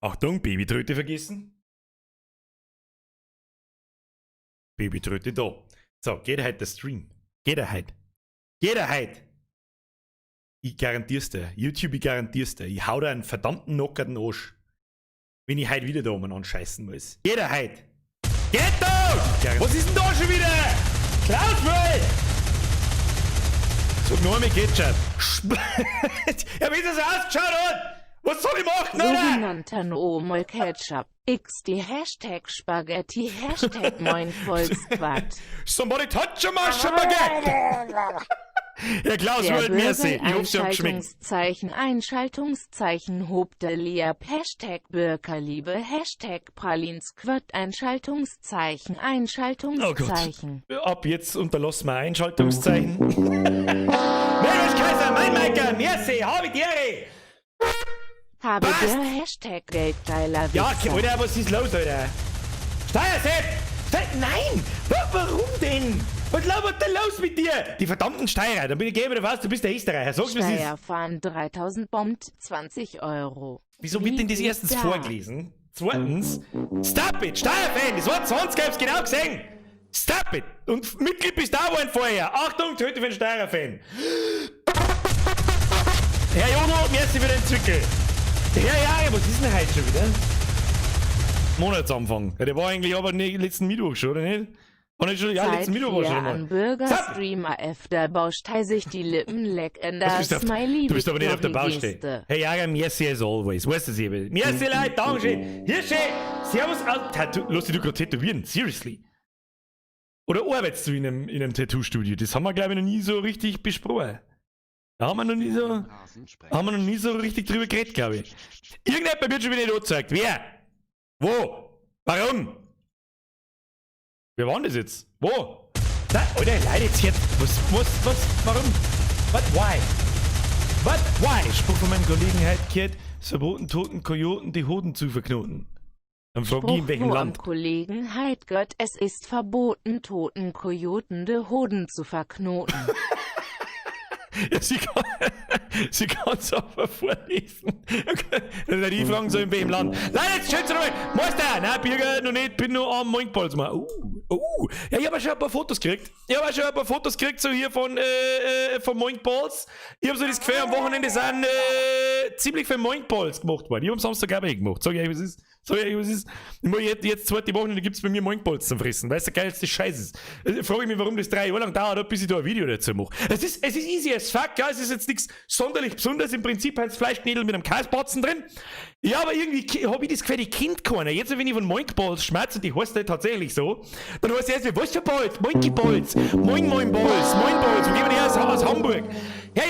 Achtung, Babytröte vergessen. Babytröte da. So, geht heute der Stream. Geht er heute. Geht er heute. Ich garantier's dir. YouTube, ich garantier's dir. Ich hau dir einen verdammten nockerten Arsch. Wenn ich heute wieder da oben anscheißen muss. Geht er heute. Geht doch! Was ist denn da schon wieder? Klaus World! Sag nur einmal Ketchup. Ja, wie das ausgeschaut hat! Was soll ich machen, Alter? Sogenannter No Ketchup. XD Hashtag Spaghetti Hashtag Moin Vollsquad. Somebody touch my Spaghetti! Ja, Klaus Der World, merci. Bürger Ich hoffe, sie haben geschmeckt. Einschaltungszeichen Einschaltungszeichen Hobdeliab Hashtag Bürgerliebe Hashtag Pralinsquad Einschaltungszeichen Oh Einschaltungszeichen. Gott. Ab jetzt unterlassen wir Einschaltungszeichen. Mensch, Kaiser, mein Meiker, merci, habe die Ehre. Habe Was? der Hashtag Geldgeiler Ja, Wichser. Alter, was ist los, Alter? Steuersepp! Nein! Warum denn? Was labert denn los mit dir? Die verdammten Steirer, dann bin ich gehen wieder was, du bist der Österreicher. Sag's, wie es ist. Steuerfahren 3000 bombt 20 Euro. Wieso wird denn das Wie erstens da? vorgelesen? Zweitens, stop it, Steuerfan, das war 20, ich hab's genau gesehen. Stop it! Und Mitglied bist du auch geworden vorher. Achtung, töte für den Steuerfan. Herr Jono, merci für den Zwickel. Herr Jahre, was ist denn heute schon wieder? Monatsanfang. Ja, der war eigentlich aber nicht letzten Mittwoch schon, oder nicht? War nicht schon, ja, Zeit letzten Mittwoch war schon hier einmal. an Bürgerstreamer F der Baustei sich die Lippen lecken, Was das bist du auf, Smiley du bist aber nicht auf der Victory Baustelle. Geste. Hey, Jager, merci as always. Weißt du es eben? Merci, Leute, Dankeschön. Hirsche, Servus, Tattoo. Lass dich du gerade tätowieren, seriously. Oder arbeitest du in einem Tattoo-Studio? Das haben wir, glaube ich, noch nie so richtig besprochen. Da haben wir noch nie so richtig drüber geredet, glaube ich. Irgendjemand wird schon wieder nicht angezeigt. Wer? Wo? Warum? Wer war denn das jetzt? Wo? Da, Alter, Leute, jetzt hier. Was, was, was, warum? What, why? What, why? Spruch von meinem Kollegen heute gehört, es verboten toten Kojoten die Hoden zu verknoten. Dann frag ich, in welchem Spruch Land. am Kollegen Heidgott, es ist verboten, toten Kojoten de Hoden zu verknoten. Ja, sie kann's aber vorlesen. Okay. Dann hätte ich fragen sollen, in welchem Land. Leute, jetzt schön nochmal. Meister, nein, Birger, noch nicht, bin noch am Moinkballs machen. Ja, ich habe schon ein paar Fotos gekriegt. Ich habe schon ein paar Fotos gekriegt, so hier von Moinkballs. Ich habe so das Gefühl, am Wochenende sind ziemlich viele Moinkballs gemacht worden. Ich habe am Samstag auch welche gemacht. Sag ich euch, was ist. Sag ich euch, was ist. Ich muss jetzt zweite Wochenende gibt's bei mir Moinkballs zum Fressen. Weißt du, geilste Scheiß ist. Frage ich mich, warum das 3 Jahre lang dauert, bis ich da ein Video dazu mache. Es ist easy as fuck, ja. Es ist jetzt nichts sonderlich Besonderes. Im Prinzip heißt Fleischknädel mit einem Käsebatzen drin. Ja, aber irgendwie habe ich das Gefühl, die kennt keiner. Jetzt, wenn ich von Moinkballs schmerze, und die heißt halt tatsächlich so, dann heißt es erst, was für Balls? Moinky Balls, Moin Moin Balls, Moin Balls. Wo gehen wir denn her? Aus Hamburg. Ja.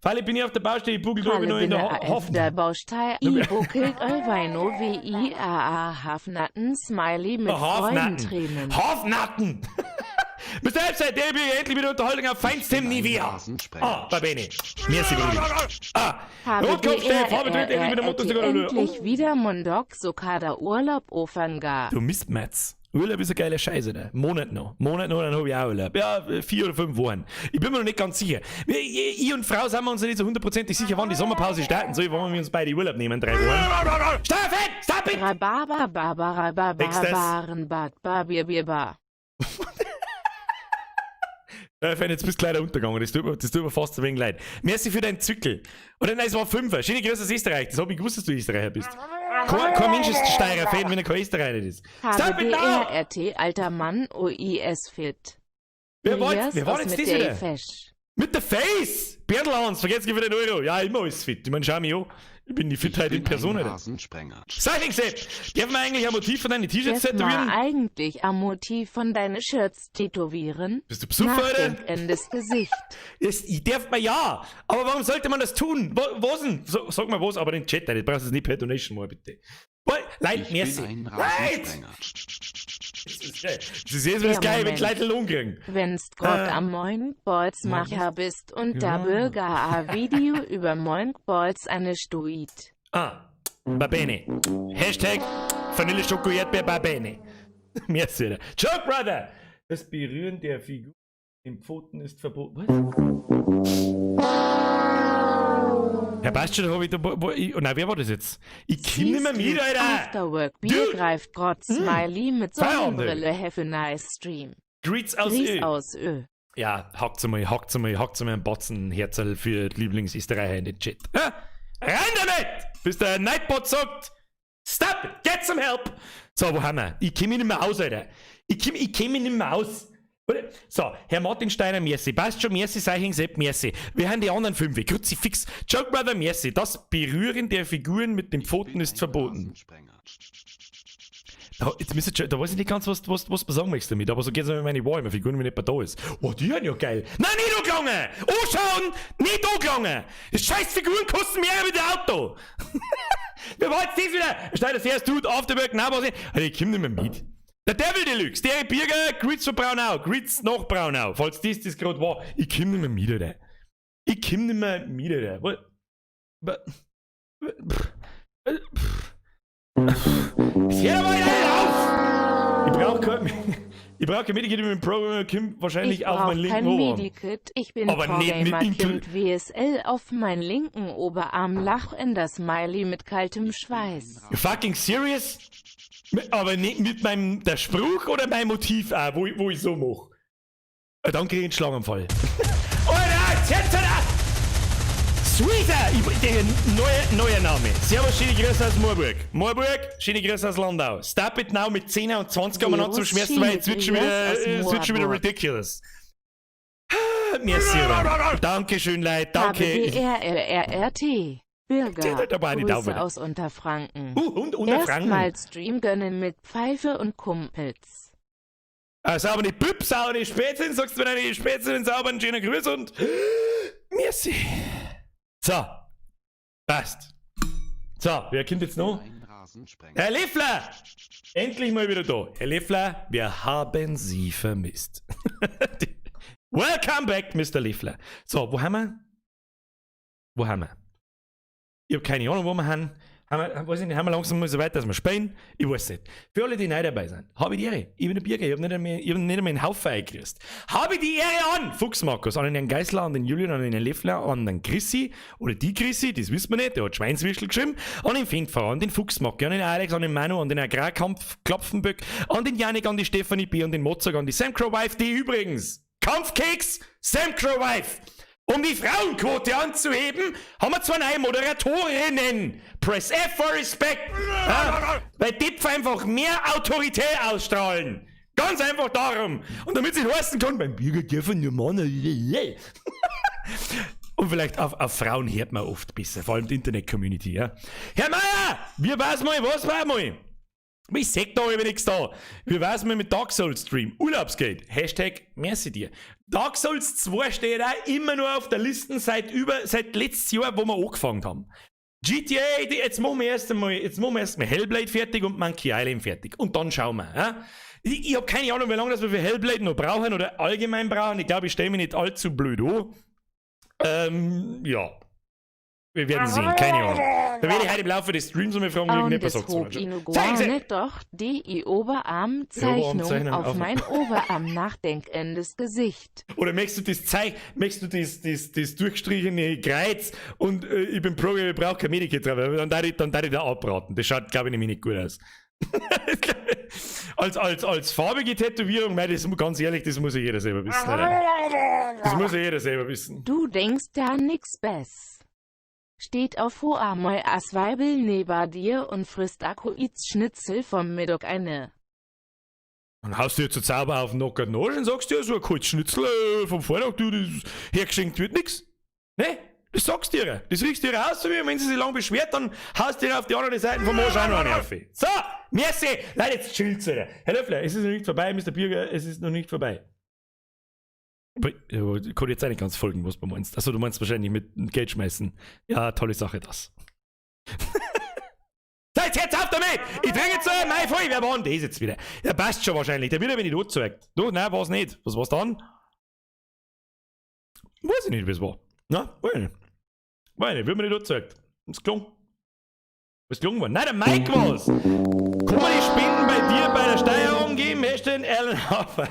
Weil ich bin hier auf der Baustelle, ich buckel da noch in der Halle Hafen. der Baustei, I buckelt Euweino W I A A Hafnatten Smiley mit Hafnatten. Freudentränen. Hafnatten! Mr. Website, der bin endlich wieder Unterhaltung auf feinstem Niveau. Ah, va bene. Merci, Brudi. Ah, Habe Rotkopf, Steff, habe D R R endlich wieder R Motto T sogar. endlich wieder Mondok Sokada Urlaub Ofanga. Du Mistmatz. Urlaub ist eine geile Scheiße, ne? Monat noch. Monat noch, dann hab ich auch Urlaub. Ja, 4 oder 5 Wochen. Ich bin mir noch nicht ganz sicher. Ich und Frau sind wir uns noch nicht so hundertprozentig sicher, wann die Sommerpause starten soll, wollen wir uns beide Urlaub nehmen, 3 Wochen. Stop it! Stop it! Rhabarber Barbara Nächstes. Barbaren Bad Barbier Ja, Fan, jetzt bist du leider untergegangen. Das tut mir fast ein wenig leid. Merci für deinen Zwickel. Oder nein, es war Fünfer. Schöne Grüße aus Österreich. Das hab ich gewusst, dass du Österreicher bist. Kein Mensch ist Steirer-Fan, wenn er kein Österreicher ist. Stop it now! HBDRRT alter Mann OIS fit. Wer war jetzt mit das der wieder? Fesch. Mit der Face! Berndl Hans, vergesst nicht für den Euro. Ja, immer alles fit. Ich meine, schau mich an. Ich bin die Fitheit in Person, Alter. Rasensprenger. Cycling Sepp! Darf man eigentlich ein Motiv von deinen T-Shirts Darf man tätowieren? eigentlich am Motiv von deine Shirts tätowieren? Bist du besoffen, Alter? Nachdenkendes Gesicht. Das, ich darf man ja. Aber warum sollte man das tun? Was denn? So, sag mal was, aber den Chat, du brauchst es nicht per Donation mal, bitte. Leute, Ich merci. bin ein Leute! Rasensprenger. Das ist jetzt wieder das Der Geile, wenn die Moment. Leute Lohn kriegen. Wenn's grad am Moinkballs-Macher bist und da Bürger a Video über Moinkballs eine Stuit. Ah, va bene. Hashtag Vanille Schoko Erdbeer va bene. Merci. Alter. Joke, Brother! Das Berühren der Figur im Pfoten ist verboten. Was? Herr Passt schon, da hab ich da, wo, ich, oh nein, wer war das jetzt? Ich komm nicht mehr mit, Alter! Afterwork Bier Dude. greift Gott Smiley mit Feierabend, Sonnenbrille. Have a nice stream. Greets aus Grüß Ö. aus Ö. Ja, hackt's einmal einen Batzen Herzl für die Lieblingsösterreicher in den Chat. Ja? Rein damit! Bis der Nightbot sagt: "Stop it, get some help!" So, wo haben wir? Ich komm mich nicht mehr aus, Alter. Ich komm mich nicht mehr aus. So, Herr Martin Steiner, merci. Passt schon, merci, Seiching Sepp, merci. Wir haben die anderen fünf. Kruzifix. Joke Brother, merci. Das Berühren der Figuren mit den Pfoten ist verboten. Da, jetzt müsst ihr schon, da weiß ich nicht ganz, was du sagen möchtest damit, aber so geht's mir mit meinen Warhammer Figuren, wenn nicht da ist. Oh, die sind ja geil. Nein, nicht angelangen! Anschauen! Nicht angelangen! Die scheiß Figuren kosten mehr mit dem Auto! Wer war jetzt das wieder? Steiner, sehr Dude, Afterwork, nein, was ich. Alter, ich komm nicht mehr mit. Der Devil Deluxe, der Birger, Grüß von Braunau, Grüß nach Braunau, falls das gerade war. Ich komm nicht mehr mit, Alter. Ich komm nicht mehr mit, Alter. What? Pff, pff. Jetzt hör mal auf! Ich brauch kein Medikit mit dem Programm, kommt wahrscheinlich Ich auf brauch meinen linken kein Oberarm. Medikit, ich bin Aber nicht mit Pro-Gamer inklu- Kind WSL auf mein linken Oberarm lachender Smiley mit kaltem Schweiß. You fucking serious? Aber nicht mit meinem, der Spruch oder mein Motiv auch, wo ich so mach? Dann krieg ich einen Schlaganfall. Alter, jetzt halt auf! Sweeter! Ich, der neuer Name. Servus, schöne Grüße aus Moorburg. Moorburg, schöne Grüße aus Landau. Stop it now mit 10 und 20 umeinander zum Servus, Schmerzen, weil jetzt wird schon wieder, schöne Grüße aus es wird schon wieder Moorburg. ridiculous. Merci, Alter. Dankeschön, Leute. Danke. HBDRLRRT. Birger, Da war ich Grüße da wieder. aus Unterfranken. Und Unterfranken. Erstmal Stream gönnen mit Pfeife und Kumpels. Saubere Büb, saubere Spätzchen, sagst du mir deine Spätzchen, einen sauberen schönen Grüß und merci. So, passt. So, wer kommt jetzt noch? Herr Leffler! Endlich mal wieder da. Herr Leffler, wir haben Sie vermisst. Welcome back, Mr. Leffler. So, wo haben wir? Wo haben wir? Ich habe keine Ahnung, wo wir haben. Haben wir, weiß ich nicht, haben wir langsam mal so weit, dass wir spielen? Ich weiß nicht. Für alle, die neu dabei sind, habe ich die Ehre. Ich bin der Birger, ich habe nicht einmal einen Haufen eingekriegt. Habe ich die Ehre an! Fuchs Markus, an den Herrn Geißler, an den Julian, an den Herrn Leffler, an den Chrissy, oder die Chrissy, das wissen wir nicht, der hat Schweinswürstel geschrieben, an den Findfahrer, an den Fuchsmacke, an den Alex, an den Manu, an den Agrarkampf Klopfenböck, an den Janik, an die Stefanie B., an den Mozart, an die Sam Crow Wife, die übrigens Kampfkeks, Sam Crow Wife! Um die Frauenquote anzuheben, haben wir zwei neue Moderatorinnen. Press F for Respect. Ja, weil die einfach mehr Autorität ausstrahlen. Ganz einfach darum. Und damit sie heißen kann, beim Bürger dürfen nur Männer. Und vielleicht auf Frauen hört man oft besser, vor allem die Internet-Community. Ja. Herr Meier, wie war's mal, was war mal? Ich sag da über nichts da. Wie war's mal mit Dark Souls Stream? Urlaubsgeld. #MerciDir. Dark Souls 2 steht auch immer nur auf der Liste seit letztes Jahr, wo wir angefangen haben. GTA, jetzt machen wir erst mal Hellblade fertig und Monkey Island fertig. Und dann schauen wir. Ja? Ich hab keine Ahnung, wie lange das wir für Hellblade noch brauchen oder allgemein brauchen. Ich glaube, ich stelle mich nicht allzu blöd an. Ja. Wir werden sehen, keine Ahnung. Da werde ich heute im Laufe des Streams um fragen, Und irgendetwas des sagt hob Iguane doch die Oberarmzeichnung Oberarmzeichnung auf auf- mein Oberarm nachdenkendes Gesicht. Oder möchtest du das Zeich, möchtest du das durchgestrichene Kreuz und ich bin Pro, ich brauche kein Medikit drauf, dann darf ich da abraten. Das schaut, glaube ich, nämlich nicht gut aus. Als farbige Tätowierung, mei, das, ganz ehrlich, das muss ja jeder selber wissen. Alter. Das muss ja jeder selber wissen. Du denkst da nix bess. Steht auf hoamoi as Weibel neben dir und frisst Akuiz Schnitzel vom Mittag eine. Dann haust du dir zu Zauber auf den nackten Arsch und sagst dir, so ein kaltes Schnitzel vom Vortag, du, das hergeschenkt wird nix. Ne? Das sagst du ihr. Das riechst du ihr aus, so wie wenn sie sich lang beschwert, dann haust du ihr auf die andere Seite vom Arsch auch noch eine auf. So, merci. Leute, jetzt chillt's, Alter. Herr Löffler, es ist noch nicht vorbei, Mr. Birger, es ist noch nicht vorbei. Aber, ja, ich kann jetzt auch nicht ganz folgen, was du meinst. Achso, du meinst wahrscheinlich mit Geld schmeißen. Ja, tolle Sache das. So, jetzt hört's auf damit! Ich trinke jetzt mein voll. Wer war denn das jetzt wieder? Der passt schon wahrscheinlich. Der wird aber nicht angezeigt. Du, nein, war's nicht. Was war's dann? Weiß ich nicht, wie es war. Na, weiß ich nicht. Weiß ich nicht, wird mir nicht angezeigt. Ist gelungen. Was gelungen war? Nein, der Mike war's! Kann man die Spenden bei dir bei der Steuerung geben? #AlanHarper.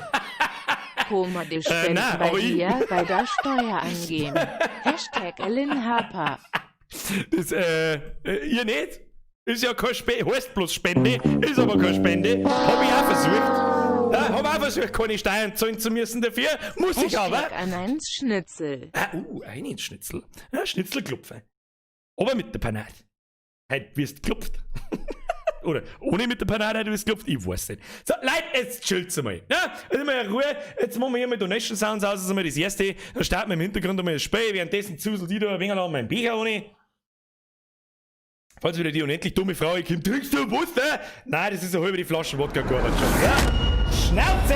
Koma die Spenden Nein, bei aber ich- dir bei der Steuer angeben. #AlanHarper. Das, ihr nicht? Ist ja keine Spende, heißt bloß Spende, ist aber keine Spende. Hab ich auch versucht. Ja, hab auch versucht, keine Steuern zahlen zu müssen dafür. Muss ich aber. Ein Schnitzel. Ah, ein Schnitzel. Ja, Schnitzelklopfer. Aber mit der Panade. Heute wirst geklopft. Oder ohne mit der Panade, heute wirst geklopft. Ich weiß nicht. So, Leute, jetzt chillt's einmal. Ja, jetzt mal in Ruhe. Jetzt machen wir hier mal Donation Sounds aus. Das ist einmal das erste. Dann starten wir im Hintergrund einmal das Spiel. Währenddessen zuselt ich da ein wenig an meinen Becher ohne. Falls wieder die unendlich dumme Frau kommt, trinkst du Wasser? Nein, das ist eine halbe die Flasche Wodka Gorbatschow. Ja? Schnauze!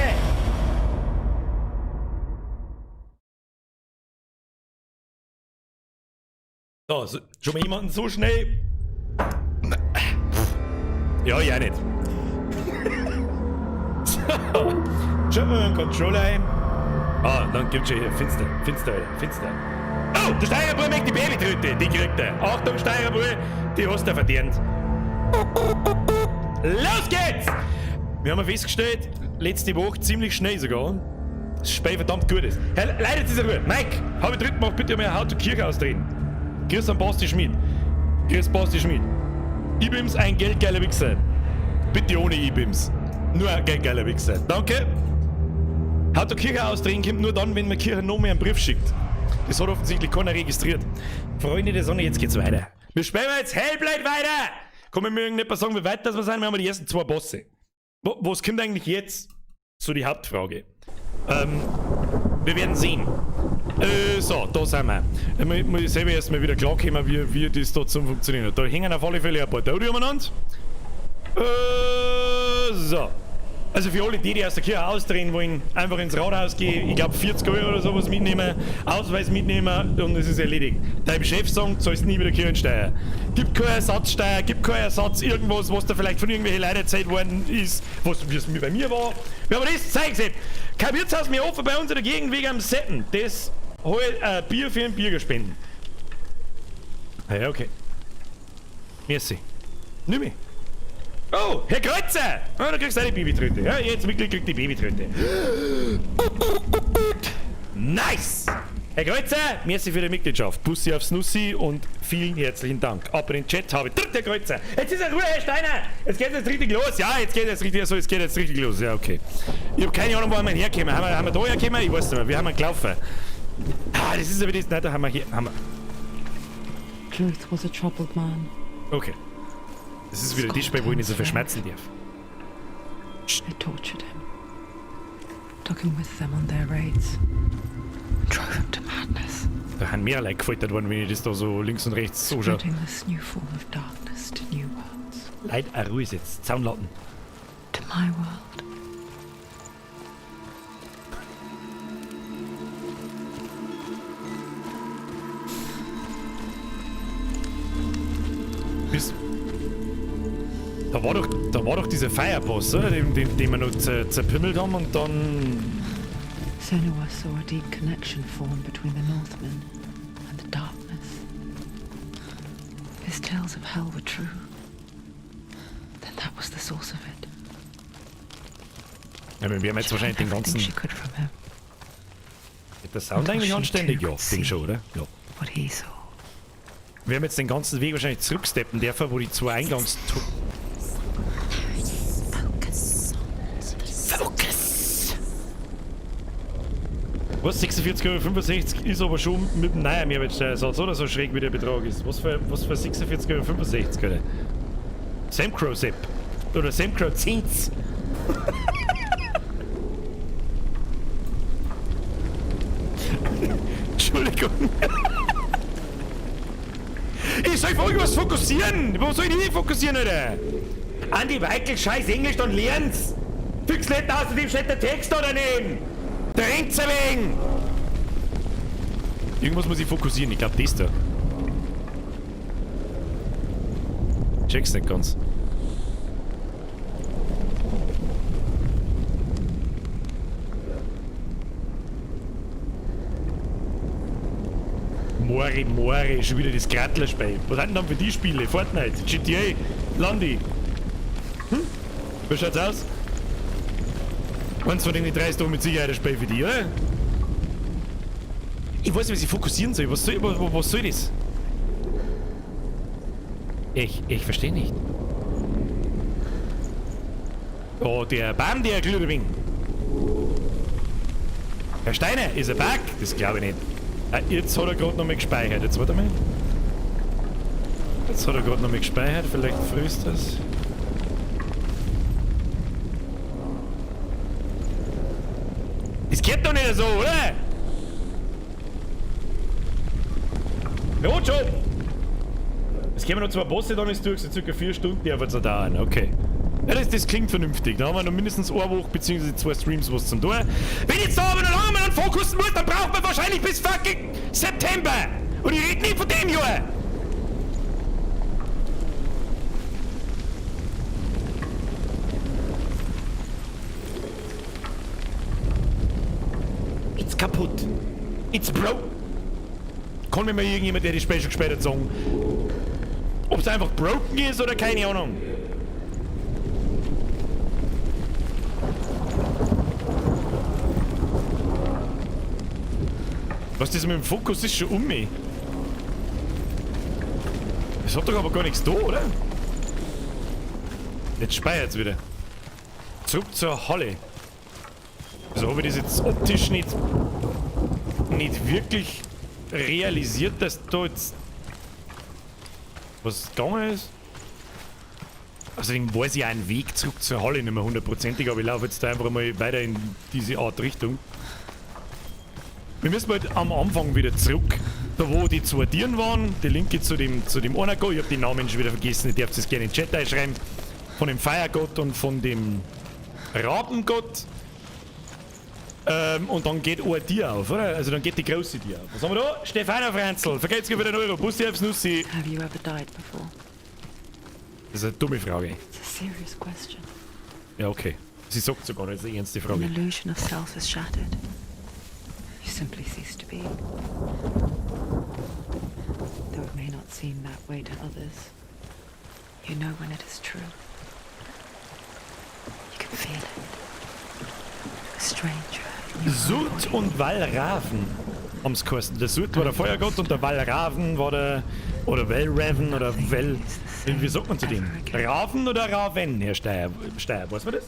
So, so, schon mal jemanden so schnell. Ja, ich auch nicht. So, schauen wir mal den Controller ein. Ah, dann gibt's schon hier. Finster, finster, finster. Oh, der Steigerbub möchte die Babytröte. Die kriegt er. Achtung, Steigerbub, die hast du verdient. Los geht's! Wir haben festgestellt, letzte Woche ziemlich schnell sogar, dass das Spiel verdammt gut ist. Herr, Leute, jetzt ist er Ruhe. Mike, hab ich dritt gemacht, bitte mal How to Kirche ausdrehen. Grüß an Basti Schmidt. Grüß Basti Schmidt. IBIMS, ein geldgeiler Wichser. Bitte ohne IBIMS. Nur ein geldgeiler Wichser. Danke. How to Kirche ausdrehen kommt nur dann, wenn man Kirche noch mehr einen Brief schickt. Das hat offensichtlich keiner registriert. Freunde der Sonne, jetzt geht's weiter. Wir spielen jetzt Hellblade weiter! Kann mir irgendjemand sagen, wie weit das wir sind? Wir haben die ersten zwei Bosse. Was kommt eigentlich jetzt? So die Hauptfrage. Wir werden sehen. So, da sind wir. Da muss ich selber erstmal wieder klarkommen, wie das da zum Funktionieren hat. Da hängen auf alle Fälle ein paar Tote umeinander. So. Also für alle die, die aus der Kirche ausdrehen wollen, einfach ins Rathaus gehen, ich glaub 40 Euro oder sowas mitnehmen, Ausweis mitnehmen und es ist erledigt. Deinem Chef sagen, zahlst nie wieder Kirchensteuer. Gibt keine Ersatzsteuer, gibt keinen Ersatz, irgendwas, was da vielleicht von irgendwelchen Leuten erzählt worden ist, was wie es bei mir war. Wir haben das Zeug gesehen. Kein Wirtshaus mehr offen bei uns in der Gegend wegen am Seppen. Das hol Bier für einen Bürger spenden. Ja, okay. Merci. Nimm mich. Oh, Herr Kreuzer! Oh, da kriegst du eine Babytröte. Ja, jetzt Mitglied kriegt die Babytröte. Nice! Herr Kreuzer, merci für die Mitgliedschaft. Bussi aufs Nussi und vielen herzlichen Dank. Ab in den Chat habe ich. Dritt, Herr Kreuzer! Jetzt ist er Ruhe, Herr Steiner! Jetzt geht's jetzt richtig los. Ja, jetzt geht jetzt richtig, so, jetzt geht jetzt richtig los. Ja, okay. Ich hab keine Ahnung, wo wir herkommen. Haben wir da hergekommen? Ich weiß nicht mehr. Wir haben gelaufen. Ah, das ist aber das. Nein, da haben wir hier. Haben wir. Druth was a troubled man. Okay. Das ist wieder das Spiel, wo ich nicht so verschmerzen darf. They tortured him. Took him with them on their raids. Drove him to madness. Da haben mehr Leute gefoltert worden, wenn ich das da so links und rechts so schaue. Spreading this new form of darkness to new worlds. Leid, auch ruhig jetzt. Zaunlatten. To my world. Bis da war doch, da war doch dieser Fireboss, oder? Den wir noch zerpimmelt haben und dann. Senua saw a deep connection form between the Northmen and the darkness. His tales of hell were true. Then that was the source of it. Ja, wir werden jetzt wahrscheinlich den ganzen. She could from him. Ist der Sound eigentlich anständig? Ja, Ding schon, oder? Ja. What he saw. Wir haben jetzt den ganzen Weg wahrscheinlich zurücksteppen dürfen, wo die zwei Eingangs. Focus! Was? 46,65 Euro ist aber schon mit dem neuen Mehrwertsteuersatz, oder? So schräg wie der Betrag ist. Was für 46,65 Euro, Alter? Samcro Sepp. Oder Samcro Zins. Entschuldigung. Ich soll auf irgendwas fokussieren! Wo soll ich denn fokussieren, Alter? Andi Weigl, scheiß Englisch, dann lern's! Fix nicht, außerdem steht der Text da daneben! Trennt's ein wenig! Irgendwas muss ich fokussieren, ich glaub das da. Check's nicht ganz. More, More, schon wieder das Grattlerspiel. Was sind denn dann für die Spiele? Fortnite, GTA, Landi. Hm? Wie schaut's aus? Eins von den drei ist doch mit Sicherheit ein Spiel für die, oder? Ich weiß nicht, was ich fokussieren soll. Was soll das? Ich verstehe nicht. Oh, der Baum, der glüht ein wenig. Herr Steiner, ist er back? Das glaube ich nicht. Jetzt hat er gerade noch mal gespeichert. Jetzt warte mal. Jetzt hat er gerade noch mal gespeichert. Vielleicht frühst das. Das geht doch nicht so, oder? Rojo! Es kämen noch zwei Bosse, dann ist durch, so circa 4 Stunden, die einfach zu dauern. Okay. Ja, das klingt vernünftig. Da haben wir noch mindestens eine Woche bzw. 2 Streams was zum tun. Wenn ich jetzt da aber noch lange mal fokussen muss, dann braucht man wahrscheinlich bis fucking September! Und ich rede nicht von dem Jahr! It's kaputt. It's broke. Kann mir mal irgendjemand, der die Spiel schon gespielt hat, sagen, ob's einfach broken ist oder keine Ahnung. Was das mit dem Fokus ist schon um mich. Das hat doch aber gar nichts da, oder? Jetzt speichert's wieder. Zurück zur Halle. Also habe ich das jetzt optisch nicht wirklich realisiert, dass da jetzt was gegangen ist. Außerdem weiß ich auch einen Weg zurück zur Halle nicht mehr hundertprozentig, aber ich laufe jetzt da einfach mal weiter in diese Art Richtung. Wir müssen halt am Anfang wieder zurück, da wo die zwei Tieren waren, die linke zu dem einen Gott, ich hab den Namen schon wieder vergessen, ich darf das gerne in den Chat einschreiben, von dem Feiergott und von dem Rabengott. Und dann geht ein Tier auf, oder? Also dann geht die große Tier auf. Was haben wir da? Stefano Franzl, vergeht's mir für den Euro, Bussi aufs Nussi. Have you ever died before? Das ist eine dumme Frage. It's a serious question. Ja, okay. Sie sagt sogar nicht, das ist eine ernste Frage. An illusion of self is shattered. You simply cease to be. Though it may not seem that way to others, you know when it is true. You can feel it. A stranger. Surt und Valraven haben's geheißen. Der Surt war der Feuergott und der Valraven war der. Oder Valraven oder Vel. Wie sagt man zu dem? Raven oder Raven, Herr Steyer? Steyer, weiß man das?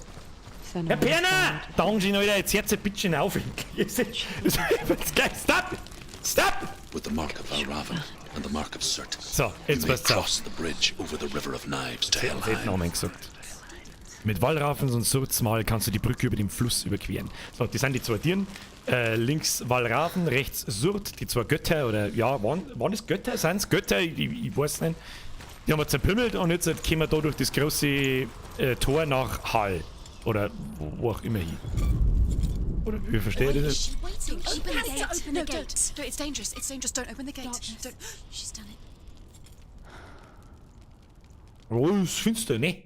Herr Perner! Dankeschön, Alter, jetzt hört's ein bisschen auf. Stop! Stop! With the mark of Valraven and the mark of Surt. So, jetzt passt's auf. Cross the bridge over the river of knives to Helheim. Namen gesagt. Mit Valravens und Surts Mal kannst du die Brücke über den Fluss überqueren. So, das sind die zwei Tieren. Links Valraven, rechts Surt, die zwei Götter, oder ja, waren es Götter? Sind es Götter? Ich weiß nicht. Die haben wir zerpümmelt und jetzt kommen wir da durch das große Tor nach Hall. Oder wo auch immer hin. Oder wie verstehe ich das? Oh, ist finster, ne?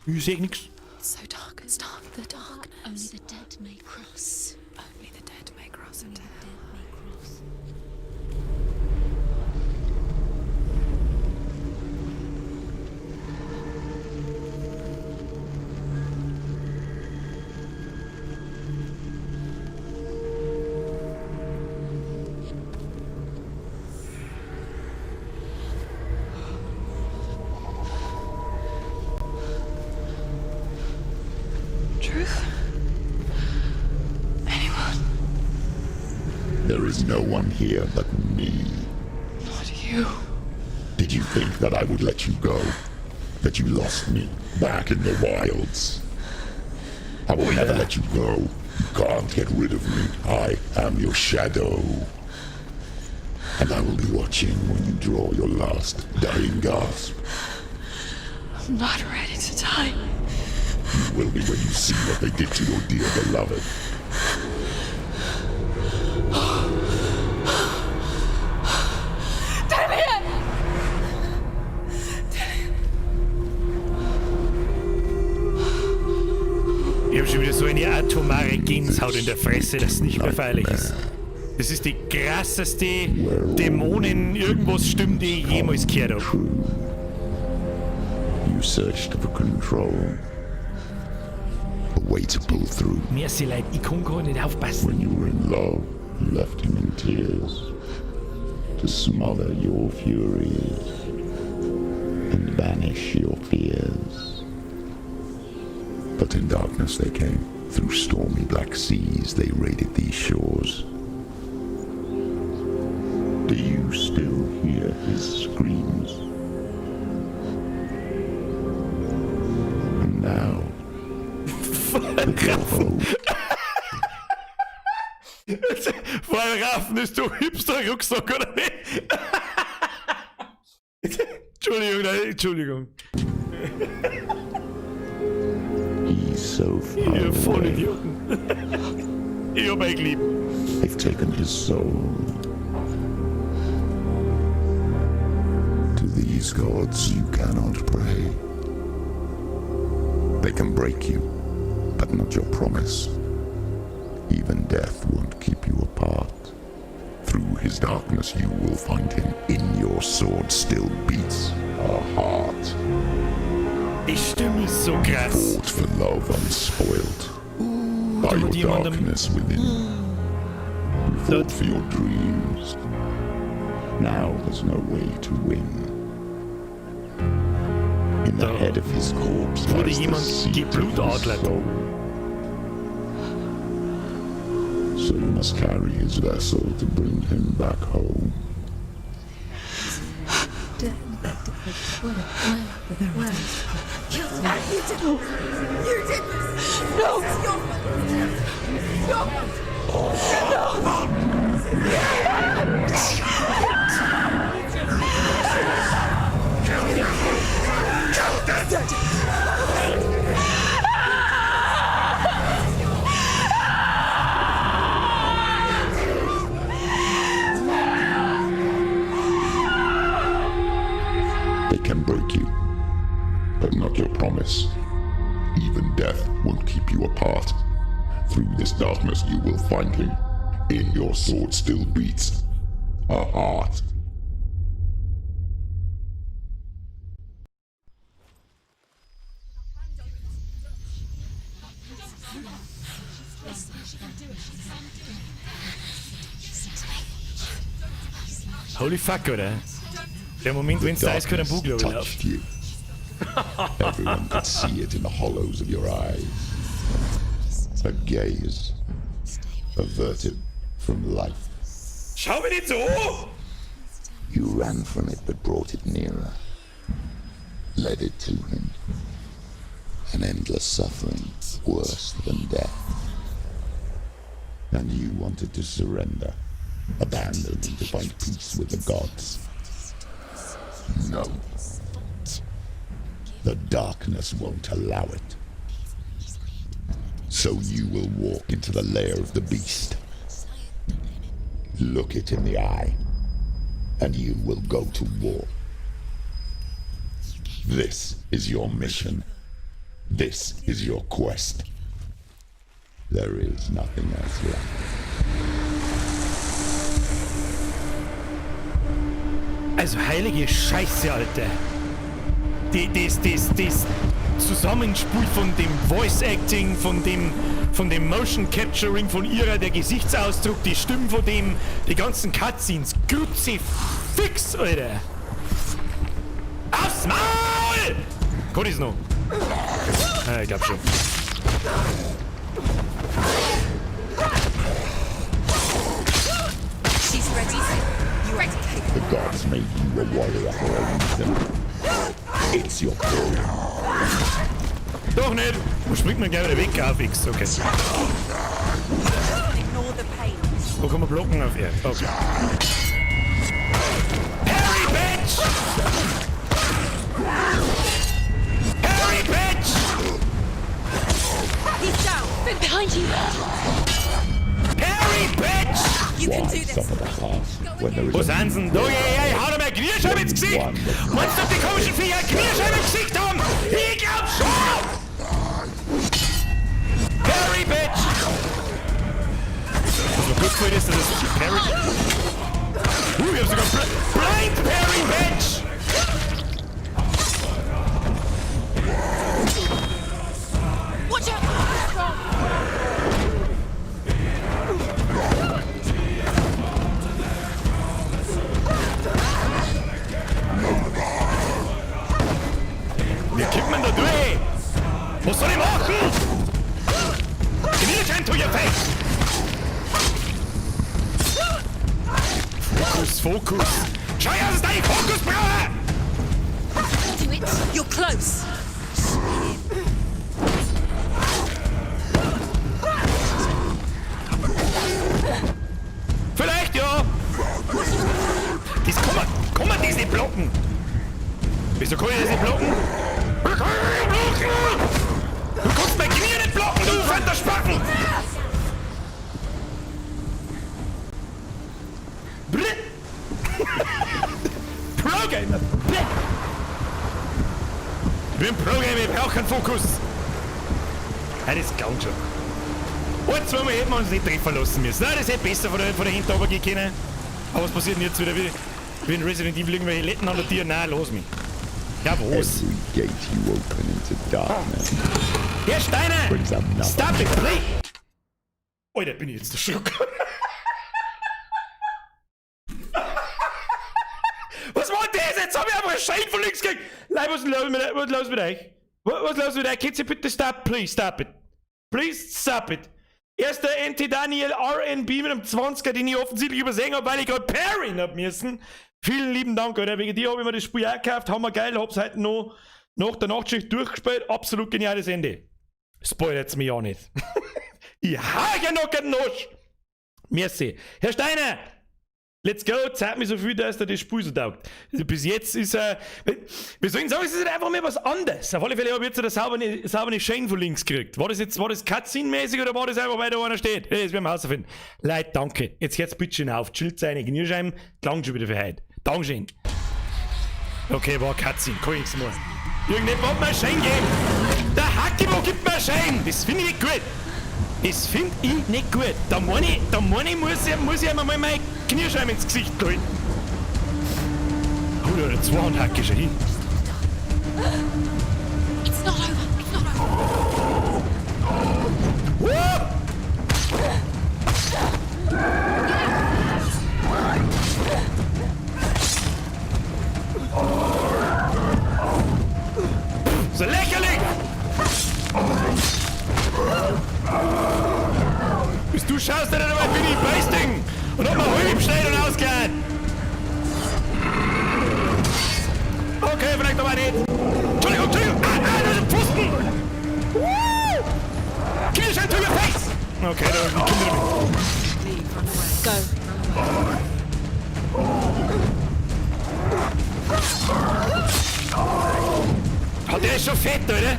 Ich seh nix. It's so dark. It's dark. The darkness. Only the dead may cross. Only the dead may cross into hell. Dead may cross. Truth? Anyone? There is no one here but me. Not you. Did you think that I would let you go? That you lost me back in the wilds? I will never let you go. You can't get rid of me. I am your shadow. And I will be watching when you draw your last dying gasp. I'm not ready to die. You will be when you see what they did to your dear beloved. Dillion! Ich hab schon wieder so eine atomare Gänsehaut in der Fresse, dass es nicht mehr feierlich ist. Das ist die krasseste Dämonen-Irgendwas-Stimme, die ich jemals gehört hab. You searched for control. A way to pull through. Merci, Leute, ich kann gar nicht aufpassen. When you were in love, you left him in tears. To smother your furies. And banish your fears. But in darkness they came. Through stormy black seas they raided these shores. Do you still hear his screams? And now, with your hope Voll raffen ist du Hipster-Rucksack, oder nicht? Entschuldigung, nein, Entschuldigung. He's so far Ihr away. Vollidioten. Ich hab euch lieb. They've taken his soul. To these gods you cannot pray. They can break you, but not your promise. Even death won't keep you apart. Through his darkness you will find him. In your sword still beats a heart. Die Stimme ist so krass. Fought for love unspoilt. By da your hat jemand am- darkness within. You fought for your dreams. Now there's no way to win. In the Da head of his corpse wurde lies the jemand seat of his geblutadlert. soul. So you must carry his vessel to bring him back home. You did this! No! It's your fault! It's your fault! They can break you, but not your promise. Even death won't keep you apart. Through this darkness you will find him. In your sword still beats a heart. Holy fuck, oder? Der Moment, wenn's da eiskalt am Darkness Bug, glaub ich, läuft. touched you. Everyone could see it in the hollows of your eyes. A gaze averted from life. Schau mich nicht so an! You ran from it, but brought it nearer. Led it to him. An endless suffering, worse than death. And you wanted to surrender, abandon and to find peace with the gods. No. The darkness won't allow it. So you will walk into the lair of the beast. Look it in the eye, and you will go to war. This is your mission. This is your quest. There is nothing else left. Also heilige Scheiße, Alter. Das Zusammenspiel von dem Voice Acting, von dem Motion Capturing von ihrer, der Gesichtsausdruck, die Stimmen von dem, die ganzen Cutscenes. Kruzifix, Alter. Aufs Maul! Kann ich's noch? Ah, ich glaub schon. She's ready. You are capable. The gods made you a warrior for a reason. It's your calling. Doch nicht! Wo springt man gleich wieder weg? Auf X, okay. Ignore the pain. Wo kann man blocken auf R? Okay. Parry, bitch! Parry, bitch! He's down. Behind you. Parry, bitch! You can Why do this. suffer the past when there is Wo a sind sie denn? Da, ey, ey, hau doch mal Knierscheibe ins Gesicht! Meinst du, ob die komischen Viecher Knierscheibe im Gesicht haben? Ich glaub schon! Parry, bitch! Was mir gut gefällt ist, dass es Parry... Ich hab sogar Blind Parry, bitch! Watch out! Was soll ich machen? Knieschein to your face! Fokus, Fokus! Schau her, dass ich deinen Fokus brauche! Do it. You're close. Vielleicht ja! Das kann man das nicht blocken? Wieso kann ich das nicht blocken? Ich kann ich nicht blocken! Du kannst mein Knie nicht blocken, du fetter Spacken! Bleh. Pro-Gamer! Bleh. Ich bin Pro-Gamer, ich brauch keinen Fokus! Ja, das klang schon. Ein, zweimal hätten wir uns nicht treffen lassen müssen. Nein, das hätte besser von der hinten runtergehen können. Aber was passiert denn jetzt wieder? Wie in Resident Evil irgendwelche Letten an der Tür? Nein, lass mich. Ja, was? Every gate you open into darkness Herr Steiner! brings another. Stop it, please! Alter, bin ich jetzt erschrocken. Was war das? Jetzt hab ich einfach einen Schein von links gekriegt. Leute, was ist los mit, was ist los mit euch? Was ist los mit euch? Könnt ihr bitte stop, please, stop it. Please stop it. Erster NT Daniel RNB mit einem 20er, den ich offensichtlich übersehen hab, weil ich gerade parryen hab müssen. Vielen lieben Dank, Alter. Wegen dir hab ich mir das Spiel auch gekauft. Hammer geil, hab's heute noch nach der Nachtschicht durchgespielt. Absolut geniales Ende. Spoilert's mich auch nicht. Ich hau ja noch keinen Nosch. Merci. Herr Steiner, let's go. Zeig mir so viel, dass dir das Spiel so taugt. Also bis jetzt ist er. Wie soll ich sagen, es ist halt einfach mal was anderes. Auf alle Fälle habe ich jetzt eine saubere Schein von links gekriegt. War das jetzt, war das Cutscene-mäßig oder war das einfach, weil da einer steht? Hey, das werden wir herausfinden. Leute, danke. Jetzt hört's bitte schön auf. Chillt seine Kniescheiben. Klang schon wieder für heute. Dankeschön. Okay, war Cutscene. Kann ich nichts machen. Irgendjemand hat mir einen Schein gegeben. Der Hackibo gibt mir einen Schein. Das finde ich nicht gut. Das finde ich nicht gut. Da meine ich, muss ich einmal meine Kniescheibe ins Gesicht halten. Oh, da hat zwei Handhacke schon hin. It's not over. It's not over. Woo! So lächerlich! Bis du schaust, dann einmal bin ich Basting und hab mir Holmstein und ausgehört. Okay, vielleicht aber nicht. Entschuldigung, Entschuldigung. Ah, ah, da ist ein Pfosten. Woo! Knieschein to your face! Okay, da sind die Kinder mit. Go. Hat der ist schon fett, oder?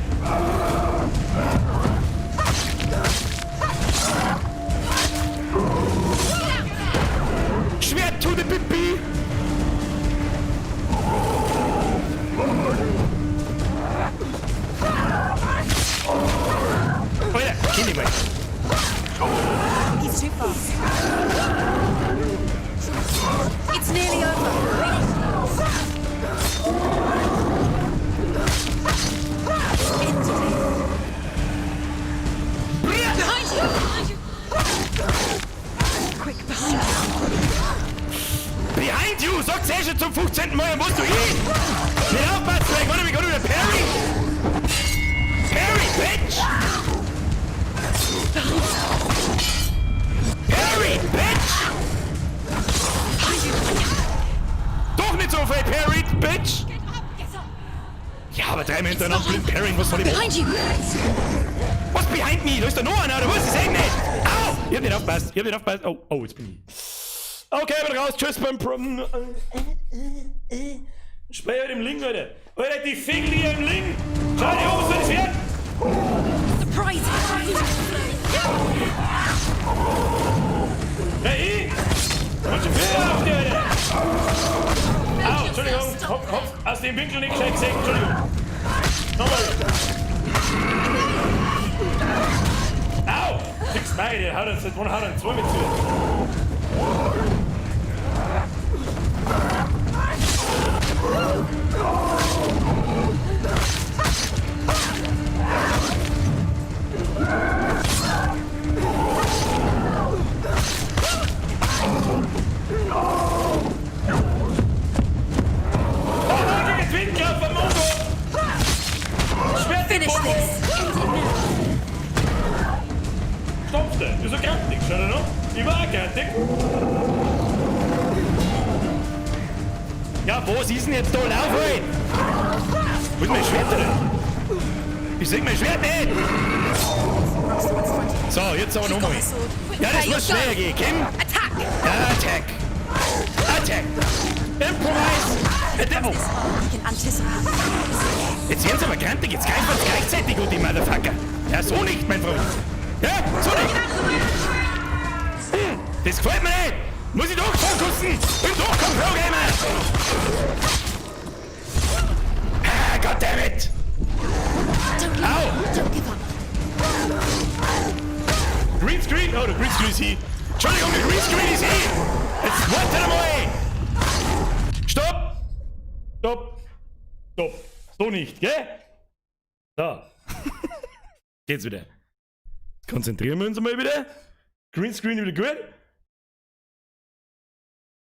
Schwert to the Pipi! Alter, kenn ich mal. He's too fast. It's nearly over. End of it. Behind you! Behind you! Quick, behind you! Behind you! Sag's eh schon zum 15. Mal, wo musst du hin? Nicht aufpassen, ich kann mich gerade wieder Parry! Parry, bitch! Parry, bitch! Doch nicht so viel Parry, bitch! Get up! Get up! Ja, aber dreimal hintereinander blind parrying, was soll ich machen? Behind you! Was behind me? Da ist da noch einer, oder was? Ich seh ihn nicht! Au! Ich hab nicht aufgepasst, ich hab nicht aufgepasst. Oh, oh, jetzt bin ich. Okay, bin raus. Tschüss beim Prom. Spray halt im Link, Alter. Alter, die Fegel hier im Link. Schau dir an, was soll das werden? Surprise! Hey, ich! Ganz schön viel auf dir, Alter! Au, Entschuldigung, hab aus dem Winkel nicht gescheit gesehen, Entschuldigung. Nochmal. Au! Fix mei, der haut uns, der haut uns zwei mit zu. Oh, nein, gegen Winkel auf dem Mongo! Schwert den Finish Bongo! this! Ich war fertig. Ja, was ist denn jetzt da? Lauf halt! Wo ist mein Schwert denn? Ich seh mein Schwert nicht! So, jetzt aber nochmal. Ja, das muss schneller gehen. Komm! Attack! Attack! Attack! Improvise! Attack! Oh. Jetzt werden sie aber grantig, jetzt greifen wir uns gleichzeitig an, die Motherfucker! Ja, so nicht, mein Freund! Ja, so nicht! Das gefällt mir nicht! Muss ich doch fokussen! Bin doch kein Pro-Gamer! Ah, goddammit! Au! Don't give up. Green Screen! Oh, der Green Screen ist hier! Entschuldigung, der Green Screen ist hier! Jetzt warte einmal! Stopp! Stopp! Stopp! So nicht, gell? So. Geht's wieder. Konzentrieren wir uns mal wieder. Green Screen wieder gut.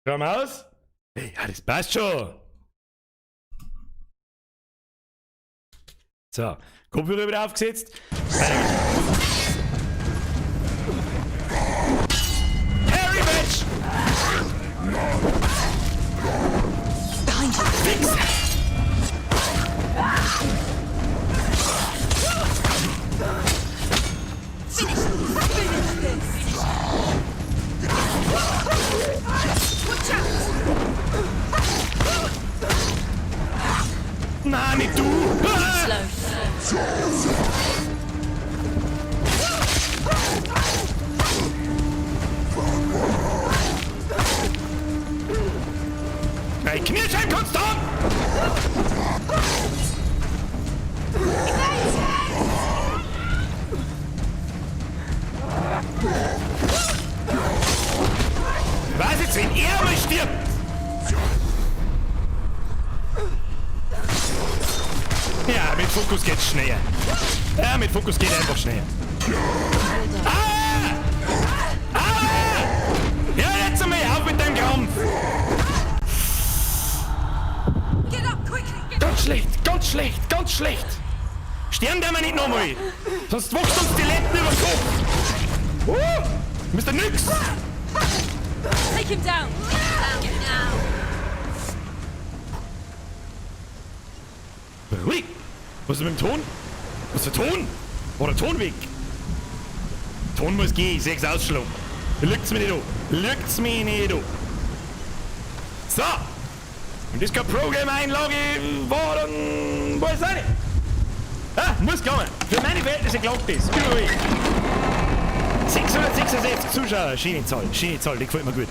Schauen wir aus. Hey, ja, das passt schon. So, Kopfhörer wieder aufgesetzt. Weiter geht's. Harry, Bitch! Behind you. Fix! Finish. Finish this. Watch out. Nein, nicht du! Ah! Slow. Nein, Knirschheim kannst du haben! Was jetzt, wenn er mal stirbt? Ja, mit Fokus geht's schneller. Ja, mit Fokus geht einfach schneller. Ah! Ah! Ja, jetzt einmal auf mit deinem Krampf! Get up quickly. Ganz schlecht, ganz schlecht, ganz schlecht! Sterben dürfen wir nicht nochmal! Sonst wächst uns die Letten über den Kopf! Mr. Nix! Take him down. Down now. Ruhig! Was ist mit dem Ton? Was ist der Ton? War der Ton weg? Ton muss gehen, ich seh's ausschlagen. Lügt's mir nicht an. Lügt's mir nicht an. So! Wenn das keine Pro-Game-Einlage war, dann weiß ich auch nicht. Ah, muss kommen. Für meine Verhältnisse klappt das. Überall. 666 Zuschauer. Schöne Zahl, schöne Zahl, die gefällt mir gut.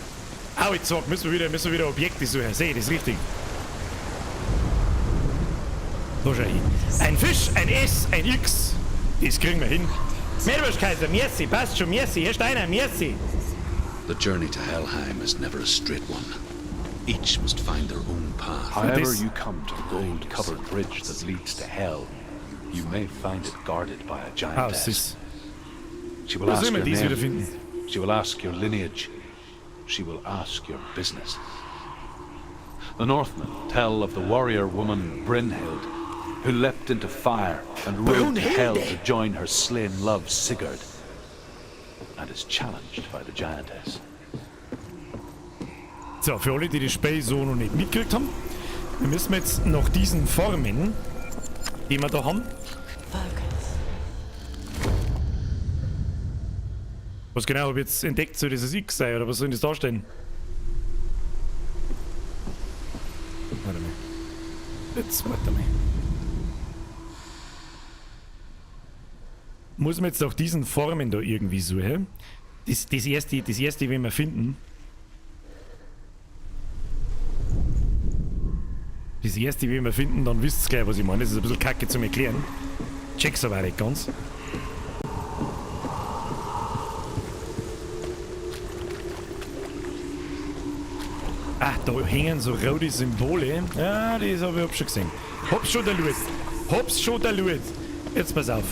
Au, jetzt sag, müssen wir wieder Objekte suchen. Sehe ich das richtig? Da schau hin. Ein Fisch, ein S, ein X. Das kriegen wir hin. Meerwurst-Kaiser, merci, passt schon, merci. Herr Steiner, merci. The journey to Helheim is never a straight one. Each must find their own path. However This- you come to the gold-covered bridge that leads to hell, you may find it guarded by a Ah, giantess. süß. She will Wo ask sollen wir your dies wieder name. finden? She will ask your lineage. She will ask your business. The Northmen tell of the warrior woman Brynhild, who leapt into fire and rode to hell to join her slain love Sigurd, and is challenged by the giantess. So, für alle, die das Spiel so noch nicht mitgekriegt haben, wir müssen jetzt nach diesen Formen, die wir da haben. Focus. Was genau habe ich jetzt entdeckt? Soll das das X sein oder was soll das darstellen? Warte mal. Jetzt warte mal. Muss man jetzt nach diesen Formen da irgendwie suchen? Das erste, wenn wir finden. Das erste, wenn wir finden, dann wisst ihr gleich, was ich meine. Das ist ein bisschen kacke zum Erklären. Check's aber auch nicht ganz. Ah, da hängen so rote Symbole. Ja, das hab ich schon gesehen. Hab's schon der Lut. Hab's schon der Lut. Jetzt pass auf.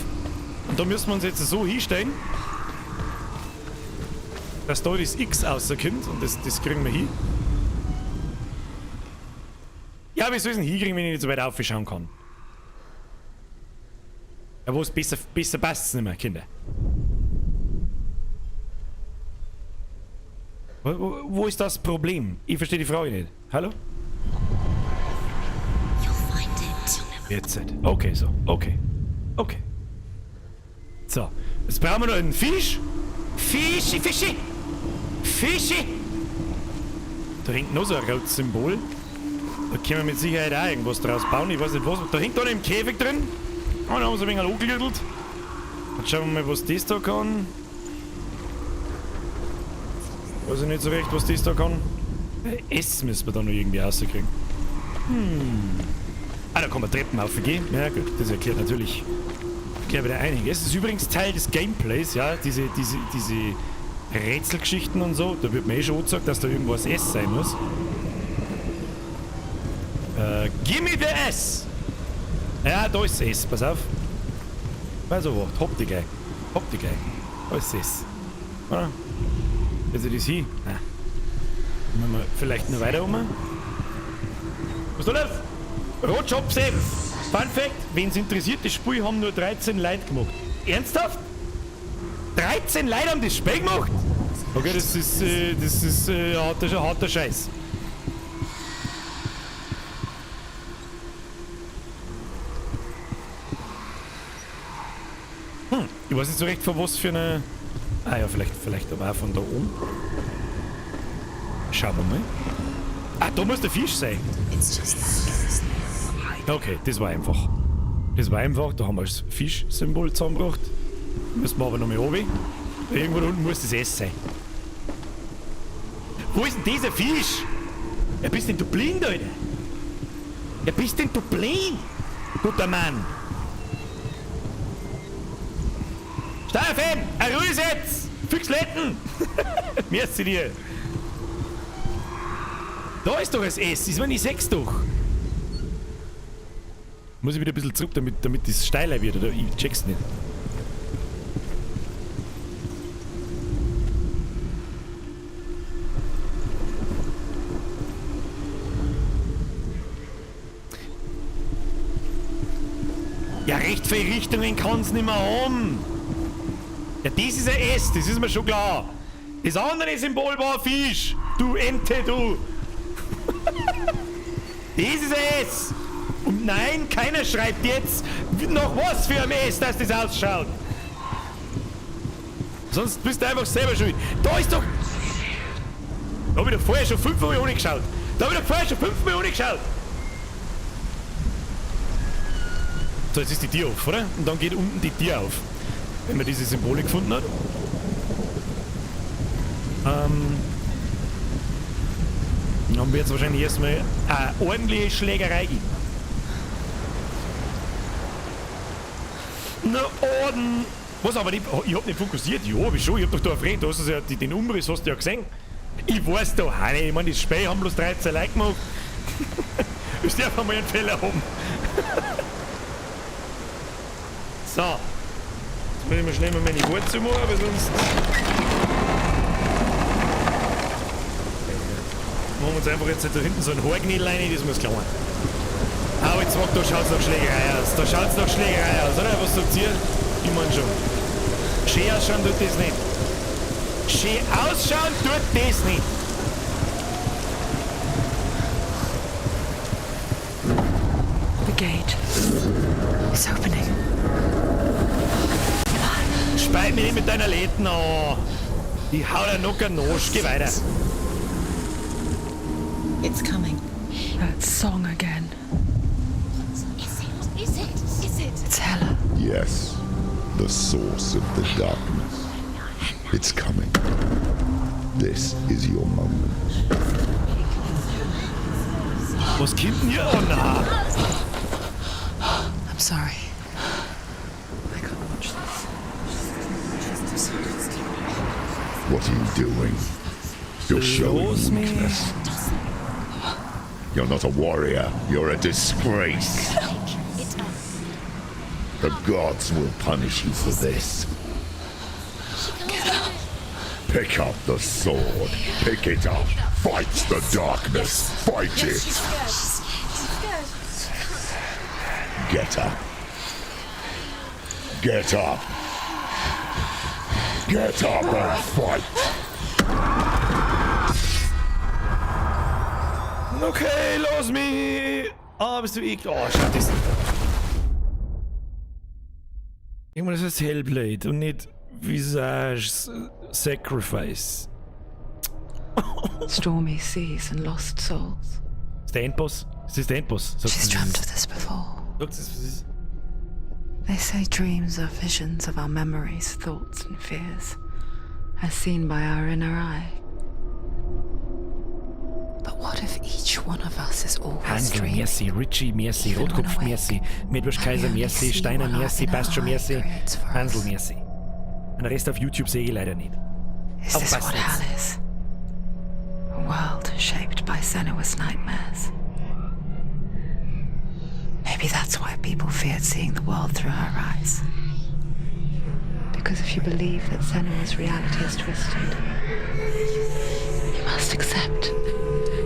Und da müssen wir uns jetzt so hinstellen, dass da das X rauskommt. Und das kriegen wir hin. Ja, wie soll ich denn hinkriegen, wenn ich nicht so weit aufschauen kann? Ja, wo es besser, besser passt's nicht mehr, Kinder. Wo ist das Problem? Ich verstehe die Frage nicht. Hallo? Jetzt. Okay, so. Okay. Okay. So. Jetzt brauchen wir noch einen Fisch. Fischi, Fischi! Fischi! Da hängt noch so ein rotes Symbol. Da können wir mit Sicherheit auch irgendwas draus bauen. Ich weiß nicht was. Da hängt einer im Käfig drin. Oh, da haben sie ein wenig angelüttelt. Jetzt schauen wir mal, was das da kann. Weiß ich nicht so recht, was das da kann. S müssen wir da noch irgendwie rauskriegen. Ah, da kann man Treppen raufgehen. Ja gut, das erklärt natürlich erklärt wieder einiges. Es ist übrigens Teil des Gameplays, ja, diese Rätselgeschichten und so. Da wird mir eh schon angezeigt, dass da irgendwas S sein muss. Gimme the S! Ja, da ist S, pass auf. Also, warte, hopp die gleich. Hopp die gleich. Da ist S. Oder? Also das hin? Nein. Machen wir vielleicht noch weiter um. Was ist da los? Rotschopf Senf! Fun Fact, wen's interessiert, das Spiel haben nur 13 Leute gemacht. Ernsthaft? 13 Leute haben das Spiel gemacht? Okay, das ist harter Scheiß. Ich weiß nicht so recht von was für eine... Ah ja, vielleicht aber auch von da oben. Schauen wir mal. Ah, da muss der Fisch sein. Okay, das war einfach. Das war einfach, da haben wir das Fisch-Symbol zusammengebracht. Müssen wir aber noch mal runter. Irgendwo da unten muss das S sein. Wo ist denn dieser Fisch? Ja, bist denn du blind, Alter? Ja, bist denn du blind? Guter Mann. Steffen, ein Ruhe jetzt! Füchsletten! Merci dir! Da ist doch das S, ich meine, ich seh's doch. Muss ich wieder ein bisschen zurück, damit das steiler wird, oder? Ich check's nicht. Ja, recht viele Richtungen kann's nicht mehr haben. Ja, das ist ein S, das ist mir schon klar. Das andere Symbol war ein Fisch. Du Ente, du. Das ist ein S. Und nein, keiner schreibt jetzt noch was für ein S, dass das ausschaut. Sonst bist du einfach selber schuld. Da ist doch... Da hab ich doch vorher schon 5 Millionen geschaut. Da hab ich doch vorher schon 5 Millionen geschaut. So, jetzt ist die Tür auf, oder? Und dann geht unten die Tür auf. Wenn man diese Symbole gefunden hat. Dann wird es wahrscheinlich erstmal eine ordentliche Schlägerei geben. Na, Orden! Was aber nicht, ich hab nicht fokussiert, ja, hab ich schon, ich hab doch da erfreut, du hast es ja, den Umriss hast du ja gesehen. Ich weiß doch, ich meine, das Spiel haben bloß 13 Leute gemacht. Ich darf einmal einen Fehler haben. So. Jetzt muss ich mir schnell mal meine Wurzel machen, weil sonst... Machen wir uns einfach jetzt da hinten so ein Haarknädel rein, das muss klammern. Aber jetzt da schaut's nach Schlägerei aus. Da schaut's nach Schlägerei aus, oder? Was sagt ihr? Ich mein schon. Schön ausschauen tut das nicht. Schön ausschauen tut das nicht. The gate is opening. Speit mich nicht mit deiner Läden an. Ich hau dir noch einen Nosch. Geh weiter. It's coming. That song again. Is it? Is it? Is it? It's Hela. Yes, the source of the darkness. It's coming. This is your moment. Was kommt denn hier? Oh nein. I'm sorry. I can't watch this. What are you doing? You're showing weakness. You're not a warrior. You're a disgrace. The gods will punish you for this. Pick up the sword. Pick it up. Fight the darkness. Fight it. Get up. Get up. Get up and fight. Okay, los mich! Ah, bist du eklig. Oh, schau das. Irgendwann ist es Hellblade und nicht Visage's Sacrifice. Stormy seas and lost souls. Ist der Endboss? Ist das der Endboss? Sagt She's dreamt of this before. Sagt es, was ist? They say dreams are visions of our memories, thoughts, and fears, as seen by our inner eye. But what if each one of us is always Hansel, dreaming? merci, Richie, merci, Even when Rotkopf, awake, merci, Mettwurst Kaiser, and we only merci, see Steiner, what our merci, inner Bastion, eye merci, creates for Hansel, us. merci. Und den Rest auf YouTube sehe ich leider nicht. Is this what Aufpassen hell jetzt. is? A world shaped by Senua's nightmares. Maybe that's why people feared seeing the world through her eyes. Because if you believe that Senua's reality is twisted, you must accept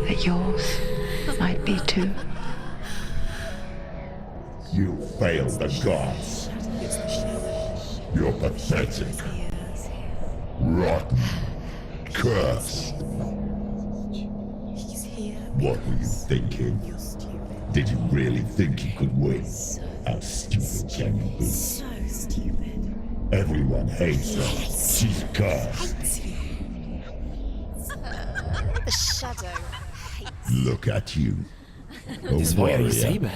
that yours might be too. You failed the gods. You're pathetic. Rotten. Cursed. What were you thinking? Did you really think you could win? How stupid can you be? So stupid. Everyone hates her. She's cursed. Hates you. The shadow hates Look at you. A Das war ja ich warrior. selber.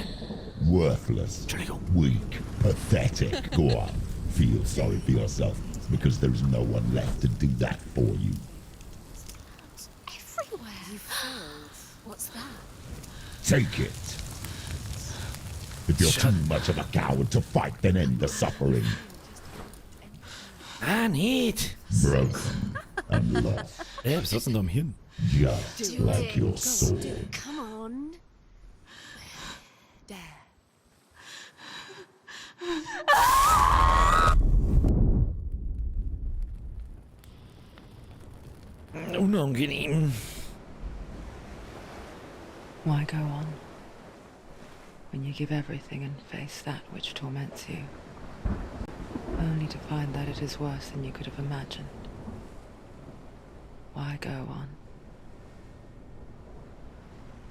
Worthless. Entschuldigung. Weak. Pathetic. Go on. Feel sorry for yourself because there is no one left to do that for you. everywhere. You failed. What's that? Take it. If you're too much of a coward to fight, then end the suffering. Ah, nicht. Broken and lost. Ey, was hast du denn da am Hirn? Just like your sword. Come on. There. Unangenehm. Why go on when you give everything and face that which torments you, only to find that it is worse than you could have imagined? Why go on?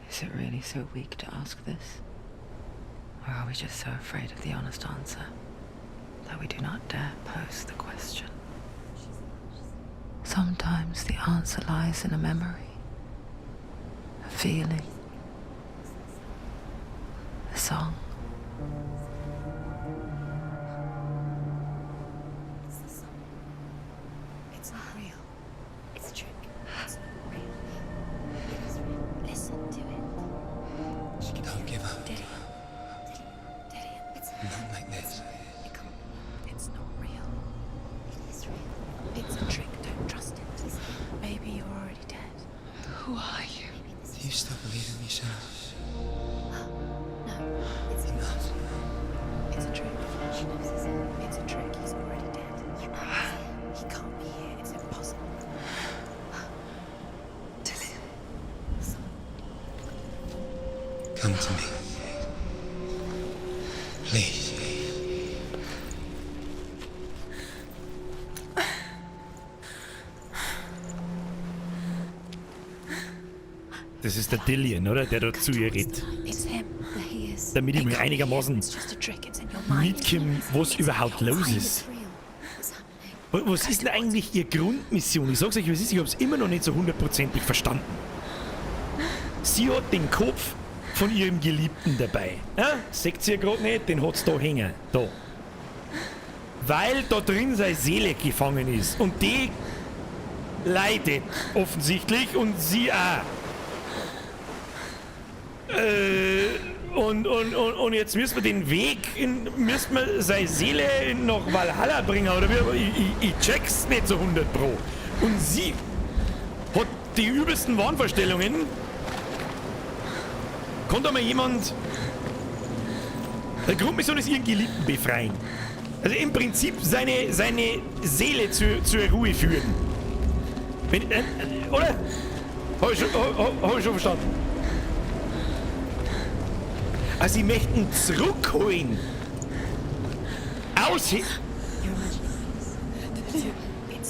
Is it really so weak to ask this? Or are we just so afraid of the honest answer that we do not dare pose the question? Sometimes the answer lies in a memory, a feeling, a song. It's the song. It's not real. It's a trick. It's not real. It is real. Listen to it. She can Don't give up. Dillion. Dillion. Dillion. It's Not like this. It can't. It's not real. It is real. It's a trick. Don't trust it. Maybe you're already dead. Who are you? Maybe this Do you still believe in me, Senua? No. It's Enough. It's a trick. She knows it's It's a trick. He's already dead. You can't be here. He can't be here. It's impossible. Dillion. Come to me. Please. Das ist der Dillion, oder? Der da zu ihr redet. It's him. There he is. Damit ich It mir can't be einigermaßen him. It's just a trick. It's in your mind. mitkomme, was überhaupt los ist. It's real. What's happening? Was ist denn eigentlich ihr Grundmission? Ich sag's euch, was ist, ich hab's immer noch nicht so hundertprozentig verstanden. Sie hat den Kopf von ihrem Geliebten dabei. Ja? Seht ihr gerade nicht? Den hat's da hängen. Da. Weil da drin seine Seele gefangen ist. Und die leidet offensichtlich und sie auch. Und jetzt müssen wir den Weg, müssen wir seine Seele nach Valhalla bringen, oder wie? Ich check's nicht so 100 pro. Und sie hat die übelsten Wahnvorstellungen. Kann da mal jemand... Die Grundmission ist, ihren Geliebten befreien. Also im Prinzip seine Seele zur Ruhe führen. Oder? Hab ich schon, hab ich schon verstanden. Also sie möchten zurückholen. Aus... It's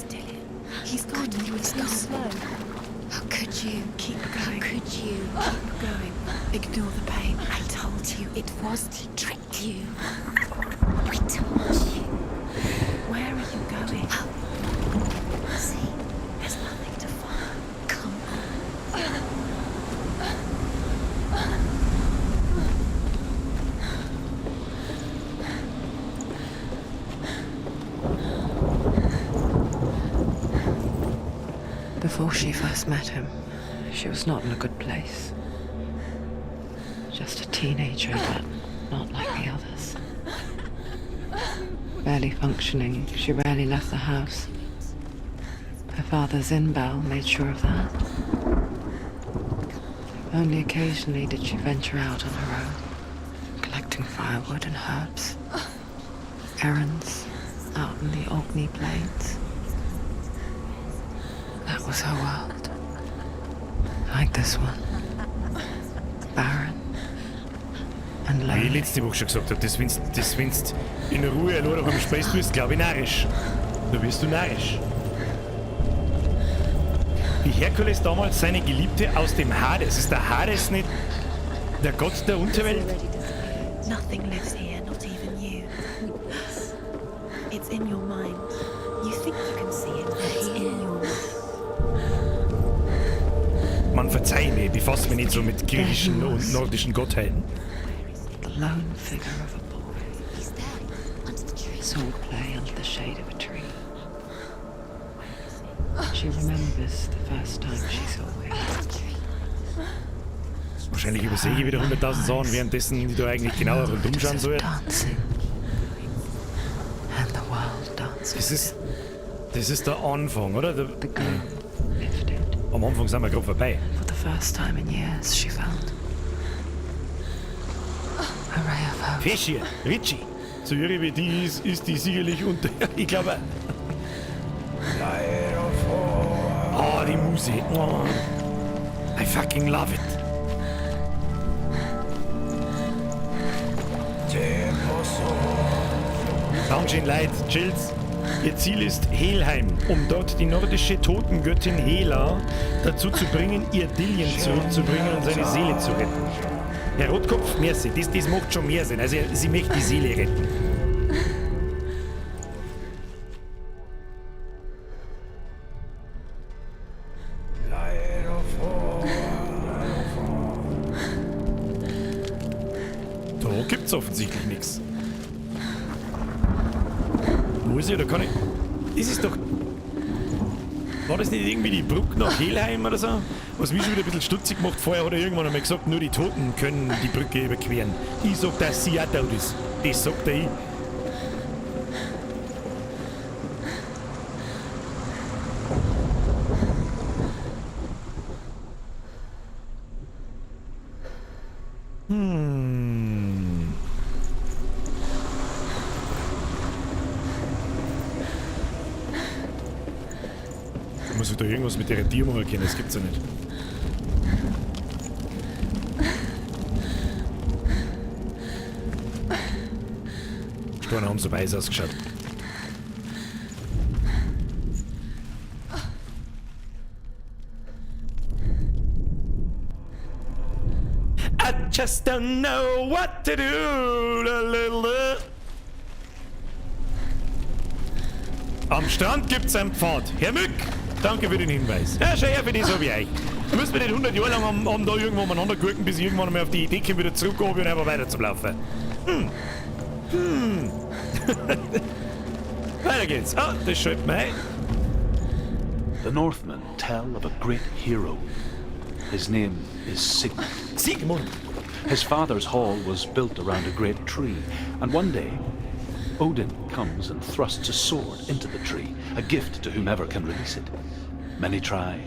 Dillion. He's gone. He's gone. Slow. Oh Could you Keep going. Could you Keep going. Ignore the pain. I told you it was to trick you. We told you. Where are you going? Up. See, There's nothing to follow. come on. Before she first met him, she was not in a good place. Just a teenager, but not like the others. Barely functioning, she rarely left the house. Her father, Zinbel, made sure of that. Only occasionally did she venture out on her own, collecting firewood and herbs. Errands out in the Orkney Plains. That was her world. Like this one. Barren and Wie ich lonely. letzte Woche schon gesagt habe, das, wenn's, das wenn's in Ruhe allein daheim speist wirst, glaube ich, narrisch. Da wirst du narrisch. Wie Herkules damals seine Geliebte aus dem Hades. Ist der Hades nicht der Gott der Unterwelt? Already disappeared. Nothing lives here, not even you. It's in your mind. You think you can see it, but it's in your mind. Man verzeih mir, ich befasse mich nicht so mit griechischen und nordischen Gottheiten. The lone figure of a boy. He's there, under the tree. Swordplay under the shade of a tree. She remembers the first time she saw him. Under the tree. Wahrscheinlich übersehe ich wieder 100.000 Sachen, währenddessen ich da eigentlich genauer rundum schauen As if soll. dancing. And the world danced. Das ist, das ist der Anfang, oder? Der, The gloom lifted. am Anfang sind wir gerade vorbei. For the first time in years, she felt a ray of hope. Fisch hier, Richie. So irre wie die ist, ist die sicherlich unter. Ich glaube. Oh, die Musik. Oh. I fucking love it. Dankeschön, Leute. Chills. Ihr Ziel ist Helheim, um dort die nordische Totengöttin Hela dazu zu bringen, ihr Dillion zurückzubringen und seine Seele zu retten. Herr Rotkopf, merci. Das, das macht schon mehr Sinn. Also, sie möchte die Seele retten. Da gibt's offensichtlich nichts. Muss ich oder kann ich. Das ist doch. War das nicht irgendwie die Brücke nach Helheim oder so? Was mich schon wieder ein bisschen stutzig macht, vorher hat er irgendwann einmal gesagt, nur die Toten können die Brücke überqueren. Ich sag, dass sie auch tot ist. Das sagt er ich. Hm. Muss ich da irgendwas mit der Tiermauer erkennen? Das gibt's ja nicht. Steine haben so weiß ausgeschaut. I just don't know what to do. La, la, la. Am Strand gibt's einen Pfad. Herr Mück, danke für den Hinweis. Ja, schau her, für das hab ich euch. Da müssen wir nicht 100 Jahre lang am, am da irgendwo umeinander gurken, bis ich irgendwann einmal auf die Idee komme, wieder zurück und einfach weiter zu laufen. Hm. Hm. Weiter geht's. Ah, das schaltet mir ein. The Northmen tell of a great hero. His name is Sigmund. Sigmund! His father's hall was built around a great tree, and one day Odin comes and thrusts a sword into the tree, a gift to whomever can release it. Many try,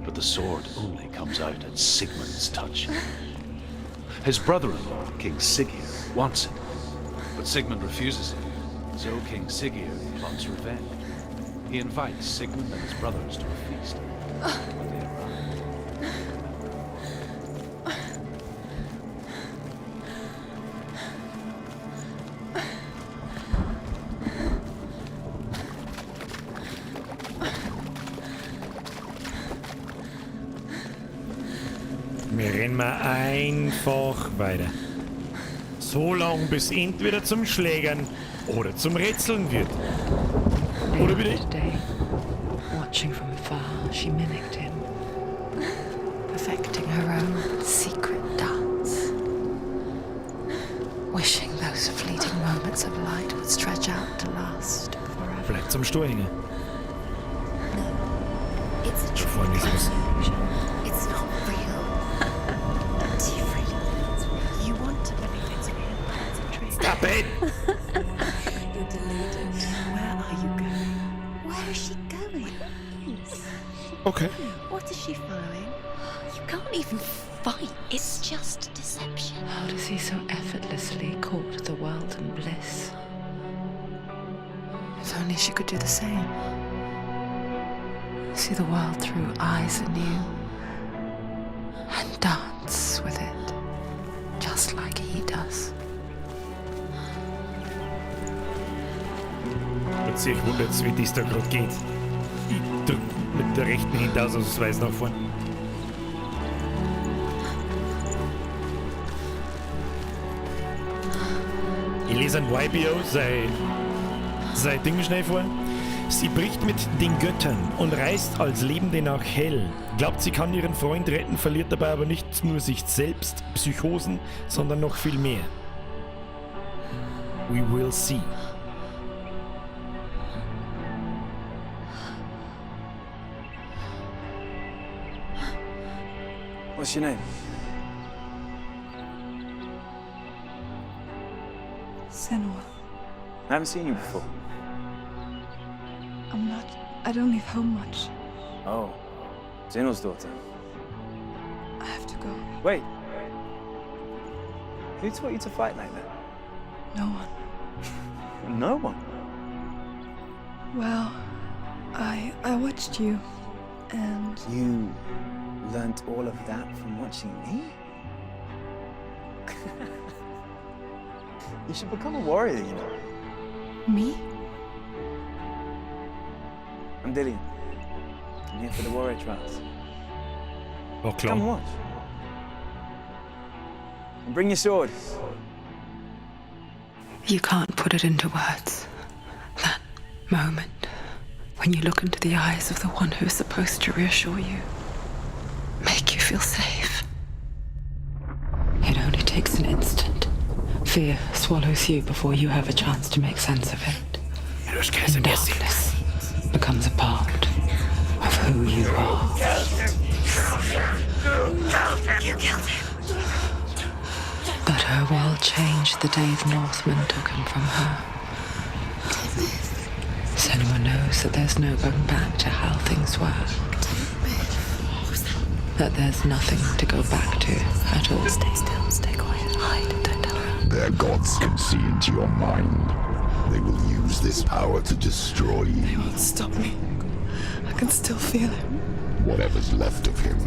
but the sword only comes out at Sigmund's touch. His brother in law, King Siggeir, wants it, but Sigmund refuses it. So King Siggeir plots revenge. He invites Sigmund and his brothers to a feast. When they arrive, Rennen wir einfach weiter. So lange, bis entweder zum Schlägern oder zum Rätseln wird. Oder wieder. Day, watching from afar, she mimicked him, perfecting her own secret dance. Wishing those fleeting moments of light would stretch out to last forever. Bleibt zum Stor hängen. It's a Da trick. vorne ist was. It's not real. Do you really think it's real? You want to believe it's real, but it's a trick. Stop it! You're deluded. Where are you going? Where is she going? Okay. What is she following? You can't even fight. It's just deception. How does he so effortlessly court the world and bliss? If only she could do the same. See the world through eyes anew and dance with it, just like he does. Und sich wundert, wie das da gerade geht. Ich drück mit der rechten Hand ausnahmsweise nach vorn. Ich lese ein YBO sein Ding schnell vor. Sie bricht mit den Göttern und reist als Lebende nach Hell. Glaubt, sie kann ihren Freund retten, verliert dabei aber nicht nur sich selbst, Psychosen, sondern noch viel mehr. We will see. What's your name? Senua. I haven't seen you before. I'm not. I don't leave home much. Oh, Zinel's daughter. I have to go. Wait. Who taught you to fight like that? No one. No one. Well, I watched you, and You learnt all of that from watching me? You should become a warrior, you know. Me? I'm Dillion. I'm here for the warrior trials. War klar. Come and watch. And bring your sword. You can't put it into words. That moment when you look into the eyes of the one who is supposed to reassure you, make you feel safe. It only takes an instant. Fear swallows you before you have a chance to make sense of it. And darkness becomes a part of who you are. You killed him. But her world changed the day the Northmen took him from her. Senua knows that there's no going back to how things were. That there's nothing to go back to at all. Stay still, stay quiet, hide, don't tell her. Their gods can see into your mind. They will use this power to destroy you. They won't stop me. I can still feel him. Whatever's left of him,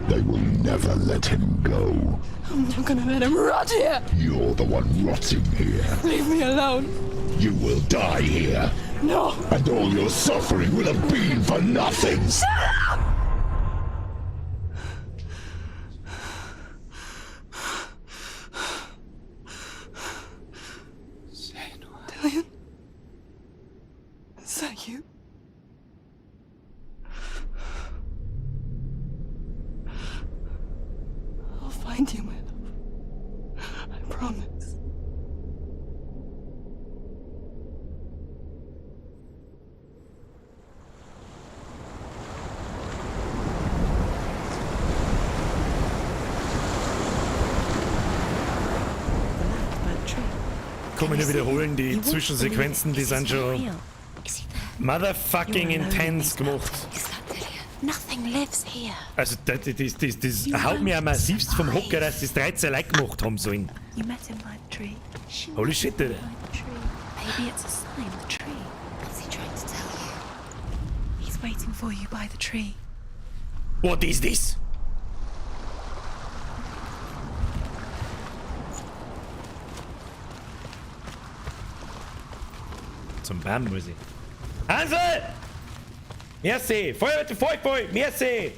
they will never let him go. I'm not gonna let him rot here. You're the one rotting here. Leave me alone. You will die here. No. And all your suffering will have been for nothing. Shut up! Dillion? Is that you? I'll find you, my love. I promise. Kann mich nur wiederholen, die Zwischensequenzen, die sind schon motherfucking intense gemacht. Nothing lives here. Also das, das, das, das haut mir ja massivst vom Hocker, dass das 13 Leute gemacht haben sollen. You met him by the tree. Holy shit, Alter. Maybe it's a sign, the tree. What's he trying to tell you? He's waiting for you by the tree. What is this? Zum Baum muss ich. Hansel! Merci! Voll, voll, voll! Merci!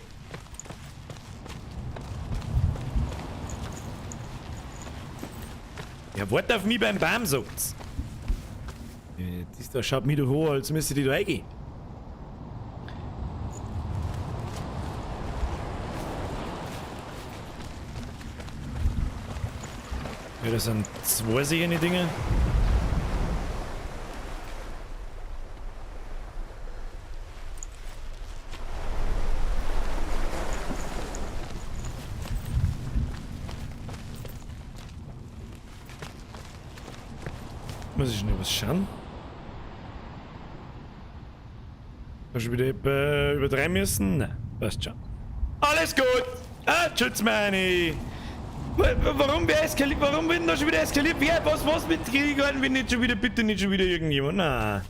Ja, wart auf mich beim Baum, sagt's. Das da schaut mich doch an, als müsste die da reingehen. Ja, das sind zwei solche Dinge. Muss ich noch was schauen? Hast du wieder übertreiben müssen? Nein, passt schon. Alles gut! Ah, tschüss, meine! Warum wer eskaliert? Warum wird denn da schon wieder eskaliert? Wer, was mit Kriegern? Wenn nicht schon wieder, bitte nicht schon wieder irgendjemand? Na.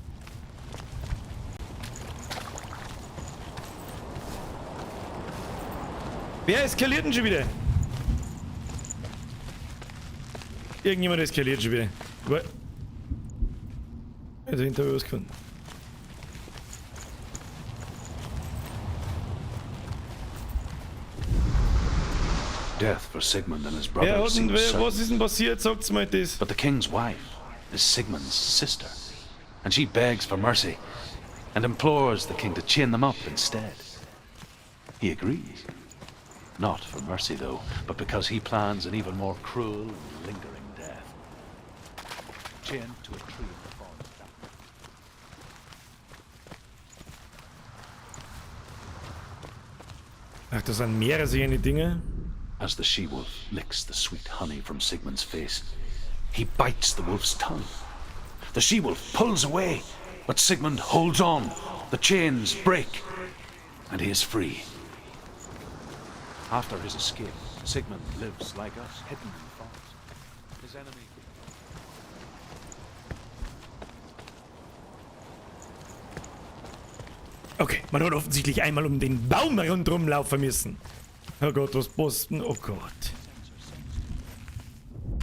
Wer eskaliert denn schon wieder? Irgendjemand eskaliert schon wieder. Also hinter mir was gefunden. Death for Sigmund and his brother Ja, seems certain. was ist denn passiert? Sagt's mal das. But the king's wife is Sigmund's sister, and she begs for mercy and implores the king to chain them up instead. He agrees. Not for mercy, though, but because he plans an even more cruel and lingering death. Chained to a tree in the forest. Ach, das sind mehrere solche Dinge. As the she-wolf licks the sweet honey from Sigmund's face, he bites the wolf's tongue. The she-wolf pulls away, but Sigmund holds on. The chains break, and he is free. After his escape, Sigmund lives like us, hidden in the forest. His enemy... Okay, man hat offensichtlich einmal um den Baum rundherum laufen müssen. Oh Gott, was posten? Oh Gott.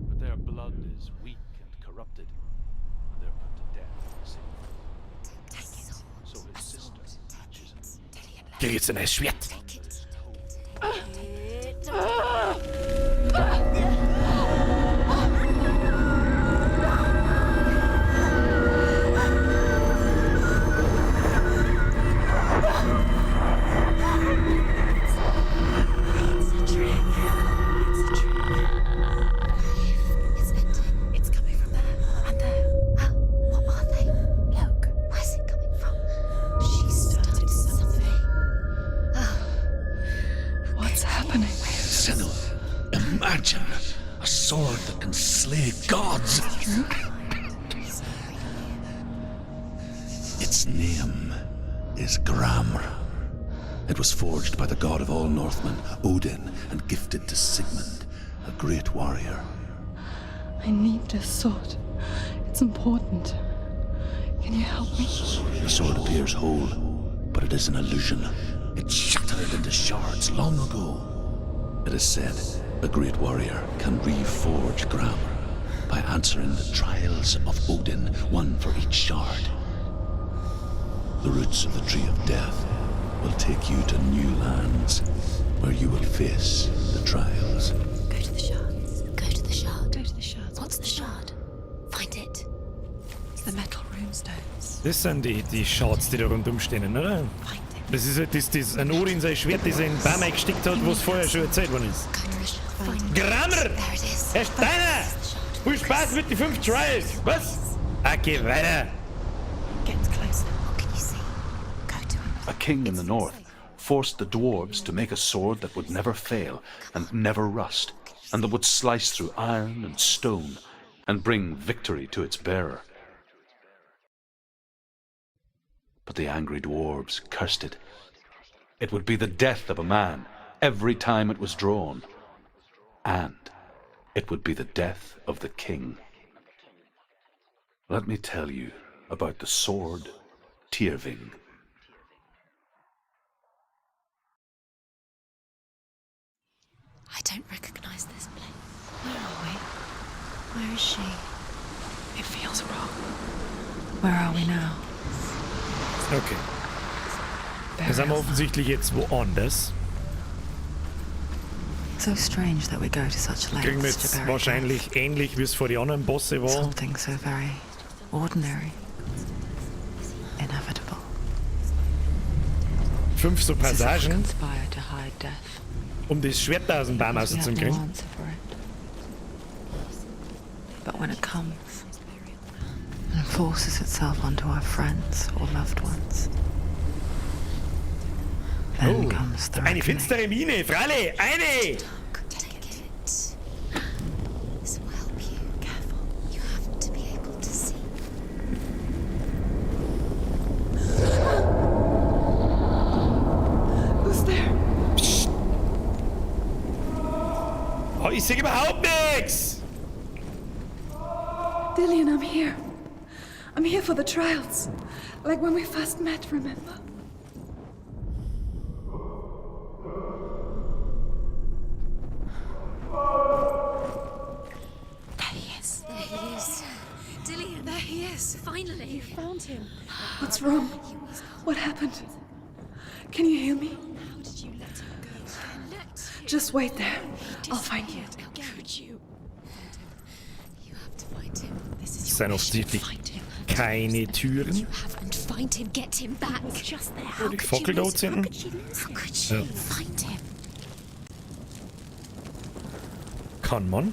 But their blood is weak and corrupted, and they're put to death in the same way. So his sister catches him. Krieg jetzt ein neues Schwert. It's a trick. It's a trick. It's ending. It's coming from there and there. Huh? What are they? Look. Where's it coming from? She started something. Oh. What's happening? Senua, imagine a sword that can slay gods. Its name is Gramr. It was forged by the god of all Northmen, Odin, and gifted to Sigmund, a great warrior. I need this sword. It's important. Can you help me? The sword appears whole, but it is an illusion. It shattered into shards long ago. It is said a great warrior can reforge Gramr by answering the trials of Odin, one for each shard. The roots of the Tree of Death will take you to new lands, where you will face the trials. Go to the shards. Go to the shard. Go to the shards. What's the shard? Find it. It's the metal runestones. Das sind die Shards, die da rundum stehen, oder? Find it. Das ist halt das ein Odin sein Schwert, das er in den Baum eingesteckt hat, was vorher schon erzählt worden ist. Go to the shard. Find it. Gramr! There it is. Herr Steiner! Viel Spaß mit den 5 Trials! Was? Okay, weiter! Get closer. What can you see? Go to it. A king in the north forced the dwarves to make a sword that would never fail and never rust, and that would slice through iron and stone and bring victory to its bearer. But the angry dwarves cursed it. It would be the death of a man every time it was drawn, and it would be the death of the king. Let me tell you about the sword Tyrving. I don't recognize this place. Where are we? Where is she? It feels wrong. Where are we now? Okay. Da sind wir offensichtlich jetzt woanders. So strange that we go to such Kriegen wir lengths to jetzt bury death. wahrscheinlich ähnlich, wie es vor die anderen Bosse war. Something so very ordinary. Inevitable. Fünf so It's as if we Passagen, conspire to hide death. um das Schwert da aus dem Baum Because we have no rauszukriegen. answer for it. But when it comes and forces itself onto our friends or loved ones, then Oh, comes the eine reckoning. finstere Mine, Fralle, eine! Take it. This will help you. Careful. You have to be able to see. Who's there? Psst. Oh, ich sehe überhaupt nichts! Dillion, I'm here. I'm here for the trials. Like when we first met, remember? There he is. There he is. Dillion. There he is. Finally. You found him. What's wrong? What happened? Can you hear me? How did you let him go? Let you. Just wait there. I'll find you. How could you? You have to find him. This is Es your sind mission. offensichtlich Find him. keine Türen. You have and find him. Get him back. Just there. Oh, How die could you Fackel da lose him? How anzünden? could she lose him? How could she Ja. find him? Kann man?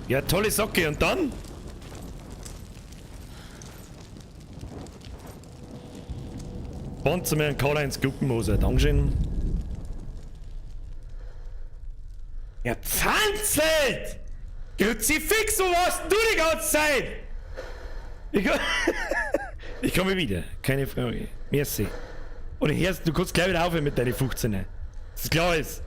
Ja, tolle Socke. Und dann? Bonze mir einen Karl-Heinz Guggenmoser. Dankeschön. Ja, Pfanzelt! Kruzifix, wo warst denn du die ganze Zeit? Ich, ich komme wieder, keine Frage. Merci. Und hörst, du kannst gleich wieder aufhören mit deinen 15. Das ist klar ist.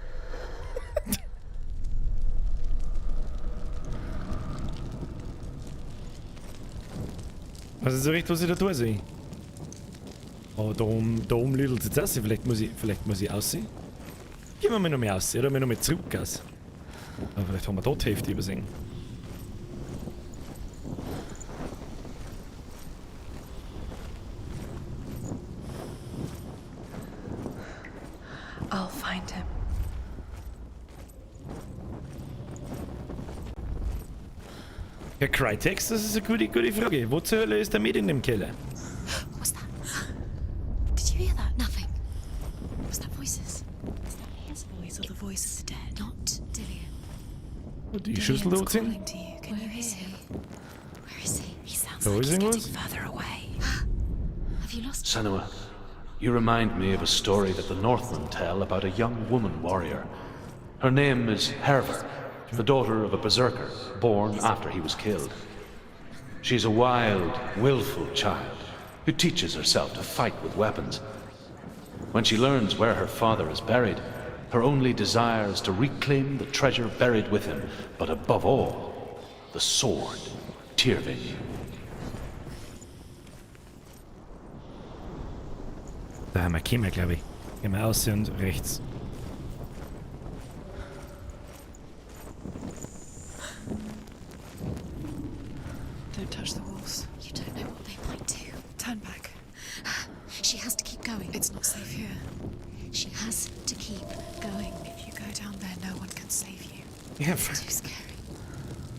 Was ist so recht, was ich da tue, soll? Oh, da oben lüdelt es jetzt aus. Vielleicht muss ich aussehen. Gehen wir mal noch mehr aus, oder mal noch mal zurück aus. Aber vielleicht haben wir dort die Hälfte übersehen. I'll find him. Ja, Crytex, das ist eine gute Frage. Wo zur Hölle ist der mit in dem Keller? What was that? Did you hear that? Nothing. Was that voices? Is that his voice or the voice of the dead? Not Dillion. Und die Schüssel da Dillion's anzünden? calling to you. Can you hear him? Where is he? He sounds Da like ist he's irgendwas. getting further away. Have you lost Senua, you remind me of a story that the Northmen tell about a young woman warrior. Her name is Hervor, the daughter of a berserker born after he was killed. She's a wild, willful child who teaches herself to fight with weapons. When she learns where her father is buried, her only desire is to reclaim the treasure buried with him, but above all, the sword, Tyrfing. Da haben wir gekommen, glaube ich. Gehen wir aus und rechts. Don't touch the walls. You don't know what they might do. Turn back. She has to keep going. It's not safe here. She has to keep going. If you go down there, no one can save you. Ja, Too scary.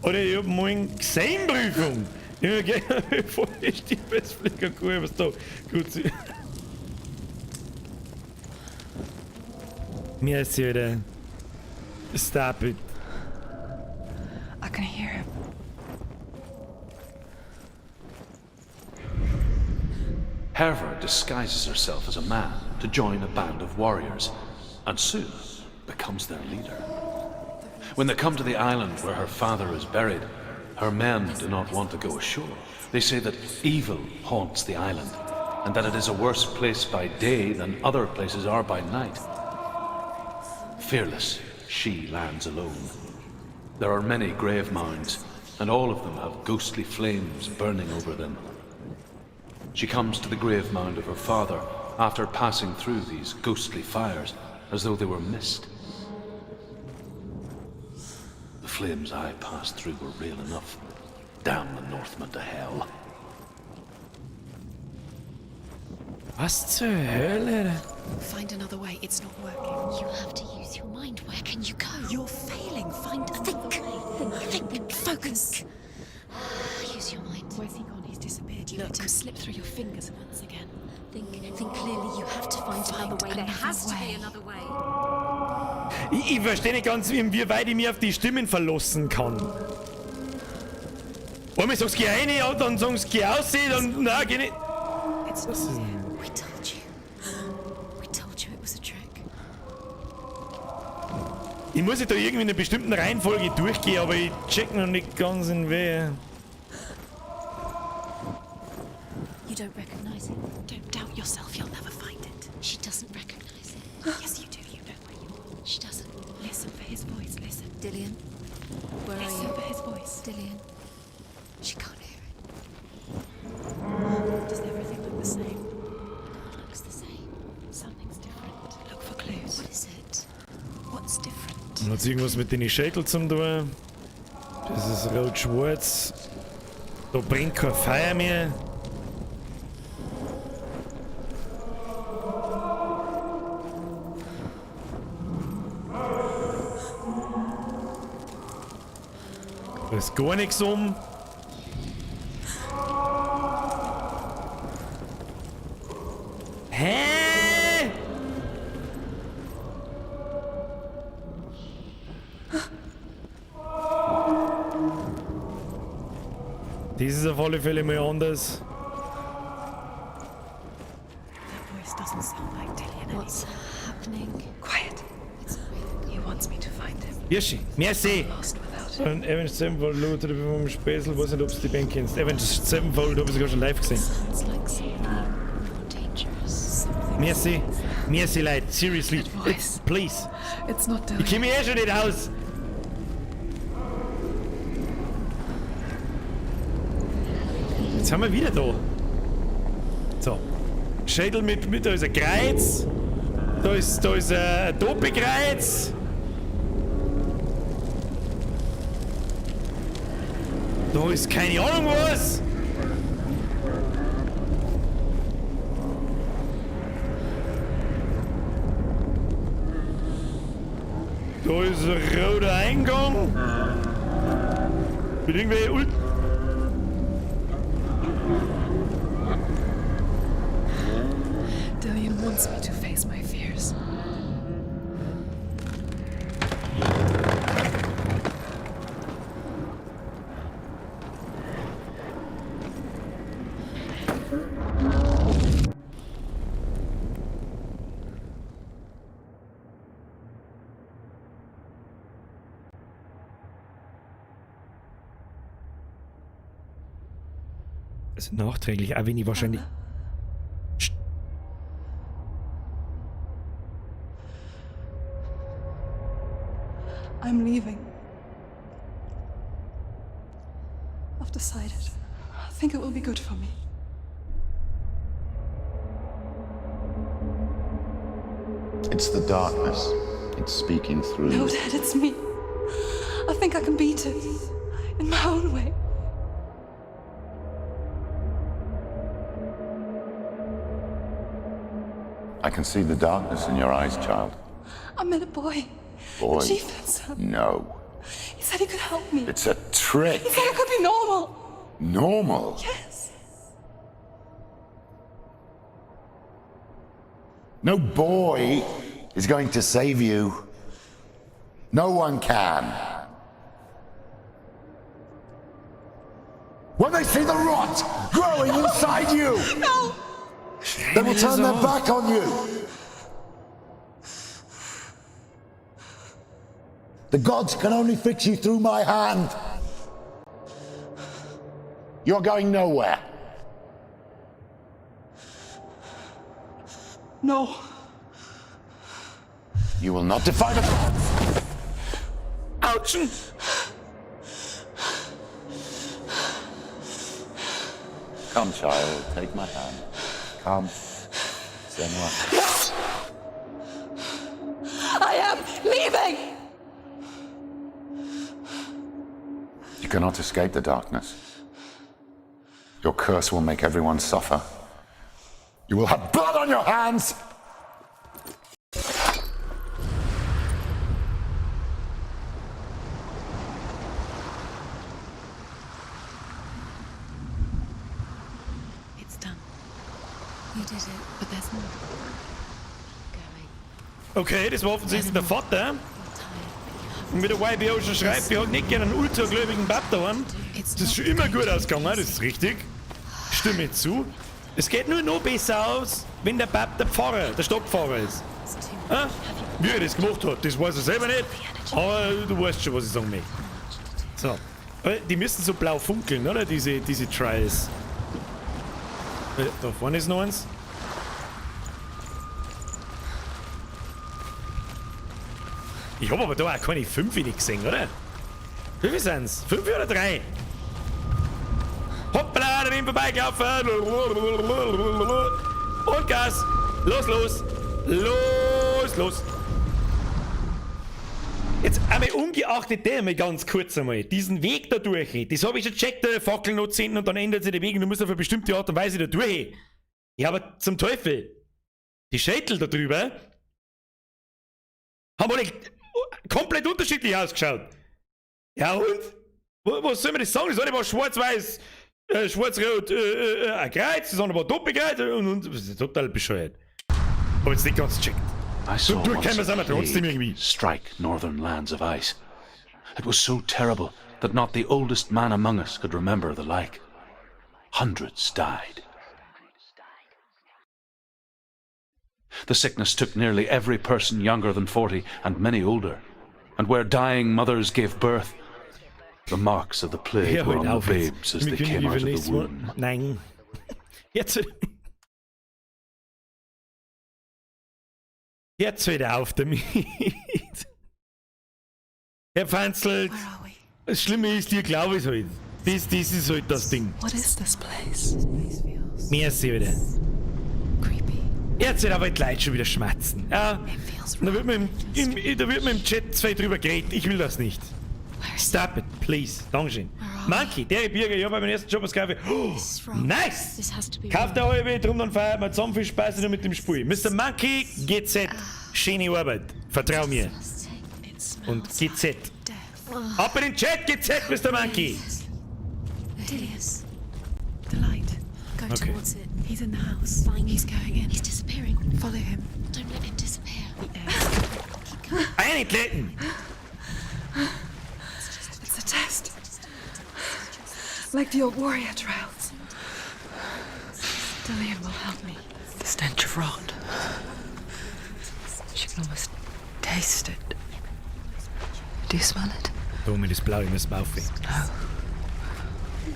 Oder ich hab morgen Gesangprüfung. Ich hab gleich bevor ich die Westflieger gucke, was da gut ist. Mir ist hier wieder. Stop it. I can hear him. Hervor disguises herself as a man to join a band of warriors, and soon becomes their leader. When they come to the island where her father is buried, her men do not want to go ashore. They say that evil haunts the island, and that it is a worse place by day than other places are by night. Fearless, she lands alone. There are many grave mounds, and all of them have ghostly flames burning over them. She comes to the grave mound of her father after passing through these ghostly fires as though they were mist. The flames I passed through were real enough. Damn the Northmen to hell. Was zur Hölle? Find another way. It's not working. You have to use your mind. Where can you go? You're failing. Find another Think. way. Think. Think. Focus. Use your mind. Where's he gone? He's disappeared. You let him slip through your fingers once again. Think. Think clearly. You have to find, Find another way. There another has to be way. another way. Ich verstehe nicht ganz, inwieweit ich mich auf die Stimmen verlassen kann. Einmal sagst du, geh rein, ja, dann sagst du, geh raus, dann, nein, geh nicht. It's not here. We told you. We told you it was a trick. Ich muss ja da irgendwie in einer bestimmten Reihenfolge durchgehen, aber ich check noch nicht ganz in wer. You don't recognize it. Don't doubt yourself. You'll never find it. She doesn't recognize it. Yes, you do. You know where you are. She doesn't. Listen for his voice. Listen. Dillion, where are Listen you? for his voice. Dillion. She can't hear it. Does everything look the same? It looks the same. Something's different. Look for clues. What is it? What's different? Hat irgendwas mit den Schädel zum tun? Das ist rot-schwarz. Da brennt kein Feuer mehr. Da ist gar nichts um. Hä? Das ist auf alle Fälle mal anders. That voice doesn't sound like Dillion anymore. What's happening? Quiet. It's not real. He wants me to find him. Hirschi, merci. Lost without him. Und Avenged Sevenfold, Logo vom Späßel, weiß nicht, ob du die Band kennst. Avenged Sevenfold habe ich sogar schon live gesehen. Sounds like something more dangerous. Something. Merci. Merci, Leute. Seriously. That voice. Please. It's not Ich Dillion. kenne mich eh schon nicht aus. Jetzt sind wir wieder da. So. Schädel mit, da ist ein Kreuz. Da ist ein Doppelkreuz. Da ist keine Ahnung was. Da ist ein roter Eingang. Mit irgendwelchen Ult. Dillion wants me to face my fears. Also nachträglich, auch wenn ich wahrscheinlich. I'm leaving. I've decided. I think it will be good for me. It's the darkness. It's speaking through No, you. Dad, it's me. I think I can beat it. In my own way. I can see the darkness in your eyes, child. I met a boy. Boy. The chieftain's son. No. He said he could help me. It's a trick. He said I could be normal. Normal. Yes. No boy is going to save you. No one can. When they see the rot growing inside you, No! they will turn their back on you. The gods can only fix you through my hand. You're going nowhere. No. You will not defy the gods. Autschen! Come, child, take my hand. Come. Senua. I am leaving! You cannot escape the darkness. Your curse will make everyone suffer. You will have blood on your hands! It's done. You did it, but there's more. Okay, das war offensichtlich der Vater. Und wie der YBO schon schreibt, wir haben nicht gerne einen ultragläubigen Bab daheim. Das ist schon immer gut ausgegangen, das ist richtig. Stimme zu. Es geht nur noch besser aus, wenn der Bab der Pfarrer, der Stadtpfarrer ist. Ha? Wie er das gemacht hat, das weiß er selber nicht. Aber du weißt schon, was ich sagen möchte. So. Aber die müssen so blau funkeln, oder? Diese Trials. Da vorne ist noch eins. Ich hab aber da auch keine 5 nicht gesehen, oder? Wie viel sind's? 5 oder 3? Hoppla, da bin ich vorbeigelaufen. Und Gas. Los, los. Los, los. Jetzt einmal ungeachtet dem, mal ganz kurz einmal, diesen Weg da durch, das hab ich schon gecheckt, der Fackel noch zünden und dann ändert sich der Weg und du musst auf eine bestimmte Art und Weise da durch. Ja, aber zum Teufel, die Schädel da drüber haben alle komplett unterschiedlich ausgeschaut. Ja und? Was soll man das sagen? Das eine war schwarz-weiß, schwarz-rot, ein Kreuz, das andere war Doppelkreuz und das ist total bescheuert. Hab jetzt nicht ganz gecheckt. I saw Du once kennen wir's a aber trotzdem plague irgendwie. strike northern lands of ice. It was so terrible that not the oldest man among us could remember the like. Hundreds died. The sickness took nearly every person younger than 40 and many older. And where dying mothers gave birth, the marks of the plague Hör were halt on the auf jetzt. babes as Wir they können came out über of the nächstes Mal. womb. Nein. Jetzt. Jetzt wieder auf damit. Herr Pfanzl, das Schlimme ist, dir glaube ich halt. Das ist halt das Ding. What is this place? Merci, wieder. Jetzt wird aber die Leute schon wieder schmatzen. Ja, da wird man im Chat zwei drüber geredet. Ich will das nicht. Stop it, please. Dankeschön. Monkey, der Birger, ich hab bei meinem ersten Job was gekauft. Oh, nice! This has to be Kauft der halbe, drum dann feiert man zusammen viel Spaß nur mit dem Spiel. Mr. Monkey, GZ. Schöne Arbeit. Vertrau mir. Und GZ. Ab in den Chat, GZ, Mr. Monkey! Dilius. The light. Go Okay. towards it. He's in the house. Find He's going in. He's disappearing. Follow him. Don't let him disappear. Eintreten! It's a test. Like the old warrior trials. Dillion will help me. The stench of rot. She can almost taste it. Do you smell it? Domi, das Blaue müssen wir aufhören.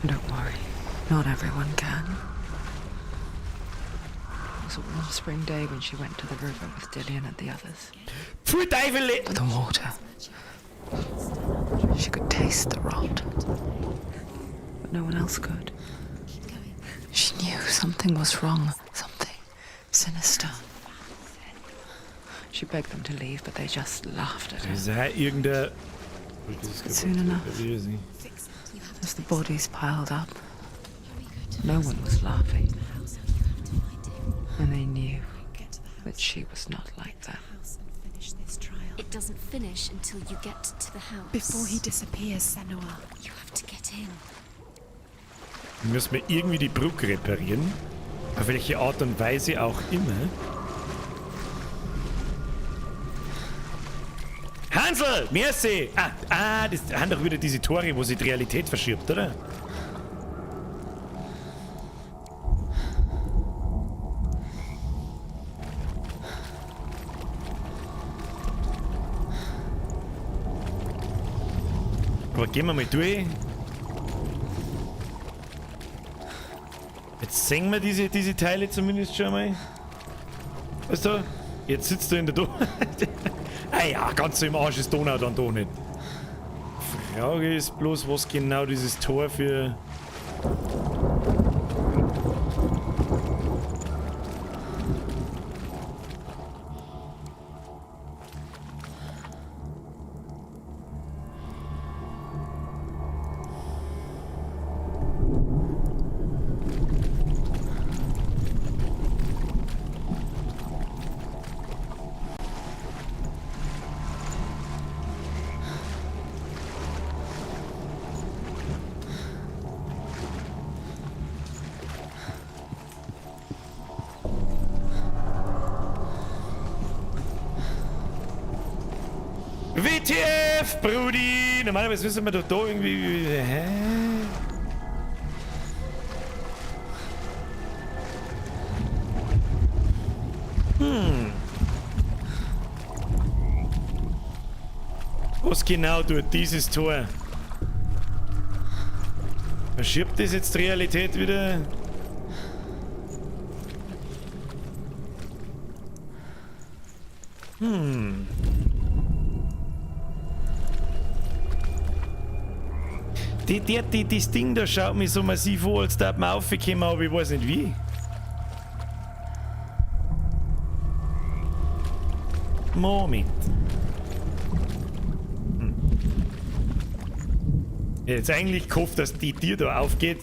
No. Don't worry. Not everyone can. It was a warm spring day when she went to the river with Dillion and the others. Pfui Teufel! But the water. She could taste the rot. But no one else could. She knew something was wrong. Something sinister. She begged them to leave, but they just laughed at her. Das ist ja irgendein. But soon enough, as the bodies piled up, no one was laughing. And they knew that she was not like them. Finish this trial. It doesn't finish until you get to the house. Before he disappears, Senua. You have to get in. Müssen wir irgendwie die Brücke reparieren. Auf welche Art und Weise auch immer. Hansel! Merci! Ah, das haben doch wieder diese Tore, wo sich die Realität verschiebt, oder? Aber gehen wir mal durch. Jetzt sehen wir diese Teile zumindest schon mal. Weißt du, jetzt sitzt du in der Donau. Ah ja, ganz so im Arsch ist Donau dann doch nicht. Frage ist bloß, was genau dieses Tor für... WTF, Brudi! Normalerweise wissen wir doch da irgendwie... Hä? Hm. Was genau tut dieses Tor? Verschiebt das jetzt die Realität wieder? Hm. Das Ding da schaut mich so massiv an, als da man aufgekommen, aber ich weiß nicht wie. Moment. Hm. Ich hätte jetzt eigentlich gehofft, dass die Tür da aufgeht,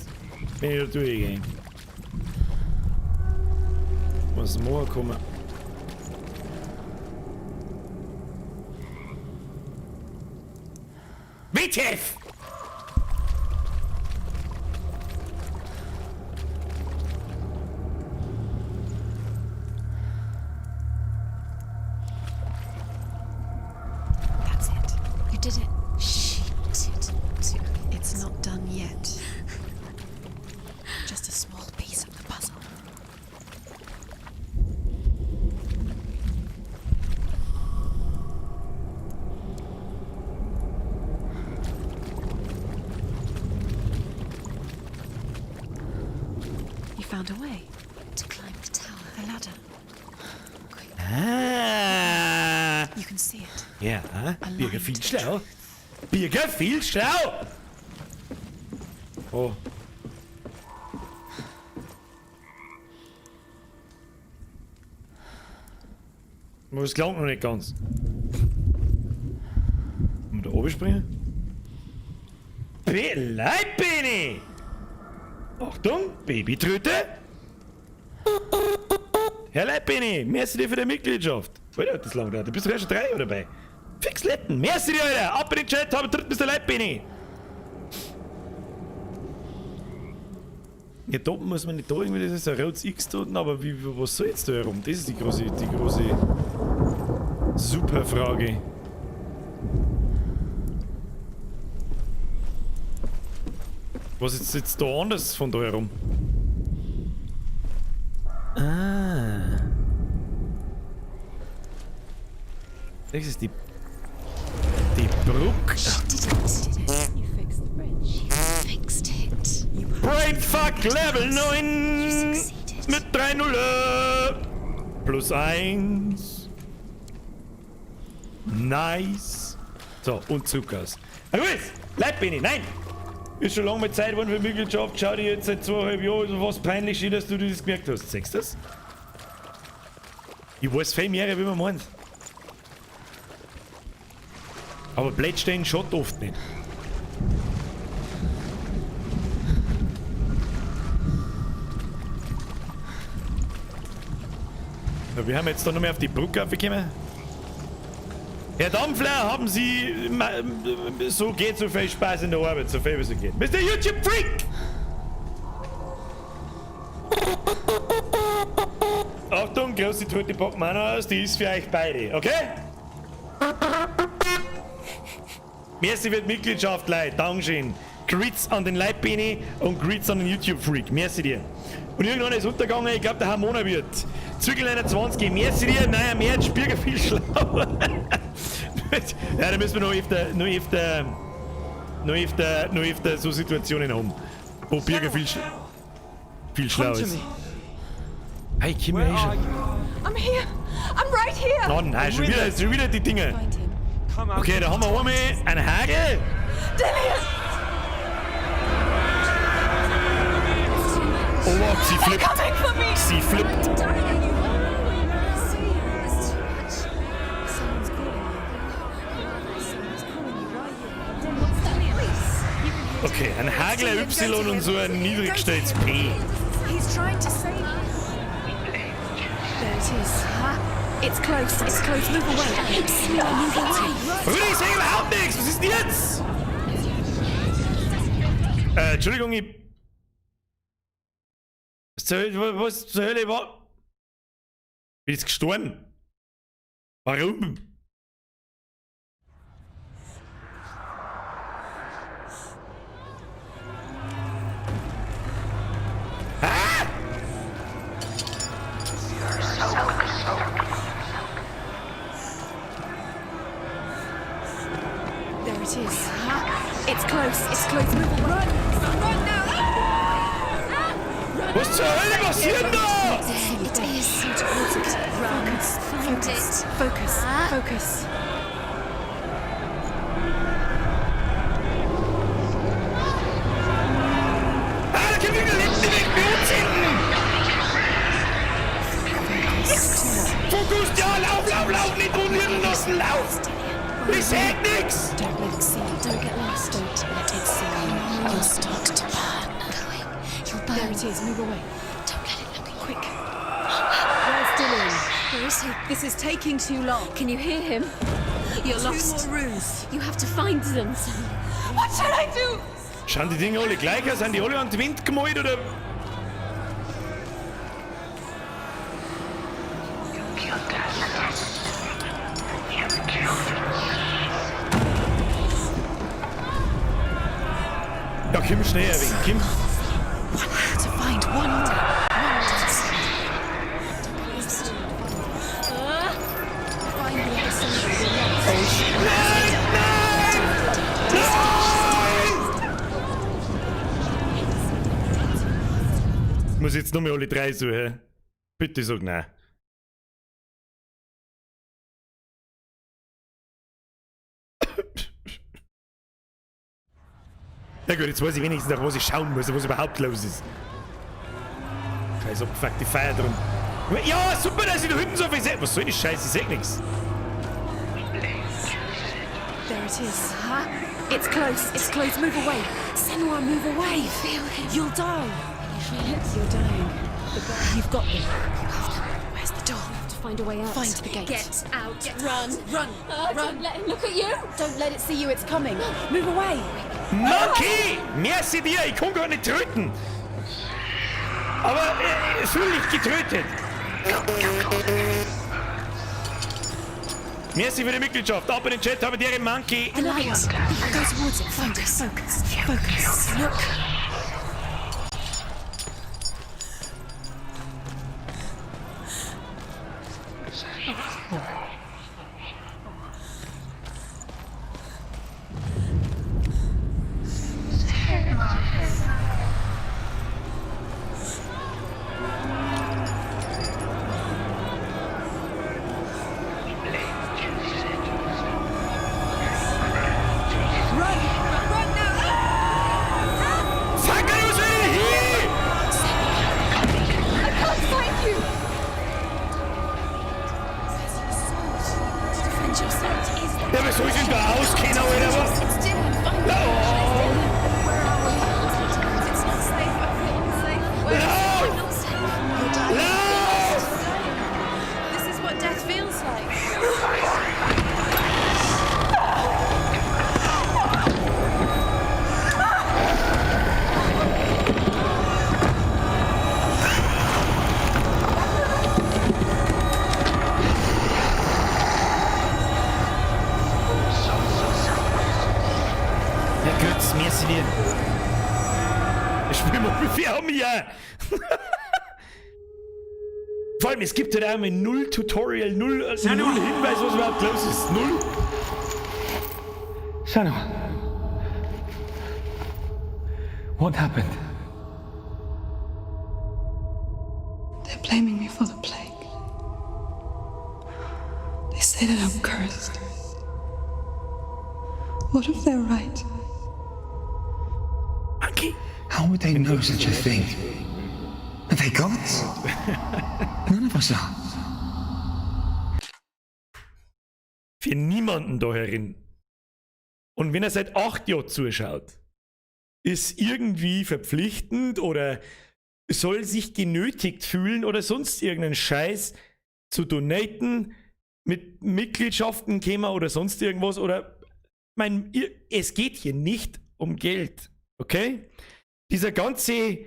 wenn ich da durchgehe. Was morgen kommen. WTF! That's it. You did it. She did do it. It's not done yet. Just a small piece of the puzzle. You found a way. To climb the tower. The ladder. Quick. Ah. You can see it. Ja, Birger viel schlau. Birger viel schlau! Oh. Aber es klang noch nicht ganz. Wollen wir da oben springen? Bleib, Benny! Achtung, Babytröte! Herr Leibini, merci dir für die Mitgliedschaft. Alter, hat das lang gedauert. Du bist doch erst schon 3 Jahre dabei. Fix Letten, merci dir, Alter! Ab in den Chat, hab dritten Mr. Leibini! Ja, da muss man nicht da irgendwie, das ist ein rotes X da unten, aber wie, was soll jetzt da herum? Das ist die große super Frage. Was ist jetzt da anders von da herum? Ah. Das ist die Brücke. You fixed the bridge. You fixed it. Brainfuck Level 9 mit 3 Null plus 1. Nice. So, und zurück aus. Luis, bleib bin ich. Nein! Ist schon lange mal Zeit geworden für Mitgliedschaft. Schau dir jetzt seit 2,5 Jahren. Ist was peinlich, schön, dass du das gemerkt hast. Siehst du das? Ich weiß viel mehr, wie man meint. Aber Blödstein schaut oft nicht. So, wir haben jetzt da noch mehr auf die Brücke aufgekommen. Herr Dampfler, haben Sie so geht so viel Spaß in der Arbeit, so viel wie es geht. Mr. YouTube Freak! Achtung, große Tote packen wir auch noch aus, die ist für euch beide, okay? Merci für die Mitgliedschaft, Leute. Dankeschön. Grüß an den Leibini und Grüß an den YouTube Freak. Merci dir. Und irgendwann ist untergegangen, ich glaub, der Harmona wird. Zügel 21, merci dir, neuer März, Birger viel schlauer. Ja, da müssen wir noch öfter so Situationen haben, wo Birger viel schlau ist. Hey, komm her schon. I'm here. I'm right here. Oh nein, schon wieder die Dinge. Okay, da haben wir einmal einen Hagel. Oh, wow, sie flippt. Sie flippt. Okay, ein Hagler Y und so ein niedrigstelltes P. He's trying to save you. There it is. It's close, it's close. Move away. Move away. Rudi, ich sehe überhaupt nichts. Was ist denn jetzt? Entschuldigung, ich... Was zur Hölle war... Bin jetzt gestorben? Warum? It's close. It's close. Move away. Run! Run now! Run. Was zur Hölle passiert denn da? It is. Towards it. Run. Focus. Find Focus. it. Focus. Focus. Ah, da können wir den weg anzünden! Fokus, ja, lauf, lauf, lauf, nicht rumliegen lassen, lauf! Ich seh nix! Don't let it see you. Don't get lost. Don't let it see you. You'll start to burn. Going. You'll burn. There it is. Move away. Don't let it look at you. Quick. Where's Dillion? Where is he? This is taking too long. Can you hear him? You're Two lost. more rooms. You have to find them. What should I do? Schauen die Dinge alle gleich aus? Sind die alle an die Wind gemalt oder? Ja, komm schnell ein wenig, komm. One to find one. Find the other side. Oh, shit. Nein, nein! Nein! Ich muss jetzt nochmal alle drei suchen. Bitte sag nein. Na gut, jetzt weiß ich wenigstens, nach was ich schauen muss, was überhaupt los ist. Scheiß abgefuckte Feier drum. Ja, super, dass ich da hinten so viel sehe. Was soll die Scheiße? Ich seh nix. There it is. It's close. It's close. Move away. Senua, move away. Feel him. You'll die. Can you feel it? You're dying. You've got them. You have them. Where's the door? You have to find a way out. Find the gate. Get out. Run. Run. Oh, Run. Don't let him look at you. Don't let it see you. It's coming. Move away. Monkey! Merci dir, ich kann gar nicht tröten. Aber fühl dich getrötet. Merci für die Mitgliedschaft. Ab in den Chat, habe die Monkey. The light. Go towards it. Focus. Focus. Focus. Look. Run. Run now. Fuck, wo soll ich hin? I can't find you. To defend yourself. Is that? Ja, was soll ich denn da auskennen, Alter? Was? It's Dillion. Find No. him. Where's Dillion? Where are we? It's not safe. I feel unsafe. Where is No. it? I'm not safe. You're dying. Lauf! This is what death feels like. Ja, gut, merci dir. Ich spiel mal wir haben ja. Vor allem, es gibt halt einmal null Tutorial, null Hinweis, was überhaupt los ist. Null. Senua. What happened? They're blaming me for the plague. They say that I'm cursed. What if they're right? Monkey. How would they know such a thing? Are they gods? None of us are. Für niemanden da herin. Und wenn er seit 8 Jahren zuschaut, ist irgendwie verpflichtend oder soll sich genötigt fühlen oder sonst irgendeinen Scheiß zu donaten, mit Mitgliedschaften käme oder sonst irgendwas oder mein, es geht hier nicht um Geld, okay? Dieser ganze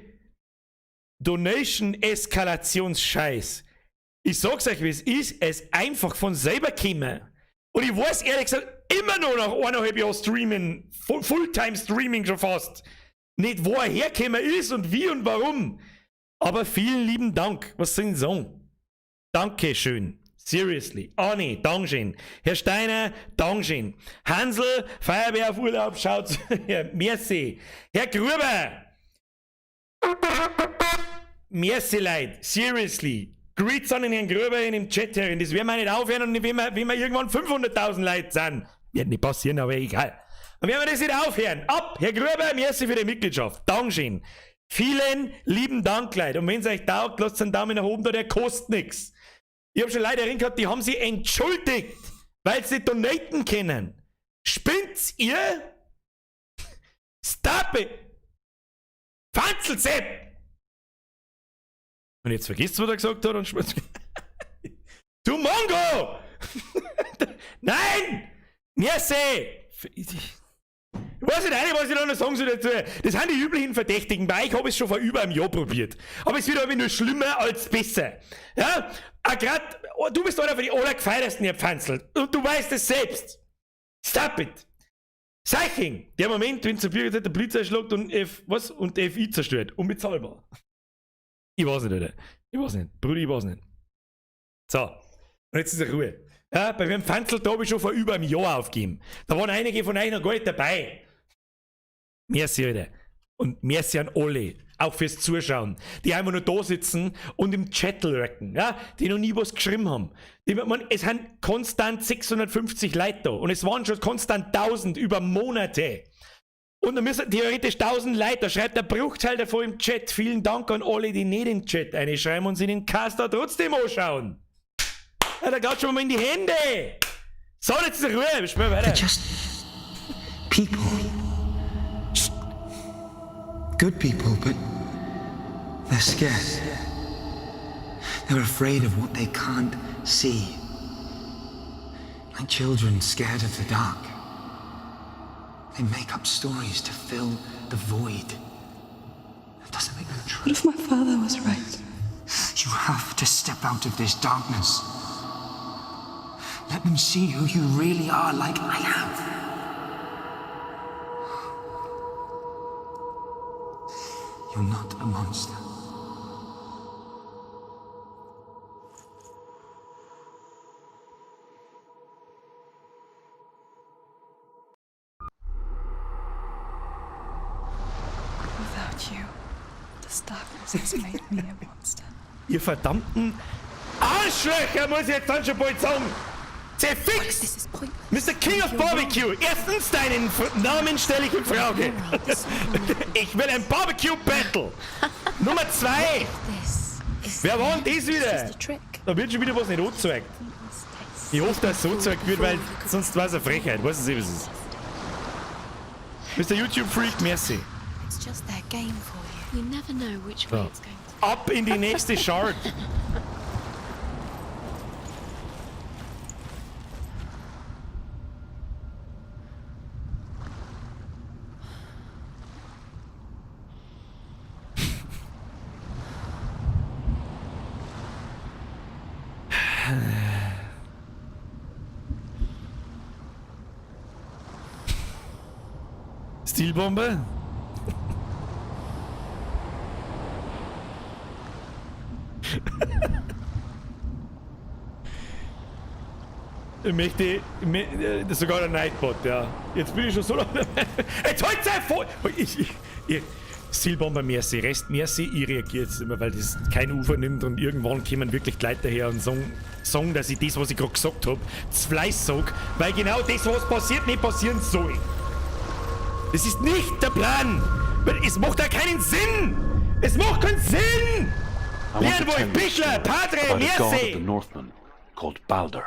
Donation-Eskalationsscheiß, ich sag's euch, wie es ist, es ist einfach von selber gekommen. Und ich weiß ehrlich gesagt immer noch nach 1,5 Jahren Streaming, Fulltime Streaming schon fast, nicht, wo er hergekommen ist und wie und warum. Aber vielen lieben Dank. Was soll ich sagen? Dankeschön. Seriously. Anni, Dankeschön. Herr Steiner, Dankeschön. Hansel, Feuerwehr auf Urlaub, schaut. Merci. Herr Gruber. Merci, Leute. Seriously. Grüß an den Herrn Gruber in dem Chat herin. Das werden wir nicht aufhören und wenn wir irgendwann 500.000 Leute sind. Wird nicht passieren, aber egal. Und werden wir das nicht aufhören. Ab, Herr Gruber, merci für die Mitgliedschaft. Dankeschön. Vielen lieben Dank, Leute. Und wenn es euch taugt, lasst einen Daumen nach oben da, der kostet nichts. Ich hab schon Leute drin gehabt, die haben sich entschuldigt, weil sie nicht donaten können. Spinnt's ihr? Stop it! Fanzelsepp! Und jetzt vergisst, was er gesagt hat und schmeißt. Du Mongo! Nein! Merci! Ich weiß nicht, was ich da noch sagen soll dazu. Das sind die üblichen Verdächtigen. Bei euch habe ich es schon vor über einem Jahr probiert. Aber es wird aber nur schlimmer als besser. Ja? Ah, grad, oh, du bist einer von den allergefeiersten, ihr Pfanzel. Und du weißt es selbst. Stop it! Seiching! Der Moment, wenn zur Bürgerzeit der Blitz einschlägt und F, was? Und FI zerstört. Unbezahlbar. Ich weiß nicht, Alter. Ich weiß nicht. Bruder, ich weiß nicht. So. Und jetzt ist Ruhe. Ja, bei meinem Pfanzel da habe ich schon vor über einem Jahr aufgegeben. Da waren einige von euch noch gar nicht dabei. Merci, Alter. Und merci an alle, auch fürs Zuschauen, die einfach nur da sitzen und im Chat lurken, ja, die noch nie was geschrieben haben. Die, man, es sind konstant 650 Leute da und es waren schon konstant 1000 über Monate. Und da müssen theoretisch 1000 Leute, da schreibt der Bruchteil davon im Chat. Vielen Dank an alle, die nicht im Chat reinschreiben und sich den Caster trotzdem anschauen. Ja, da klatschen wir mal in die Hände. So, jetzt ist Ruhe, wir spielen weiter. They're just people. Good people, but they're scared. They're afraid of what they can't see. Like children scared of the dark. They make up stories to fill the void. That doesn't make them true. What if my father was right? You have to step out of this darkness. Let them see who you really are, like I have. You're not a monster. Without you, this darkness has made me a monster. Ihr verdammten Arschlöcher, muss ich jetzt dann schon bald sagen. Zerfix! Mr. King of Barbecue! Erstens, deinen Namen stelle ich in Frage. Ich will ein Barbecue Battle. Nummer 2. Wer war denn das wieder? Da wird schon wieder was nicht angezeigt. Ich hoffe, dass es so gezeigt wird, weil sonst war es eine Frechheit. Weißt du, was es ist? Mr. YouTube Freak, merci. It's just their game for you. You never know which way So. it's going to Ab in die nächste Shard. Stilbombe? Ich möchte, das ist sogar der Nightbot, ja. Jetzt bin ich schon so lange. Jetzt halt's euch vor! Ich, Stilbomber merci, Rest merci, ich reagiere jetzt immer, weil das kein Ufer nimmt und irgendwann kommen wirklich die Leute daher und sagen, dass ich das, was ich gerade gesagt hab, zu Fleiß sag, weil genau das, was passiert, nicht passieren soll. Das ist nicht der Plan! Weil es macht ja keinen Sinn! Es macht keinen Sinn! I want to Leonwolf, tell you a Bichler, story Padre, about a god of merci! the Northmen called Balder.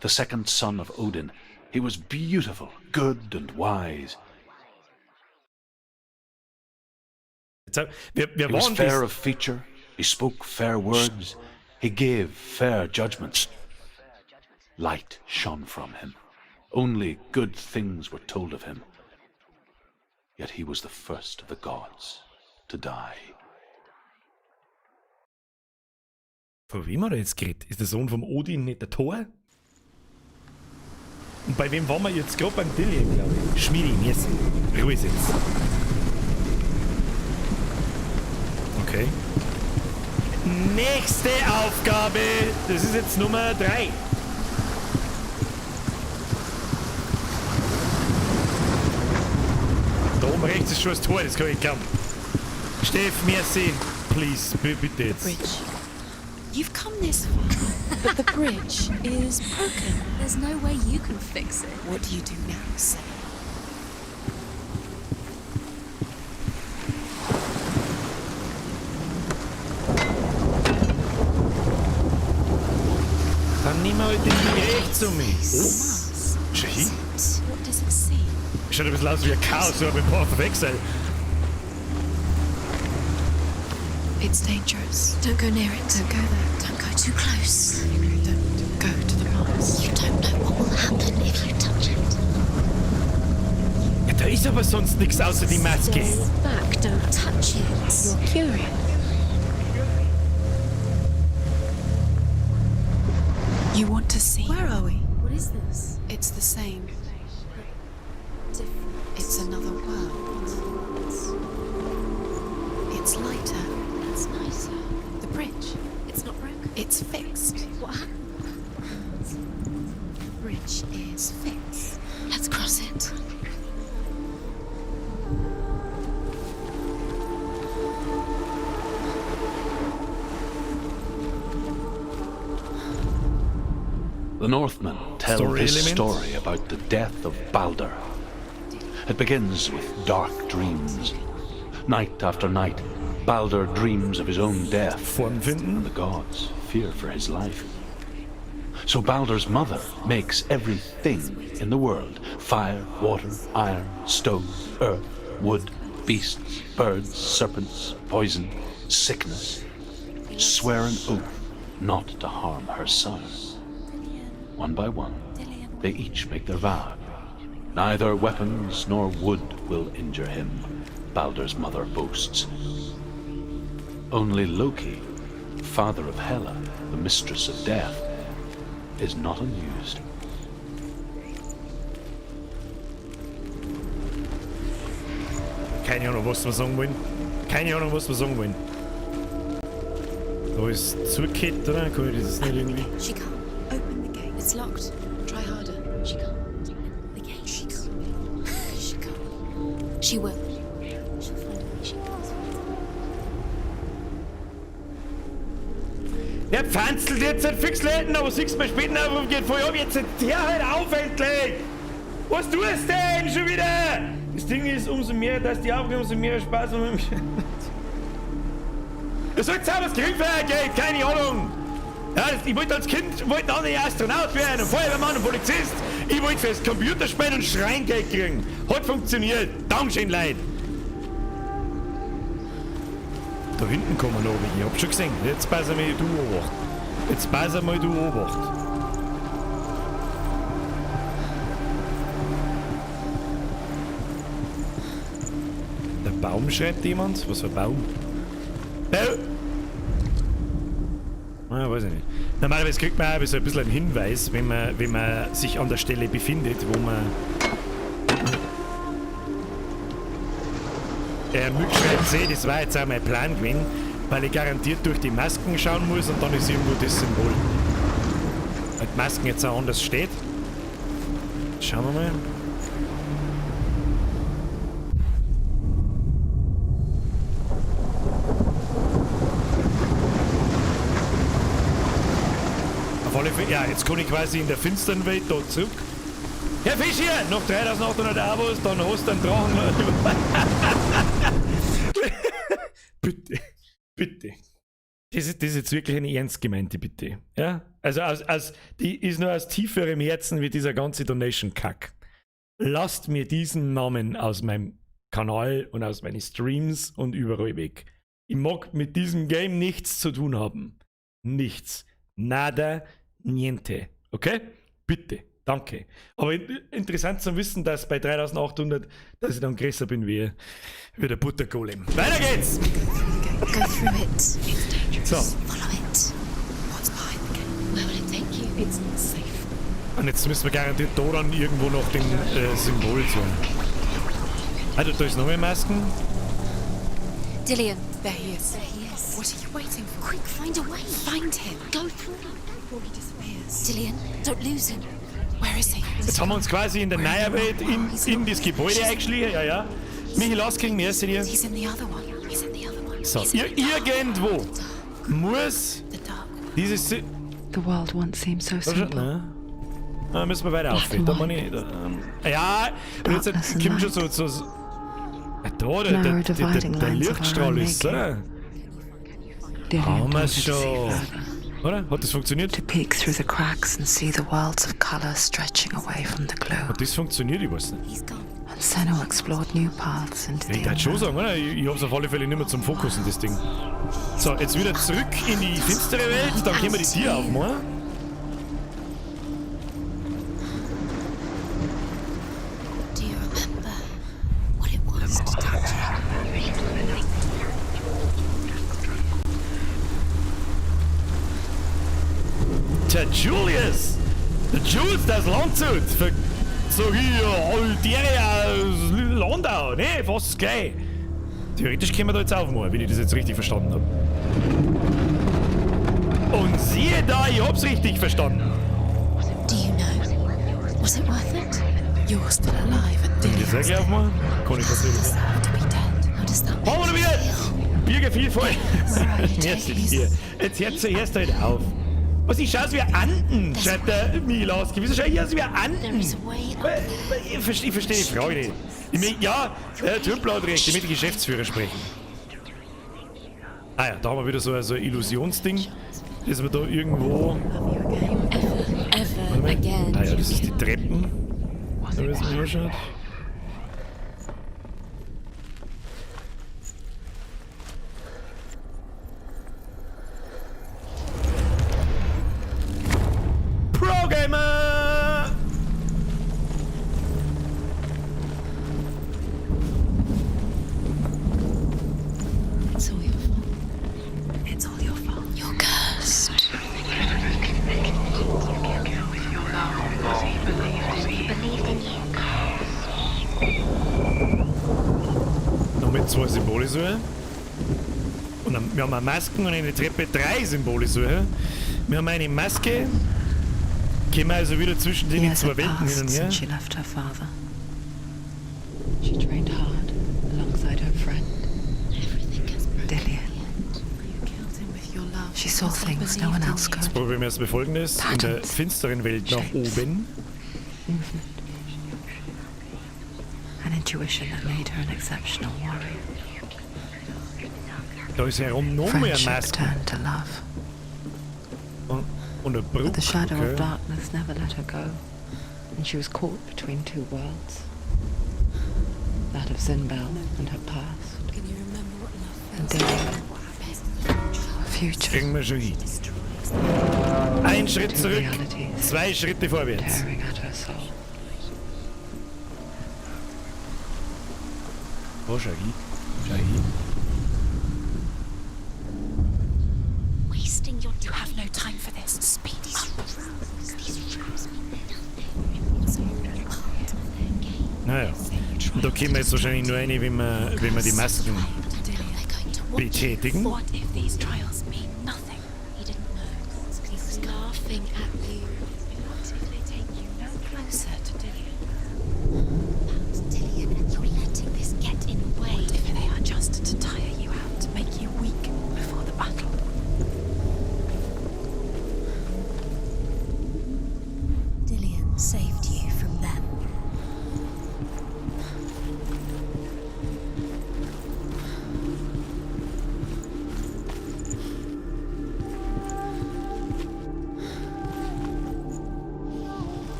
The second son of Odin. He was beautiful, good and wise. Jetzt, wir He was waren fair das- of feature, he spoke fair words, he gave fair judgments. Light shone from him. Only good things were told of him. Yet he was the first of the gods to die. Von wem hat er jetzt geredet? Ist der Sohn vom Odin nicht der Thor? Und bei wem waren wir jetzt gerade? Beim Dillian, glaube ich. Schmiedi, merci. Ruhe ist jetzt. Okay. Nächste Aufgabe. Das ist jetzt Nummer 3. Da oben rechts ist schon das Tor, das kann ich kaum. Steff, merci, please, bitte jetzt. Bridge. You've come this far, but the bridge is broken. There's no way you can fix it. What do you do now, Senua? Dann nehmen wir halt den Ding rechts um mich. Oh. Schau hin. What does it see? Schaut ein bisschen aus wie ein Chaos, so ein paar verwechselt. It's dangerous. Don't go near it. Don't go there. Don't go too close. Don't go to the mask. You don't know what will happen if you touch it. Ja, da ist aber sonst nichts außer die Maske. Stay back. Don't touch it. You're curious. You want to see. Where are we? What is this? It's the same. Different. It's another world. It's lighter. It's nicer. The bridge. It's not broken. It's fixed. What happened? The bridge is fixed. Let's cross it. The Northmen tell Story this element? story about the death of Balder. It begins with dark dreams. Night after night, Balder dreams of his own death. Form finden. And the gods fear for his life. So Balder's mother makes everything in the world: fire, water, iron, stone, earth, wood, beasts, birds, serpents, poison, sickness, swear an oath not to harm her son. One by one, they each make their vow. Neither weapons nor wood will injure him, Balder's mother boasts. Only Loki, father of Hela, the mistress of death, is not amused. Keine Ahnung, was wir sagen wollen. Keine Ahnung, was wir sagen wollen. Da ist zugekehrt, oder? Kann ich das nicht irgendwie? She can't. Open the gate. It's locked. Try harder. She can't. The gate. She can't. She can't. She will. She'll find a way. She will. Der pfanzelt jetzt halt fix Leuten, aber siehst du mal später auf, geht voll ab. Jetzt hör halt auf endlich! Was tust denn schon wieder? Das Ding ist, umso mehr, dass die Aufgaben, umso mehr Spaß und. Ihr sollt auch was Geringführer geht, keine Ahnung! Ja, ich wollte als Kind wollte auch nicht Astronaut werden und Feuerwehrmann und Polizist. Ich wollte fürs Computerspielen und Schreingeld kriegen. Hat funktioniert. Dankeschön, Leute. Da hinten kommen noch welche. Ich hab schon gesehen. Jetzt pass einmal du Obacht. Jetzt pass einmal du Obacht. Der Baum schreibt jemand? Was für ein Baum? Bau! Ah, weiß ich nicht. Normalerweise kriegt man auch so ein bisschen einen Hinweis, wenn man sich an der Stelle befindet, wo man. Mück schreibt C, das war jetzt auch mein Plan gewesen, weil ich garantiert durch die Masken schauen muss und dann ist irgendwo das Symbol. Weil die Masken jetzt auch anders steht. Schauen wir mal. Auf alle Fälle, ja, jetzt kann ich quasi in der finsteren Welt da zurück. Herr Fisch hier, noch 3800 Abos, dann hast du einen Drachen. Bitte, bitte. Das ist jetzt wirklich eine ernst gemeinte Bitte. Ja? Also die ist nur aus tieferem Herzen wie dieser ganze Donation-Kack. Lasst mir diesen Namen aus meinem Kanal und aus meinen Streams und überall weg. Ich mag mit diesem Game nichts zu tun haben. Nichts. Nada, niente. Okay? Bitte. Danke. Aber interessant zu wissen, dass bei 3800, dass ich dann größer bin wie der Buttergolem. Weiter geht's! Go through it. It's dangerous. So. Follow it. What's behind the gate? Where will it take you? It's not safe. Und jetzt müssen wir garantiert da dann irgendwo noch den Symbol suchen. Also, da ist noch mehr Masken. Dillion. There he is. There he is. What are you waiting for? Quick, find a way. Find him. Go through. Before he disappears. Dillion, don't lose him. Where is he? Jetzt haben wir uns quasi in der neuen Welt in das Gebäude eingeschlichen. Ja, ja. Michi Lasking, merci dir. He's in the other one. He's in the other one. So, irgendwo muss dieses... The world once seemed so simple. Ne? Da müssen wir weiter aufgehen. Da meine ich, da, ja, und jetzt kommt schon so da, der Lichtstrahl ist, oder? Haben wir schon. Oder? Hat das funktioniert? To peek through the cracks and see the worlds of color stretching away from the glow. Hat das funktioniert? Ich weiß nicht. And Senua explored new paths into the Ich würde schon sagen, oder? Ich hab's auf alle Fälle nicht mehr zum Fokussen, das Ding. So, jetzt wieder zurück in die finstere Welt, dann können wir die Tür aufmachen. Do you remember what it was to touch him? Der Julius! Der Jules, das Landshut! So hier, Alteria aus Landau, ne? Fast gleich. Theoretisch können wir da jetzt aufmachen, wenn ich das jetzt richtig verstanden habe. Und siehe da, ich hab's richtig verstanden. Do you know? Was it worth it? You're still alive and Kann ich das gleich aufmachen? Kann ich das nicht. deserve to be dead. How does that Haben wir wieder! Birger viel voll. Merci dir. Jetzt hört zuerst halt auf. Was, ich schau aus wie Anden, schaut der Milaski. Wieso schau ich aus wie Anden? Ich verstehe die Frage nicht. Ich mein, ja, der Tümpel hat recht, ich möchte Geschäftsführer sprechen. Ah ja, da haben wir wieder so ein Illusionsding, dass wir da irgendwo... Ah ja, das ist die Treppen. Wenn man das mal anschaut. Pro Gamer! It's all your fault. It's all your fault. You're cursed. Believed in you. Noch mit 2 Symbole suchen. Und dann, wir haben eine Masken und eine Treppe 3 Symbole suchen. Wir haben eine Maske. Gehen wir also wieder zwischen den Years zwei had Welten hin passed und her. since she left her father. She trained hard alongside her friend, Dillion. She saw things no one else Jetzt could. probieren wir erstmal Folgendes. In der finsteren Welt nach oben. Movement. An intuition that made her an exceptional warrior. Da ist herum noch mehr Friendship Masken. turned to love. Und eine Brücke. But the shadow okay. of darkness never let her go, and she was caught between two worlds. That of Zynbel and her past, and Dillion, her future. Kriegen wir schon hin. Ein Schritt zurück, 2 Schritte vorwärts. Tearing at her soul. Oh, schau hin. Schau hin. Wasting your You have no time for this. Speed up. These rooms mean nothing. It's all part of their game. Naja. Und da kommen wir jetzt wahrscheinlich nur rein, wenn wir die Masken betätigen. What if these trials mean nothing? He didn't know. He was laughing at you. What if they take you no closer to Dillion? About Dillion, and you're letting this get in the way. What if they are just to tire you out, to make you weak before the battle? Dillion saved you from them.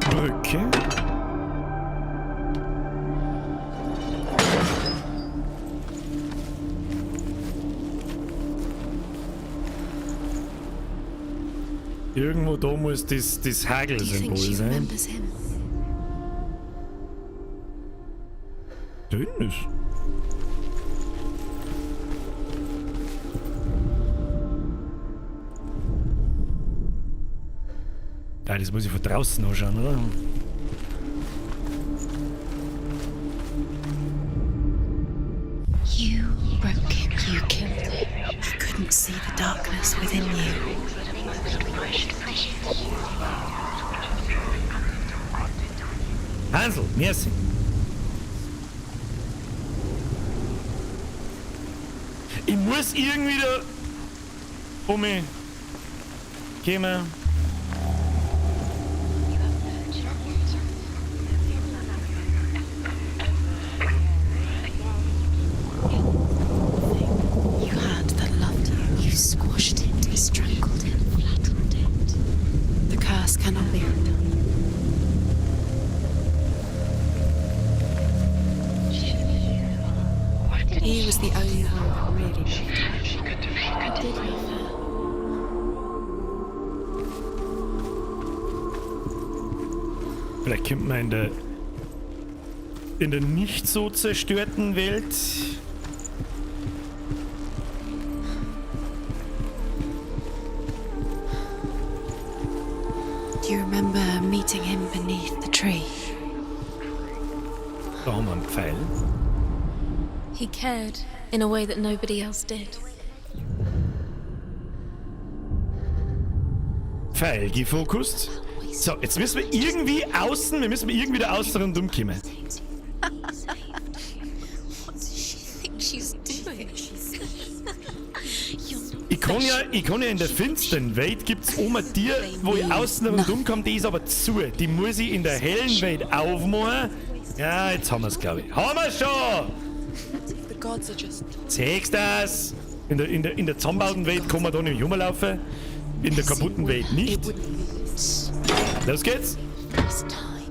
Brücke. Irgendwo da muss das Do you think Hagelsymbol she sein. remembers him? Da hinten ist. Ja, das muss ich von draußen anschauen, oder? the darkness within you. Hansel, merci. Ich muss irgendwie da um mich kommen. You had that loved you. You squashed it, strangled it, flattened it. The curse cannot be undone. He was the only one that really loved her. I did love her. Vielleicht kommt man in der nicht so zerstörten Welt. Do you remember meeting him beneath the tree? Da haben wir einen Pfeil. He cared in a way that nobody else did. Pfeil gefokust. So, jetzt müssen wir irgendwie außen, wir müssen irgendwie da außen rundum kommen. What does she think she's doing? You're not Ich kann ja in der finsteren Welt gibt's oma Tier, wo ich außen rundum komme, die ist aber zu. Die muss ich in der hellen Welt aufmachen. Ja, jetzt haben wir's, glaube ich. Haben wir schon! The gods are just Siehst das? In der zusammenbauten Welt kann man da nicht rumlaufen. In der kaputten Welt nicht. Los geht's! this time.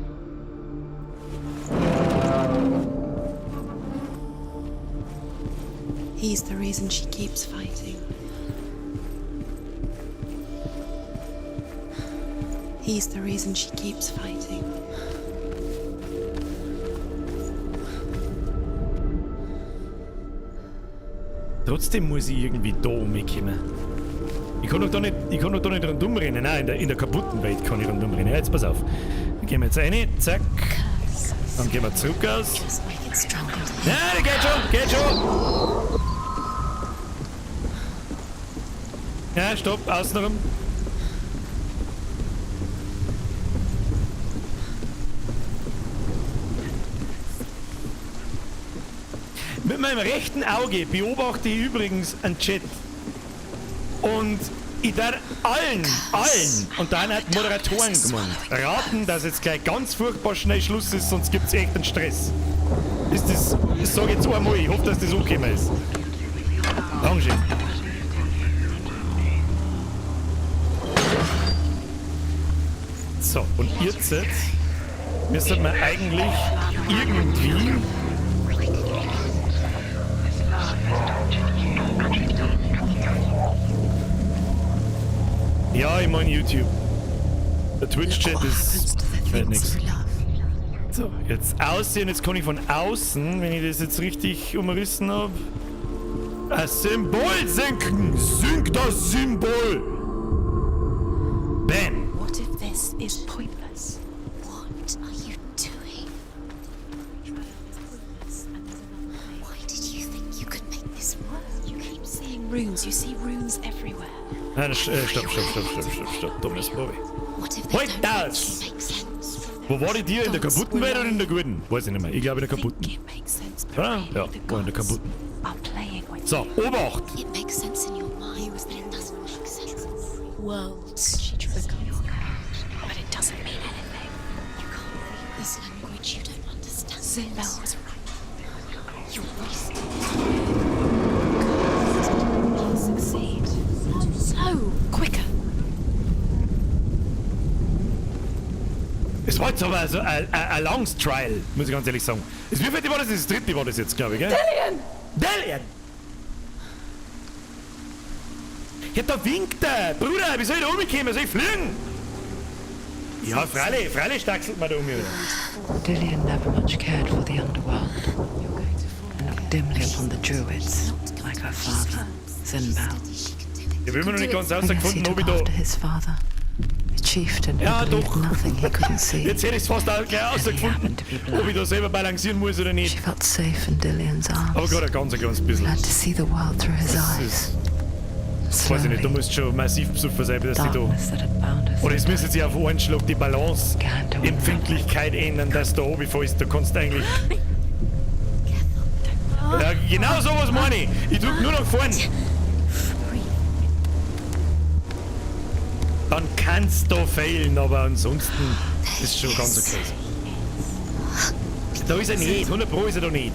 He's the reason she keeps fighting. He's the reason she keeps fighting. Trotzdem muss ich irgendwie da umkommen. Ich kann doch da nicht, ich kann doch da nicht rundum rennen. Nein, in der kaputten Welt kann ich rundum rennen. Ja, jetzt pass auf. Dann gehen wir jetzt rein, zack. Dann gehen wir zurück aus. Just like it strangled him. Ja, das geht schon, geht schon. Ja, stopp, außenrum. Mit meinem rechten Auge beobachte ich übrigens einen Chat. Und ich darf allen, und dann hat Moderatoren gemeint, raten, dass jetzt gleich ganz furchtbar schnell Schluss ist, sonst gibt's echt einen Stress. Ist das, ich sag jetzt einmal, ich hoffe, dass das angekommen ist. Dankeschön. So, und jetzt müssen wir eigentlich irgendwie Ja, ich mein YouTube. Der Twitch-Chat ist halt nix. So, jetzt aussehen. Jetzt kann ich von außen, wenn ich das jetzt richtig umrissen hab, ein Symbol senken. Sink das Symbol. Bam. What if this is pointless? What are you doing? Why did you think you could make this work? You keep seeing runes. You see runes everywhere. Nein, stopp, stopp, stopp, stopp, stopp, stopp. Dummes Bobby. What if they Halt don't das! actually make sense? Wo war die Tür? In der kaputten Welt oder in der guten? Weiß ich nicht mehr. Ich glaube in der kaputten. It makes sense. Ah, ja, war in der kaputten. Are playing with So, Obacht! It makes sense in your mind, but it doesn't make sense. Worlds. But it doesn't mean anything. You can't read this language. You don't understand. Zynbel was right. You're wasting He'll succeed. So Quicker. Es war jetzt aber so ein langes Trial, muss ich ganz ehrlich sagen. Das wievielte war das? Das dritte war das jetzt, glaube ich, gell? Dillion! Dillion! Ja, da winkt er! Bruder, wie soll ich da rumkommen? Soll ich fliegen? Ja, freilich, freilich stachselt man da um, oder? Dillion never much cared for the underworld and looked dimly upon the druids, like her father, Zynbel. Ich will mir noch nicht ganz I guess he rausgefunden, took ob ich da... after his father, a chieftain who Ja, believed doch. nothing he couldn't see. Jetzt hätte ich es fast auch gleich rausgefunden, ob ich da selber balancieren muss oder nicht. She felt safe in Dillion's arms. Aber gerade ein ganz kleines bisschen. Learned to see the world through his Das eyes. ist Weiß ich nicht, du musst schon massiv besoffen sein, dass die da. Oder es müsste sich auf einen Schlag die Balance, Empfindlichkeit ändern, dass du da runterfällst. Du kannst eigentlich. Ja, genau sowas meine ich. Ich drück nur nach vorn. Dann kannst du failen, aber ansonsten ist schon ganz okay. Da ist er nicht, 100 Pro ist er da nicht.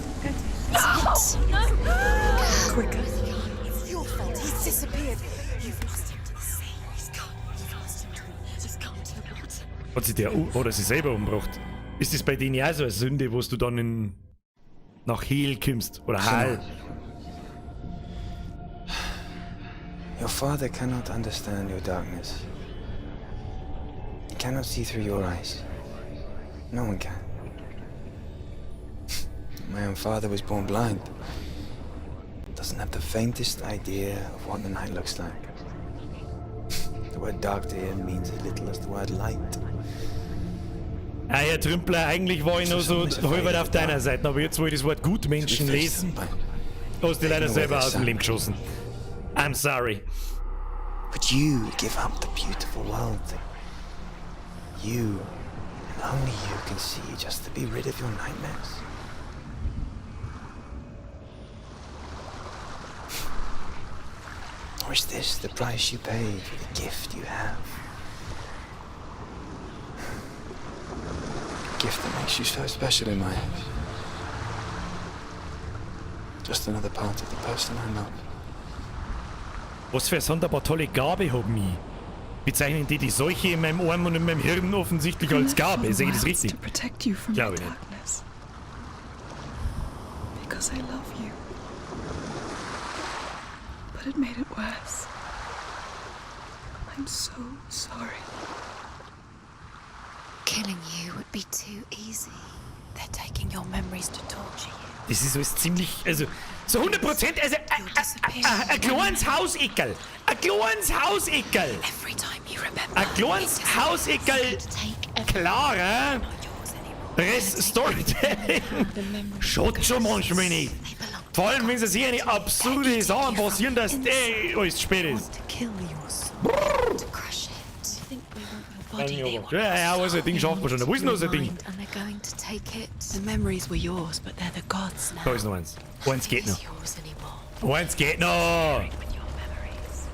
Quicker. It's your fault. He's disappeared. You've lost him to the sea. He's gone. You've lost him to He's gone to the water. Hat sich der oder sich selber umgebracht? Ist das bei denen auch so eine Sünde, wo du dann nach Hel kommst? Oder Hal? Your father cannot understand your darkness. He cannot see through your eyes. No one can. My own father was born blind. Doesn't have the faintest idea of what the night looks like. The word dark to him means as little as the word light. Ah, Herr Trümpler, eigentlich war ich noch so halb auf deiner Seite, aber jetzt, wo ich das Wort Gutmenschen lese, hast du leider selber aus dem Leben geschossen. I'm sorry. Would you give up the beautiful world that you and only you can see just to be rid of your nightmares? Or is this the price you pay for the gift you have? The gift that makes you so special in my eyes. Just another part of the person I love. Was für eine sonderbar tolle Gabe hab ich. Bezeichnen die die Seuche in meinem Arm und in meinem Hirn offensichtlich als Gabe? Sehe ich das richtig? To protect you from my Glaube ich nicht. Darkness. Because I love you. But it made it worse. I'm so sorry. Killing you would be too easy. They're taking your memories to torture you. Das ist alles ziemlich, also, so 100%, also, ein kleines Hauseckerl. Ein kleines Hauseckerl. Every time you remember. Ein kleines Hauseckerl. Klarer. Rest Storytelling. Schaut schon manchmal nicht. Vor allem, wenn sie eine absurde Sachen passieren, dass alles spät ist. To kill your soul. To crush it. Think we want your body. They want Ja, ja, also, ein Ding schafft man schon. Wo ist denn noch so ein Ding? And they're going to take it. The memories were yours, but they're the gods now. Da ist noch eins. Eins geht noch. It's yours anymore. Eins geht noch. With your memories.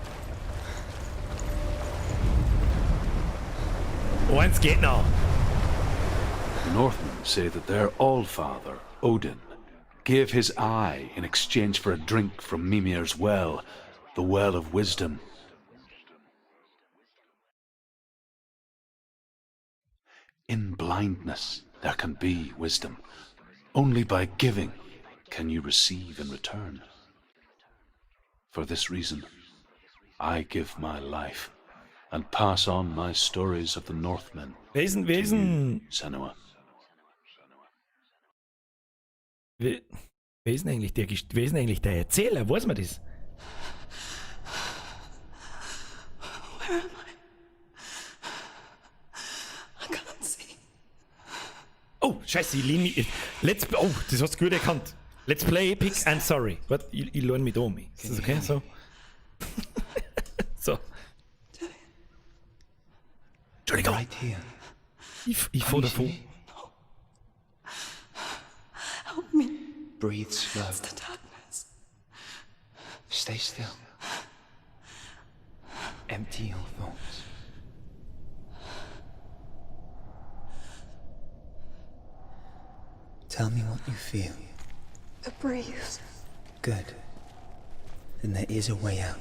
Eins geht noch. The Northmen say that their Allfather, Odin, gave his eye in exchange for a drink from Mimir's well, the well of wisdom. In blindness there can be wisdom. Only by giving can you receive in return. For this reason, I give my life and pass on my stories of the Northmen Wer ist to you, denn, Senua. wer ist denn eigentlich der Erzähler? Weiß man das? Where am I? I can't see. Oh, scheiße, ich lehne mich. Let's, oh, das hast du gut erkannt. Let's play Epic and sorry. Warte, ich lehne mich da um. Ist das okay? So. So. Entschuldigung. Right here. Ich fahr davon. Help me. Breathe slow. It's the darkness. Stay still. Empty your thoughts. Tell me what you feel. A breeze. Good. Then there is a way out.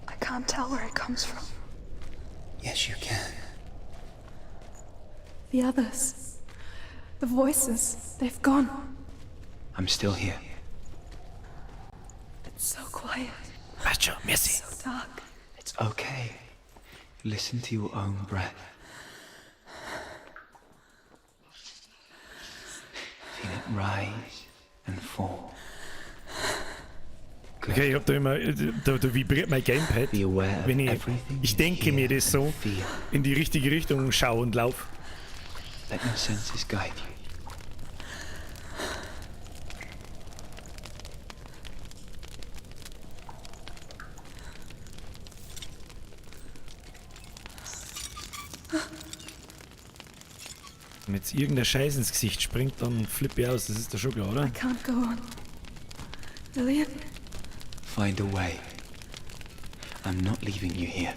I can't tell where it comes from. Yes, you can. The others. The voices. They've gone. I'm still here. It's so quiet. Passt schon, merci. So dark. It's okay. Listen to your own breath. Feel it rise and fall. Okay, ich hab da immer, da vibriert mein Gamepad, Be aware of wenn ich, everything ich denke mir das so, feel. In die richtige Richtung schau und lauf. Let your senses guide you. Wenn jetzt irgendein Scheiß ins Gesicht springt, dann flippe ich aus, das ist doch schon klar, oder? I can't go on. Dillion? Find a way. I'm not leaving you here.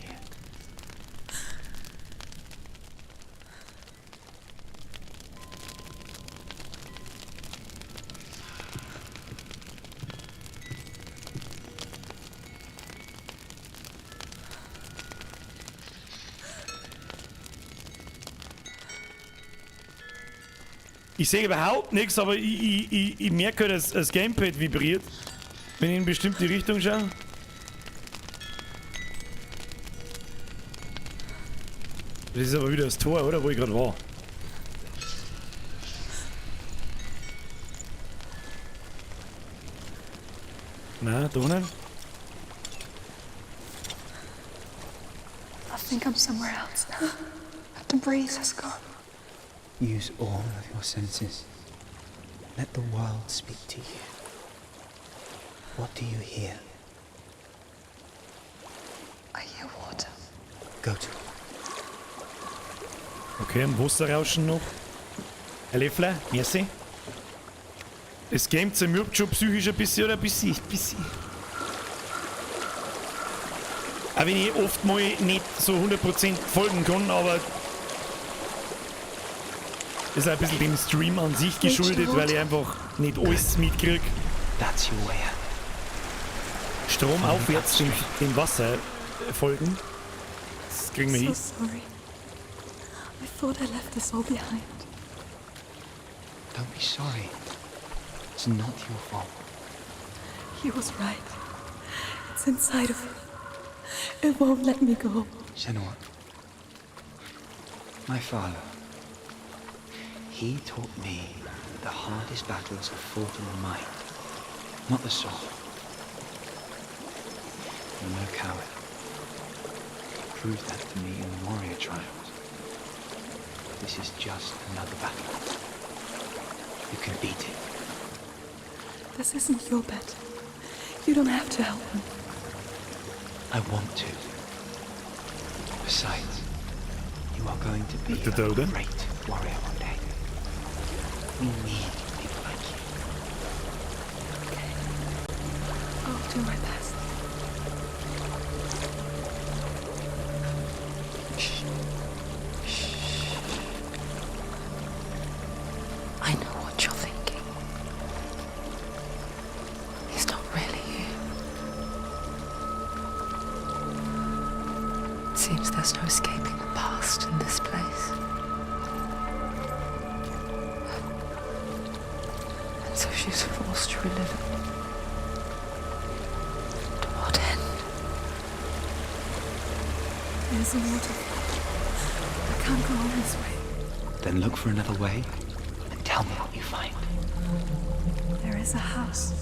Ich sehe überhaupt nichts, aber ich merke, dass das Gamepad vibriert, wenn ich in bestimmte Richtung schaue. Das ist aber wieder das Tor, oder? Wo ich gerade war. Na, doch nicht. I think I'm somewhere else now. The breeze has gone. Use all of your senses. Let the world speak to you. What do you hear? I hear water. Go to it. Okay, ein Wasserrauschen noch. Herr Leffler, merci. Das Game zermürbt schon psychisch ein bisschen, oder? Ein bisschen, bisschen. Auch wenn ich oft mal nicht so 100% folgen kann, aber das ist auch ein bisschen dem Stream an sich geschuldet, weil ich einfach nicht alles mitkrieg. That's your way out. Strom aufwärts dem Wasser folgen. Das kriegen wir So hin. sorry. I thought I left this all behind. Don't be sorry. It's not your fault. He was right. It's inside of me. It won't let me go. Senua, my father, he taught me that the hardest battles are fought in the mind, not the soul. You're no coward. You proved that to me in the warrior trials. This is just another battle. You can beat it. This isn't your battle. You don't have to help me. I want to. Besides, you are going to be The a Doden? great warrior one day. We need people like you. Okay. I'll do my best. Shh. Shh. I know what you're thinking. He's not really you. It seems there's no escaping the past in this place. And so she's forced to relive it. To what end? There's a waterfall. I can't go on this way. Then look for another way and tell me what you find. There is a house.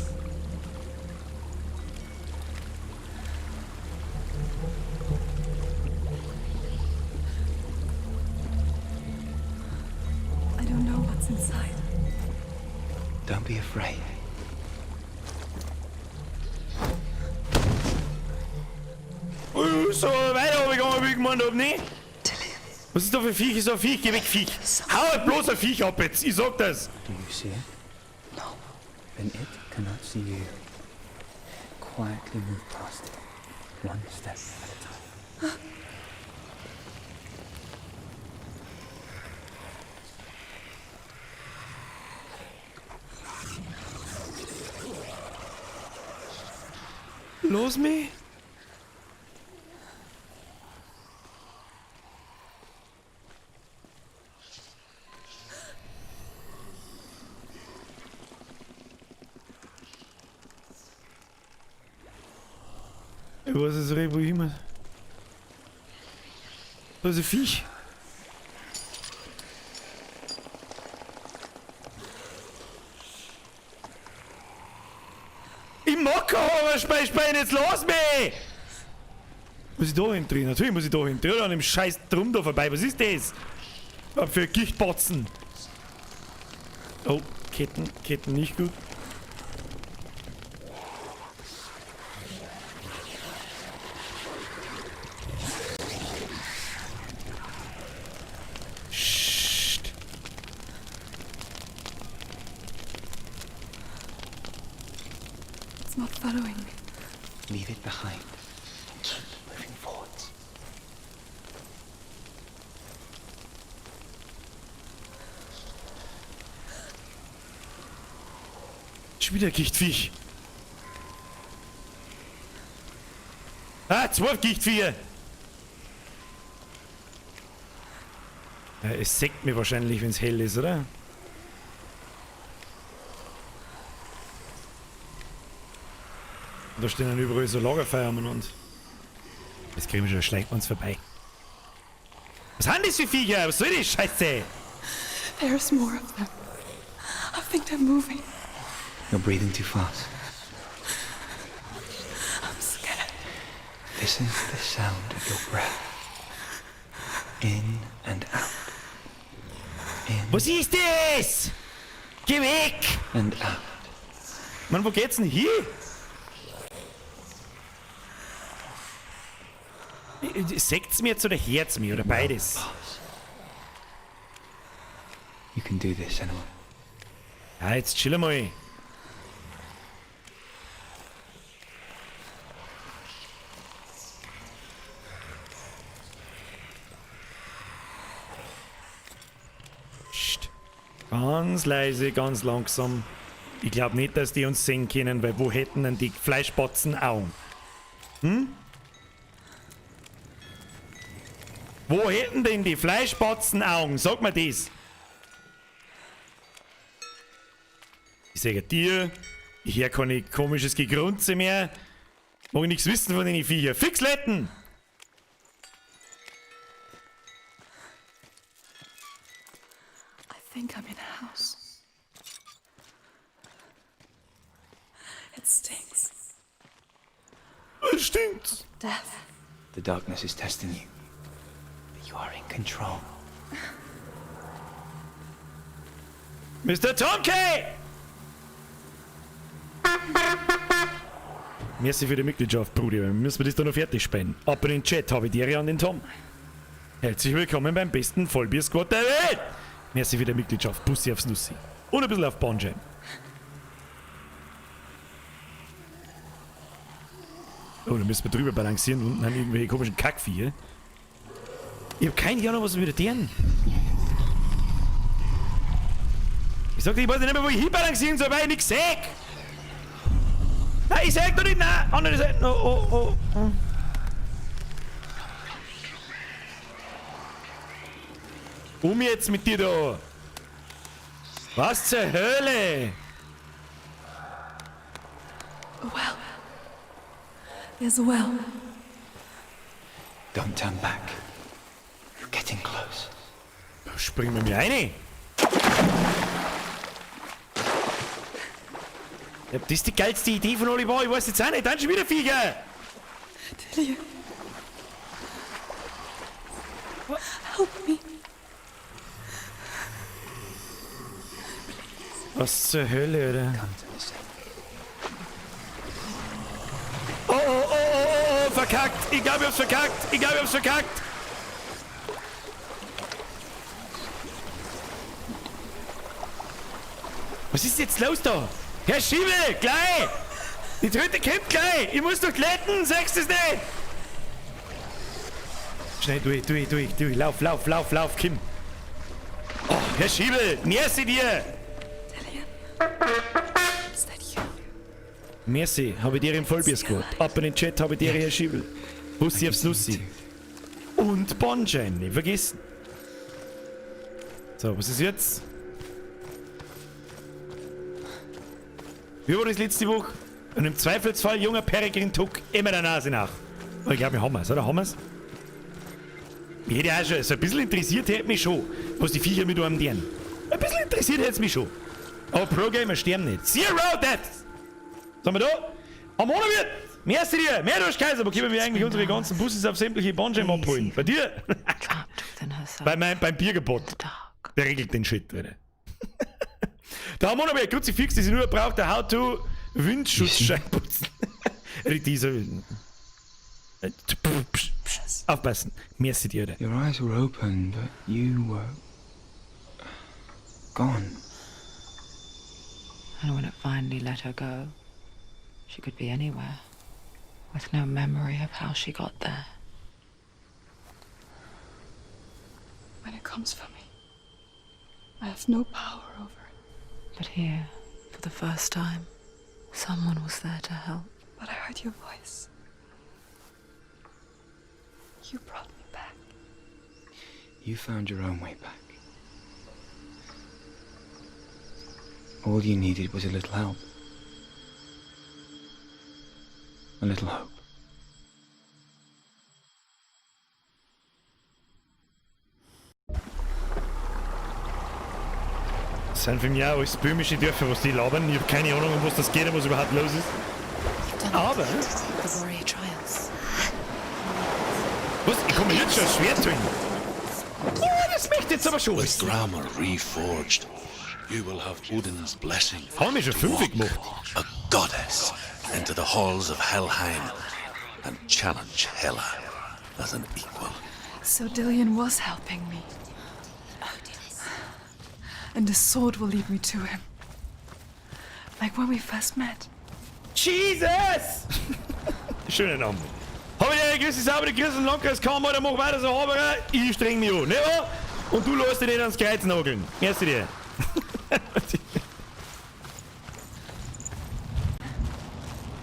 I don't know what's inside. Don't be afraid. So weiter hab ich gegangen, wie ich gemeint hab, ne? Was ist da für ein Viech? Ist da ein Viech? Geh weg, Viech! Hau halt bloß ein Viech ab jetzt! Ich sag das! Do you see it? No. Then it cannot see you. Quietly move past it. One step at a time. Los mich! Ich weiß jetzt nicht, wo ich hin muss. Da ist ein Viech. Ich mag kein Horrorspiel, jetzt lass mich! Muss ich da hindrehen? Natürlich muss ich da hindrehen. An dem scheiß Drum da vorbei. Was ist das? Was für Gichtbatzen. Oh, Ketten, Ketten nicht gut. Psst. Leave it behind and keep moving forwards. Schon wieder Gichtviech. Ah, zwei Gichtviecher. Ja, es sägt mir wahrscheinlich, wenn es hell ist, oder? Und da stehen dann überall so Lagerfeuer umeinander. Das kriegen wir schon, schleicht uns vorbei. Was sind das für Viecher? Was soll die Scheiße? There's more of them. I think they're moving. You're breathing too fast. I'm scared. Listen to the sound of your breath. In and out. In Was ist das? Geh weg! and out. Mann, wo geht's denn hin? Sägt's mir jetzt oder hört's mir oder beides? You can do this, Senua. Ja, jetzt chill mal. Psst. Ganz leise, ganz langsam. Ich glaube nicht, dass die uns sehen können, weil wo hätten denn die Fleischbatzen Augen? Hm? Wo hätten denn die Fleischbatzen Augen? Sag mir das. Ich sage dir, ich höre keine komisches Gegrunze mehr. Mag ich nichts wissen von den Viecher. Fix letten! I think I'm in a house. It stinks. Es stinkt. Death. The darkness is testing you. But you are in control. Mr. Tomke! Merci für die Mitgliedschaft, Brudi. Wir müssen das da noch fertig spielen. Ab in den Chat habe ich die Ehre an den Tom. Herzlich willkommen beim besten Vollbier-Squad der Welt! Merci für die Mitgliedschaft. Bussi aufs Nussi. Und ein bisschen auf Bonjam. Oh, da müssen wir drüber balancieren. Unten haben irgendwelche komischen Kackviecher. Ich hab keine Ahnung, was wir mit denen. Ich sag dir, ich weiß nicht mehr, wo ich hinbalancieren soll, weil ich nichts seh. Nein, ich sag doch nicht, nein! Andere Seite. Oh, oh, oh. Um jetzt mit dir da! Was zur Hölle? A well. There's a well. Don't turn back. You're getting close. Springen wir mir rein. Ja, das ist die geilste Idee von Oliver. Ich weiß jetzt auch nicht. Dann schon wieder Viecher. Dillion. Help me. Was zur Hölle, oder? Oh, oh, oh, oh, oh, oh, verkackt. Ich glaube, ich hab's verkackt. Ich glaube, ich hab's verkackt. Was ist jetzt los da? Herr Schiebel, gleich! Die dritte kommt gleich! Ich muss doch glätten, sagst du es nicht? Schnell durch, durch, durch, durch. Lauf, lauf, lauf, lauf, Kim. Oh, Herr Schiebel, merci dir! Merci, habe ich dir im Vollbier-Squad. Ab in den Chat habe ich dir, Herr Schiebel. Bussi aufs Nussi. Und Bonschein, nicht vergessen. So, was ist jetzt? Wie war das letzte Woche? Und im Zweifelsfall, junger Peregrin Tuck, immer der Nase nach. Aber ich glaube, wir haben es, oder? Haben wir's? Mich hätte auch schon, so ein bisschen interessiert hätte mich schon, was die Viecher mit einem deren. Ein bisschen interessiert hätte es mich schon. Aber Pro-Gamer sterben nicht. Zero Deaths! Sind wir da? Am Monat! Merci dir! Mehr durch Kaiser! Wo können wir eigentlich unsere ganzen Busses auf sämtliche Bonjam abholen? Bei dir? Beim Biergebot. Der regelt den Shit, Alter. Der Harmonoberg, Kruzifix, die sie nur braucht, der How-to Windschutzschein putzen. Dieser. Aufpassen. Merci dir, Alter. Your eyes were open, but you were gone. And when it finally let her go, she could be anywhere, With no memory of how she got there. When it comes for me, I have no power over it. But here, for the first time, someone was there to help. But I heard your voice. You brought me back. You found your own way back. All you needed was a little help. A little hope. Das sind für mich auch alles böhmische Dörfer, was die labern. Ich hab keine Ahnung, um was das geht und was überhaupt los ist. Aber. The warrior trials. Was? Ich kann mir jetzt schon ein Schwert holen. Oh, das möchte jetzt aber schon. With Gramr reforged, you will have Odin's blessing. Haben wir schon to fünf walk gemacht. A goddess into the halls of Helheim and challenge Hela as an equal. So Dillion was helping me. And the sword will lead me to him. Like when we first met. Jesus! Schönen Abend. Hab ich dir grüß dich sauber, grüß und Landkreis kaum oder mach weiter so Haberer, ich streng mich an, ne wahr? Und du lässt dich nicht ans Kreuz nageln. Erste dir.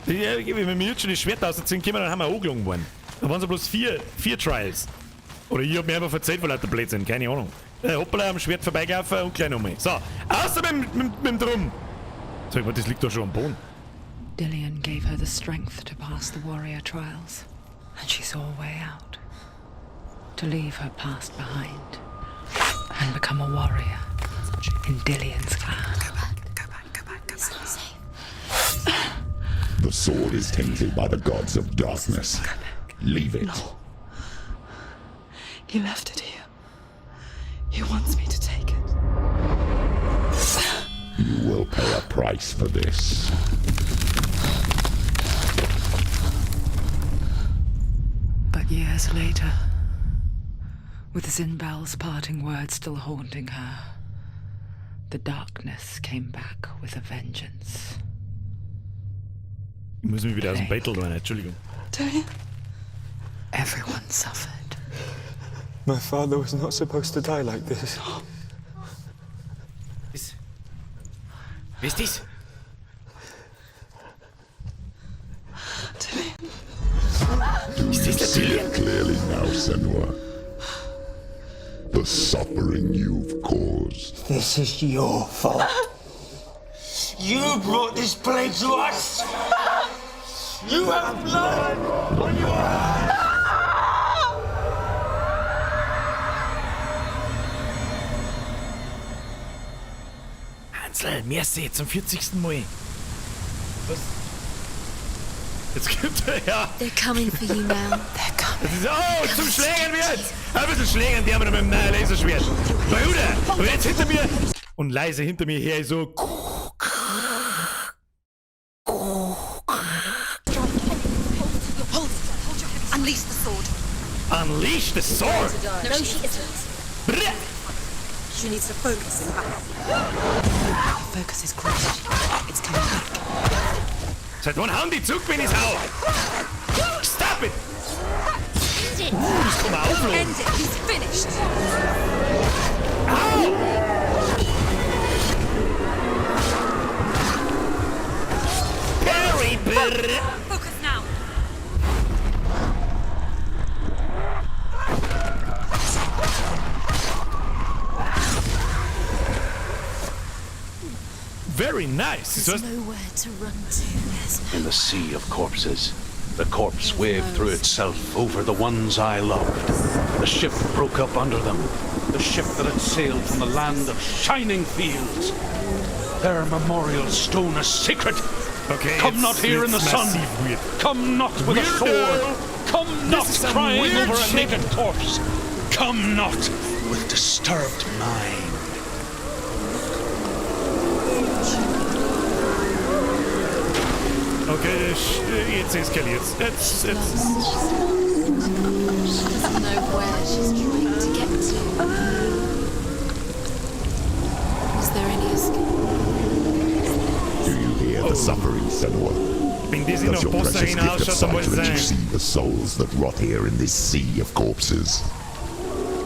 Ja, wenn wir jetzt schon das Schwert rausziehen können, dann haben wir angelogen worden. Da waren es bloß vier Trials. Oder ich hab mir einfach verzählt, weil lauter Blödsinn, keine Ahnung. Hoppala, am Schwert vorbeigelaufen und gleich nochmal. So, außer mit dem Drum. Sag mal, das liegt da schon am Boden. Dillion gave her the strength to pass the warrior trials, and she saw a way out. To leave her past behind and become a warrior in Dillion's clan. It's not safe. The sword is tainted by the gods of darkness. Leave it. No. He left it here. He wants me to take it. You will pay a price for this. But years later, with Zynbel's parting words still haunting her, the darkness came back with a vengeance. Ich muss mich wieder aus dem Bettel tun, Entschuldigung. Dillion? Everyone suffered. My father was not supposed to die like this. Was? Wer ist das? Do you see it clearly now, Senua? The suffering you've caused. This is your fault. You brought this plague to us! You have blood on your hands! Hansel, merci, zum 40. Mal. Was? Jetzt kommt er, ja. They're coming for you now. They're coming. Das ist, oh, zum Schlägern wird! Ein bisschen schlägern, die haben wir mit dem neuen Laserschwert. Bruder! Und jetzt hinter mir! Und leise hinter mir her so. Hold, hold your head. Unleash the sword. Unleash the sword! No, she isn't. Brr. She needs to focus in battle. Her focus is crushed. It's coming back. Seit wann hauen die zurück, wenn ich's hau? Stop it! End it! Das kann man aufladen. End it. He's finished. Au! Parry, brr. Focus now. Very nice. There's Das heißt, nowhere to run to. There's no In the sea of corpses, the corpse waved through itself over the ones I loved. The ship broke up under them, the ship that had sailed from the land of shining fields. Their memorial stone is sacred. Okay, Come jetzt not here in the wird's sun. massiv weird. Come not with a Weirdo. sword. Come not This is some crying weird over a shit. naked corpse. Come not with disturbed mind. Okay, das, jetzt eskaliert's. Jetzt. She doesn't know where she's trying to get to. Is there any escape? Do you hear the suffering, Senua? Wenn das in Does der your precious Boss-Arena gift of ausschaut, dann sight muss es let you sein. see the souls that rot here in this sea of corpses?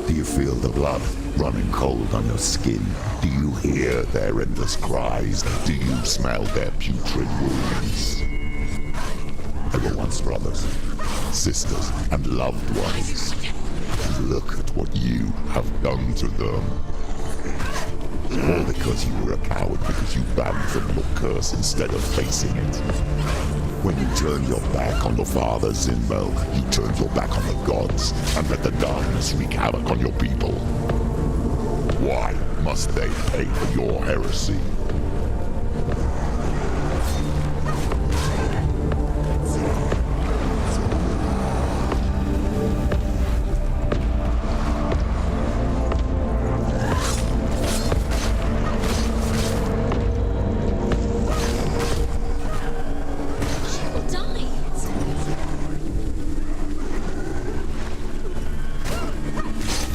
Do you feel the blood running cold on your skin? Do you hear their endless cries? Do you smell their putrid wounds? They were once brothers, sisters, and loved ones. And look at what you have done to them. All because you were a coward, because you ran from your curse instead of facing it. When you turned your back on your father, Zynbel, you turned your back on the gods and let the darkness wreak havoc on your people. Why must they pay for your heresy? She will die.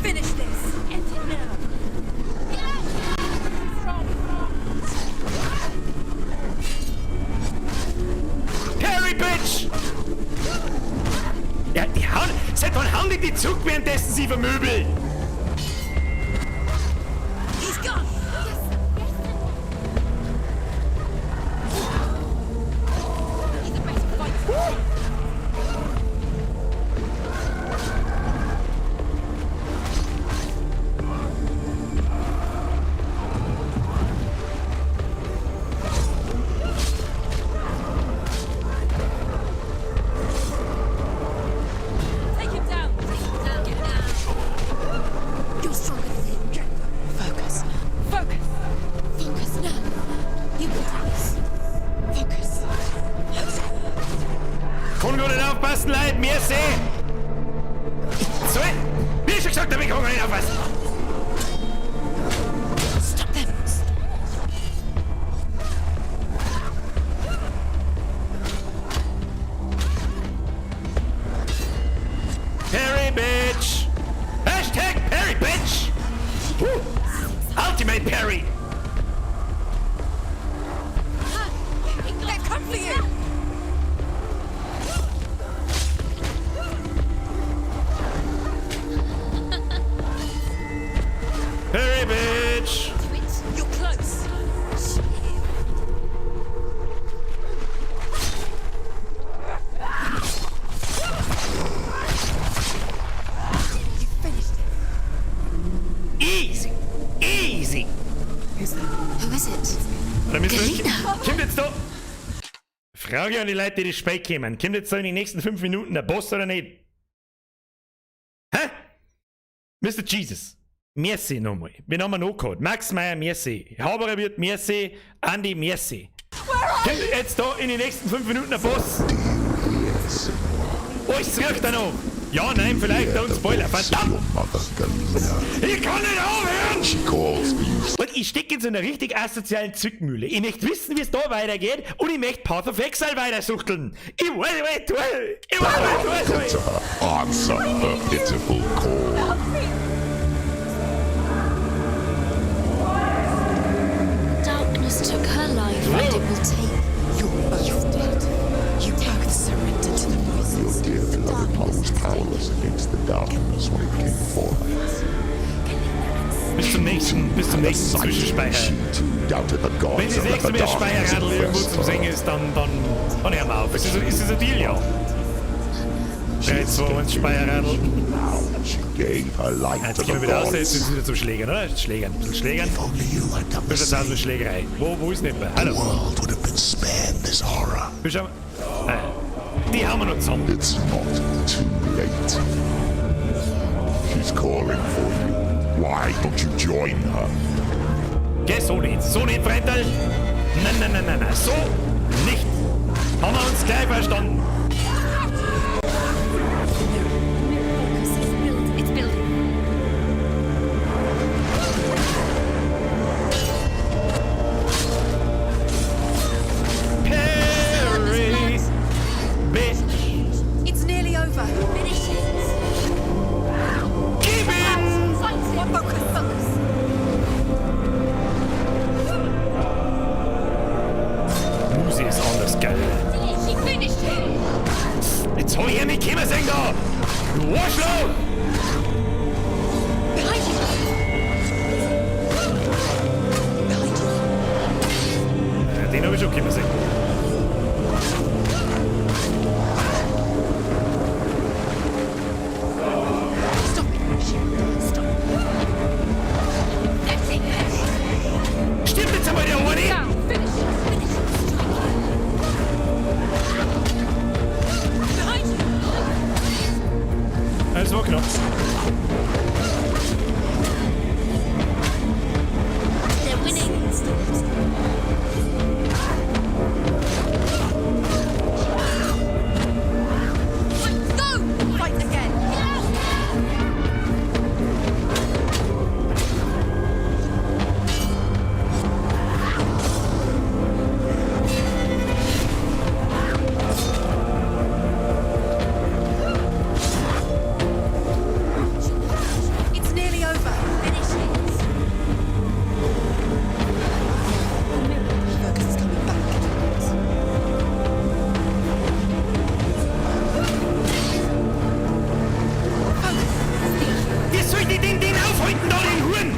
Finish this. End it now. Get Parry, Bitch! Ja, die hauen. Seit wann hauen die die zurück, währenddessen sie vermöbeln? He's gone. Yes, yes. He's a better fighter. Take him down. Take him down. Get down. You're stronger than him. Focus. Focus. Focus now. You can do this. Focus. Kann gar nicht aufpassen, Leute, merci! So, wie ich schon gesagt habe, ich kann gar nicht aufpassen. Stop them. Parry, bitch! Hashtag Parry, bitch! Woo. Ultimate Parry! They've come for you. Parry, bitch! Do it. You're close. You finished it. Easy! Easy! Who's that? Who is it? Oder müssen wir- Galena. Kommt jetzt da. Frage an die Leute, die das Spiel kommen. Kommt jetzt da in den nächsten 5 Minuten der Boss oder nicht? Hä? Mr. Jesus. Merci nochmal. Wen haben wir noch gehabt? Max Meyer, merci. Haberer wird merci. Andi, merci. Kommt jetzt da in den nächsten 5 Minuten der Boss? Alles riecht da noch. Ja, nein, vielleicht, don't Spoiler. Verdammt! Your mother, Galena. Ich kann nicht aufhören! She calls for you. Und ich stecke jetzt in einer richtig asozialen Zwickmühle. Ich möchte wissen, wie es da weitergeht und ich möchte Path of Exile weitersuchteln. Ich weiß, ich weiß, ich weiß, ich Go weiß. to her. Answer her pitiful call. Darkness took her life, and it will take You're both dead. You both surrendered to the voices. Your dear beloved mother was powerless against the darkness when it came for her. Bis zum nächsten Zwischenspeicher. She too doubted the Wenn gods das and let nächste the Mal darkness Speicherradl irgendwo infest zum Singen her. ist, dann hören wir auf. Ist es ein Deal, ja? 3, 2, 1, Speicherradl. She gave her life Jetzt to gehen the wir wieder raus, jetzt gods. ist es wieder zum Schlägern, oder? Schlägern, ein bisschen Schlägern. Ein bisschen Zeit mit Schlägerei. Wo ist denn jemand? Hallo. The world would have been spared this horror. Wir schauen. Ah, die haben wir noch zusammen. It's not too late. She's calling for you. Why don't you join her? Geh, so nicht. So nicht, Freundl. Nein, nein, nein, nein, nein. So nicht. Haben wir uns gleich verstanden. Focus. It's build. It's building. Parry. Bitch. It's nearly over. Finish it. Gib ihm! Fight it. Focus. Focus. Musi ist anders geil. She Behind you! Behind you! Ja, den hab ich schon kommen sehen. Stop it! Stop! That's it! Stirbt jetzt einmal der eine! Now! Finish it! Finish it! Strike it! Behind you! Das war knapp. They're winning! Stop it! Go! Fight again! It's nearly over. Finish it. The mirror. Fergus is coming back. Wie soll ich denn den aufhalten da, den Huren?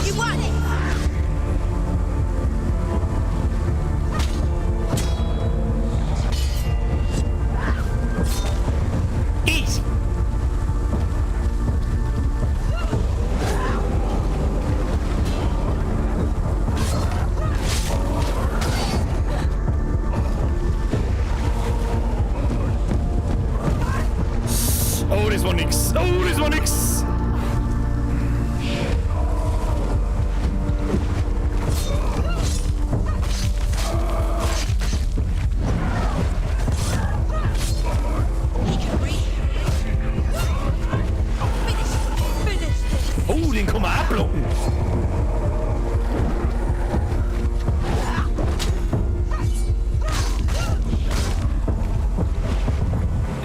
You won it! Easy. Oh, das war nix. Oh, das war nix. He can breathe. Finish! Finish this! Oh, den kann man abblocken.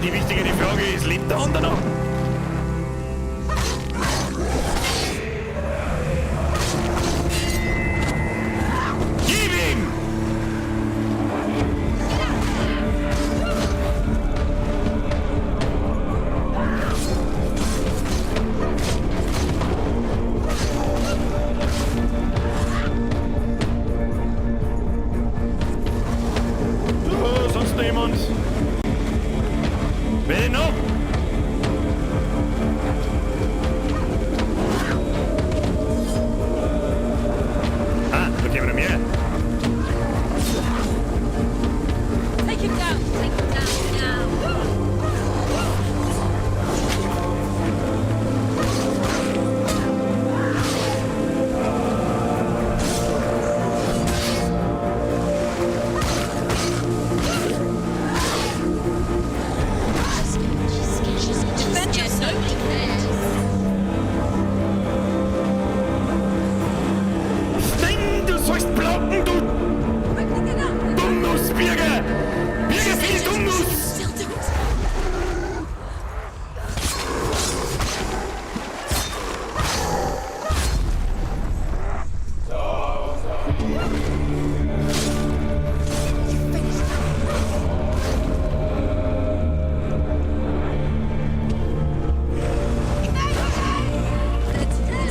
Die wichtigere Frage ist, lebt der andere noch? Gib ihm! Oh, sonst noch jemand? Wer denn noch? Ah, da kommen noch mehr. Take him down! Take him down now! Defend yourself! Nobody cares. Nein, du sollst blocken, du Quickly, get up! Dummnuss, Birger! Birger, viel Dummnuss! Still do it!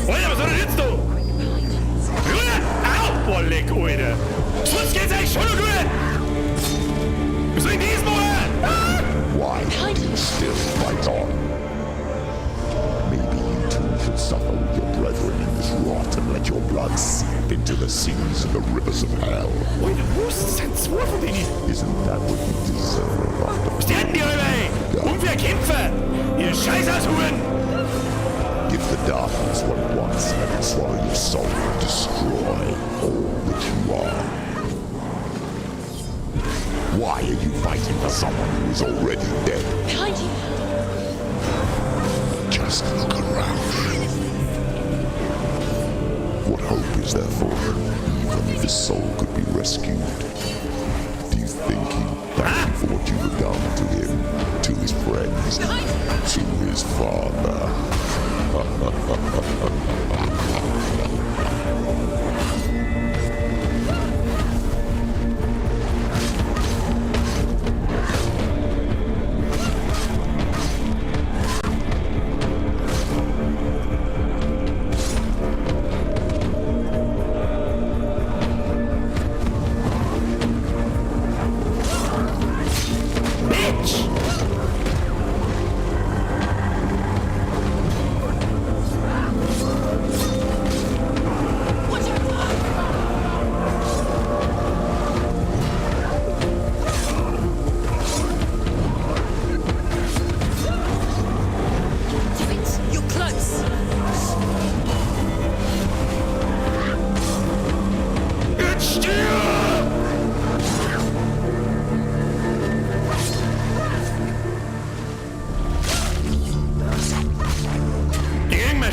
Alter, was hat er jetzt da? Ruhe! Au! Boah, leck, Alter! Sonst geht's eigentlich schon noch gut! Wie soll ich das machen? Ah! Why do you still fight on? Maybe you too should suffer with your brethren in this rot and let your blood seep into the seas and the rivers of hell. Alter, was? Das sind zwei von denen! Isn't that what you deserve after Was die die alle, ey? Unfair Kämpfer! Ihr Scheißhaushuren! Give the darkness what it wants, let it swallow your soul and destroy all that you are. Why are you fighting for someone who is already dead? Behind you! Just look around you. What hope is there for him, even if his soul could be rescued? Do you think he'd thank you for what you have done to him, to his friends, to his father?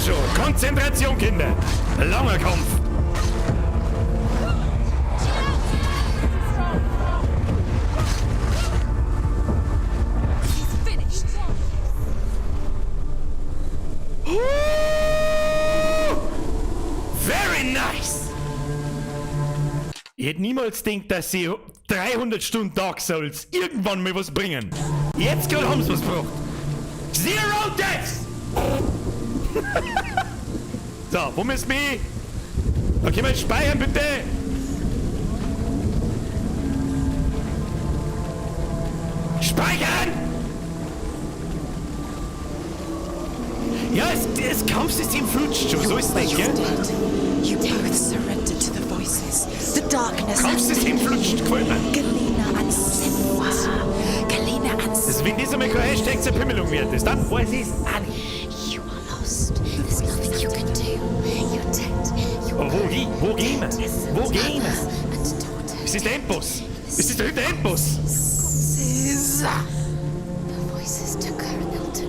schon. Konzentration, Kinder. Langer Kampf. Very nice. Ich hätte niemals gedacht, dass sie 300 Stunden Dark Souls irgendwann mal was bringen. Jetzt gerade haben sie was gebracht. Zero Deaths! So, wo müssen wir? Okay, mal speichern, bitte! Speichern! Ja, das Kampfsystem flutscht schon, so ist es nicht, gell? You both surrendered to the voices. The darkness. Kampfsystem flutscht, gefällt mir. Galena and Senua. Galena and Das, wenn das einmal kein Hashtag Zerpimmelung wird, ist, dann weiß ich's auch nicht. You are lost. There's nothing you can do. You're dead. You're Aber wo, geh- wo gehen wir? Wo gehen wir? Ist das der Endboss? Ist das der der Endboss? The voices took her and they'll take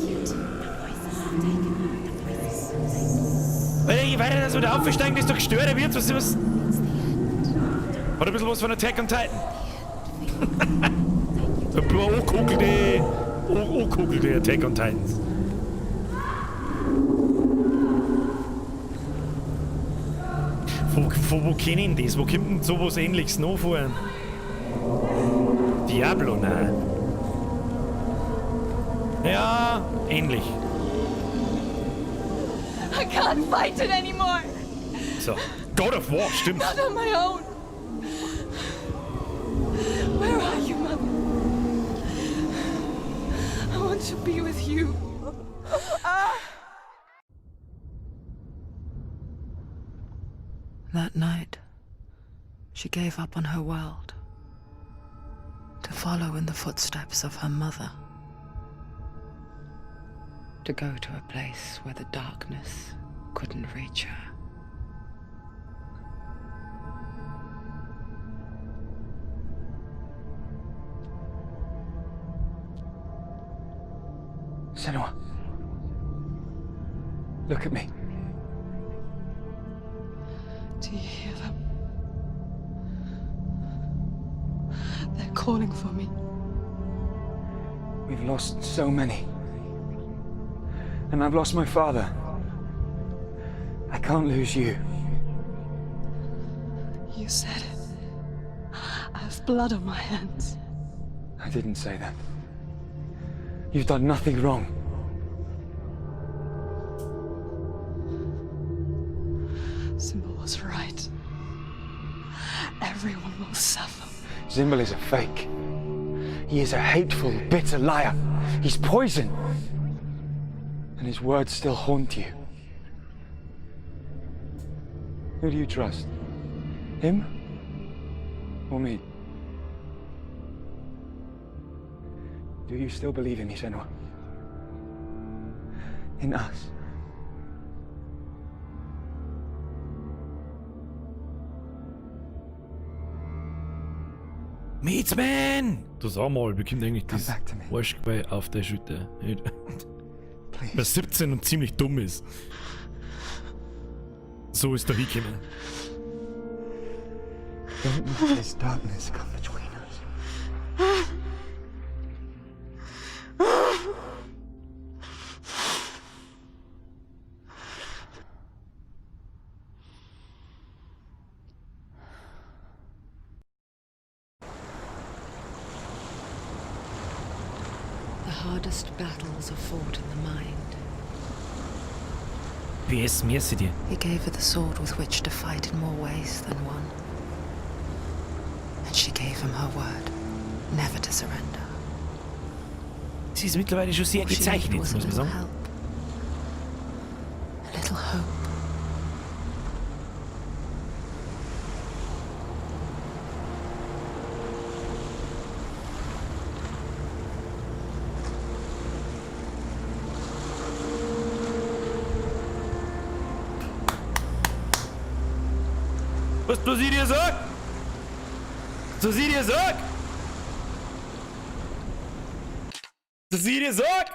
you too. The voices have taken her. The voices have taken her. Weil je weiter das wieder aufsteigen, desto gestörter wird. Was ist was? Hat ein bisschen was von Attack on Titan. So ein paar angekokelte Attack on Titans. Wo kennen das? Wo kommt denn sowas Ähnliches noch vor? Diablo, nein. Ja, ähnlich. I can't fight it anymore. So. God of War, stimmt. Not on my own. Where are you, Mother? I want to be with you. That night, she gave up on her world to follow in the footsteps of her mother. To go to a place where the darkness couldn't reach her. Senua. Look at me. Do you hear them? They're calling for me. We've lost so many. And I've lost my father. I can't lose you. You said it. I have blood on my hands. I didn't say that. You've done nothing wrong. Zynbel was right. Everyone will suffer. Zynbel is a fake. He is a hateful, bitter liar. He's poison. And his words still haunt you. Who do you trust? Him? Or me? Do you still believe in me, Senua? In us? Meatsman! Du sag mal, bekommt eigentlich das Arschgeweih auf der Schütte. Wer 17 und ziemlich dumm ist. So ist der hingekommen. Don't let this darkness come between us. The hardest battles are fought in the mind. PS, merci dir. He gave her the sword with which to fight in more ways than one. And she gave him her word, never to surrender. Sie ist mittlerweile schon sehr All she needed gezeichnet, was a muss man little sagen. help. A little hope. Was ich dir sag? Was ich dir sag? Was ich dir sag?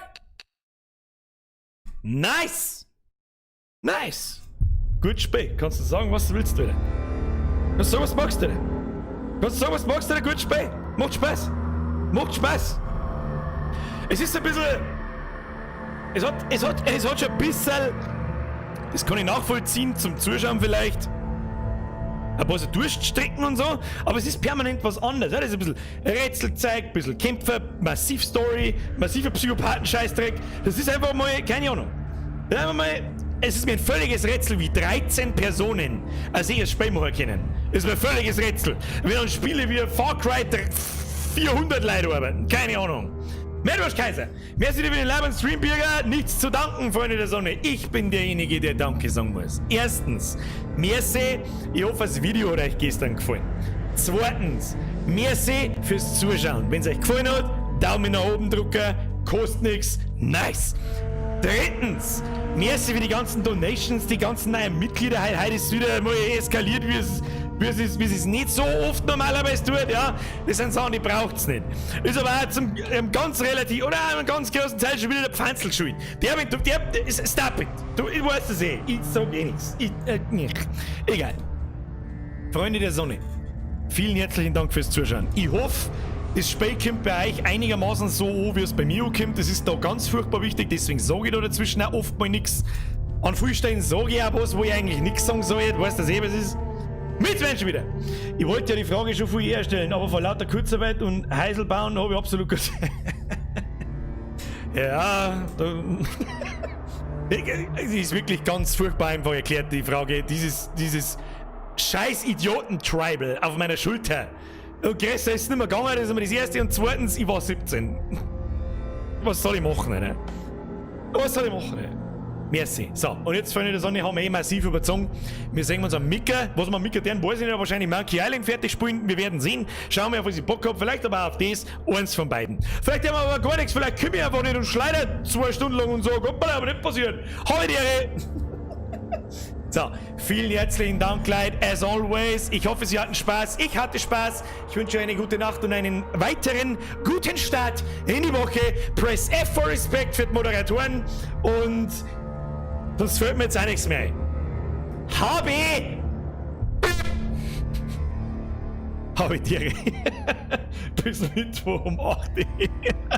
Nice! Nice! Gut Spiel. Kannst du sagen, was du willst, Alter. Kannst du sagen, was du magst, Alter. Kannst du sagen, was du magst, Alter. Gut Spiel. Macht Spaß. Macht Spaß. Es ist ein bisschen. Es hat schon ein bisschen. Das kann ich nachvollziehen, zum Zuschauen vielleicht. Ein paar so Durststrecken und so, aber es ist permanent was anderes. Ja? Das ist ein bisschen Rätselzeug, ein bisschen Kämpfer, massiv Story, massiver Psychopathen-Scheißdreck. Das ist einfach mal, keine Ahnung. Das ist einfach mal, es ist mir ein völliges Rätsel, wie 13 Personen ein solches Spiel machen können. Das ist mir ein völliges Rätsel. Wenn an Spiele wie Far Cry 400 Leute arbeiten, keine Ahnung. Mehr Kaiser. Merci dir für den lieben Streambürger. Nichts zu danken, Freunde der Sonne. Ich bin derjenige, der Danke sagen muss. Erstens, merci. Ich hoffe, das Video hat euch gestern gefallen. Zweitens, merci fürs Zuschauen. Wenn es euch gefallen hat, Daumen nach oben drücken. Kostet nichts. Nice. Drittens, merci für die ganzen Donations, die ganzen neuen Mitglieder. Heute ist wieder mal eskaliert, wie es nicht so oft normalerweise tut, ja. Das sind Sachen, die braucht's nicht. Ist aber auch zum ganz relativ, oder einem ganz großen Teil schon wieder der Pfanzel schuld. Der, stop it. Du, ich weiß das eh. Ich sag eh nichts. Ich, nicht. Egal. Freunde der Sonne, vielen herzlichen Dank fürs Zuschauen. Ich hoffe, das Spiel kommt bei euch einigermaßen so an, wie es bei mir kommt. Das ist da ganz furchtbar wichtig, deswegen sage ich da dazwischen auch oft mal nichts. An vielen Stellen sage ich auch was, wo ich eigentlich nichts sagen soll. Du weißt das eh, was ist. Mitmenschen wieder! Ich wollte ja die Frage schon viel eher stellen, aber vor lauter Kurzarbeit und Häusl bauen habe ich absolut keine. Ja, da. Es ist wirklich ganz furchtbar einfach erklärt, die Frage. Dieses scheiß Idioten-Tribal auf meiner Schulter. Und größer ist es nicht mehr gegangen, das ist immer das Erste. Und zweitens, ich war 17. Was soll ich machen, ne? Was soll ich machen, ne? Merci. So, und jetzt, Freunde der Sonne, haben wir eh massiv überzogen. Wir sehen uns am Micker. Was wir am Micker tun, weiß ich nicht, wahrscheinlich Monkey Island fertig spielen. Wir werden sehen. Schauen wir, auf was ich Bock hab. Vielleicht aber auch auf das. Eins von beiden. Vielleicht haben wir aber gar nichts. Vielleicht komme ich einfach nicht und schleider 2 Stunden lang und so. Gott, aber nicht passiert. Habe die Ehre. So, vielen herzlichen Dank, Leute, as always. Ich hoffe, Sie hatten Spaß. Ich hatte Spaß. Ich wünsche euch eine gute Nacht und einen weiteren guten Start in die Woche. Press F for Respect für die Moderatoren. Und sonst fällt mir jetzt auch nichts mehr ein. Habe die Ehre. Bis Mittwoch um 8 Uhr.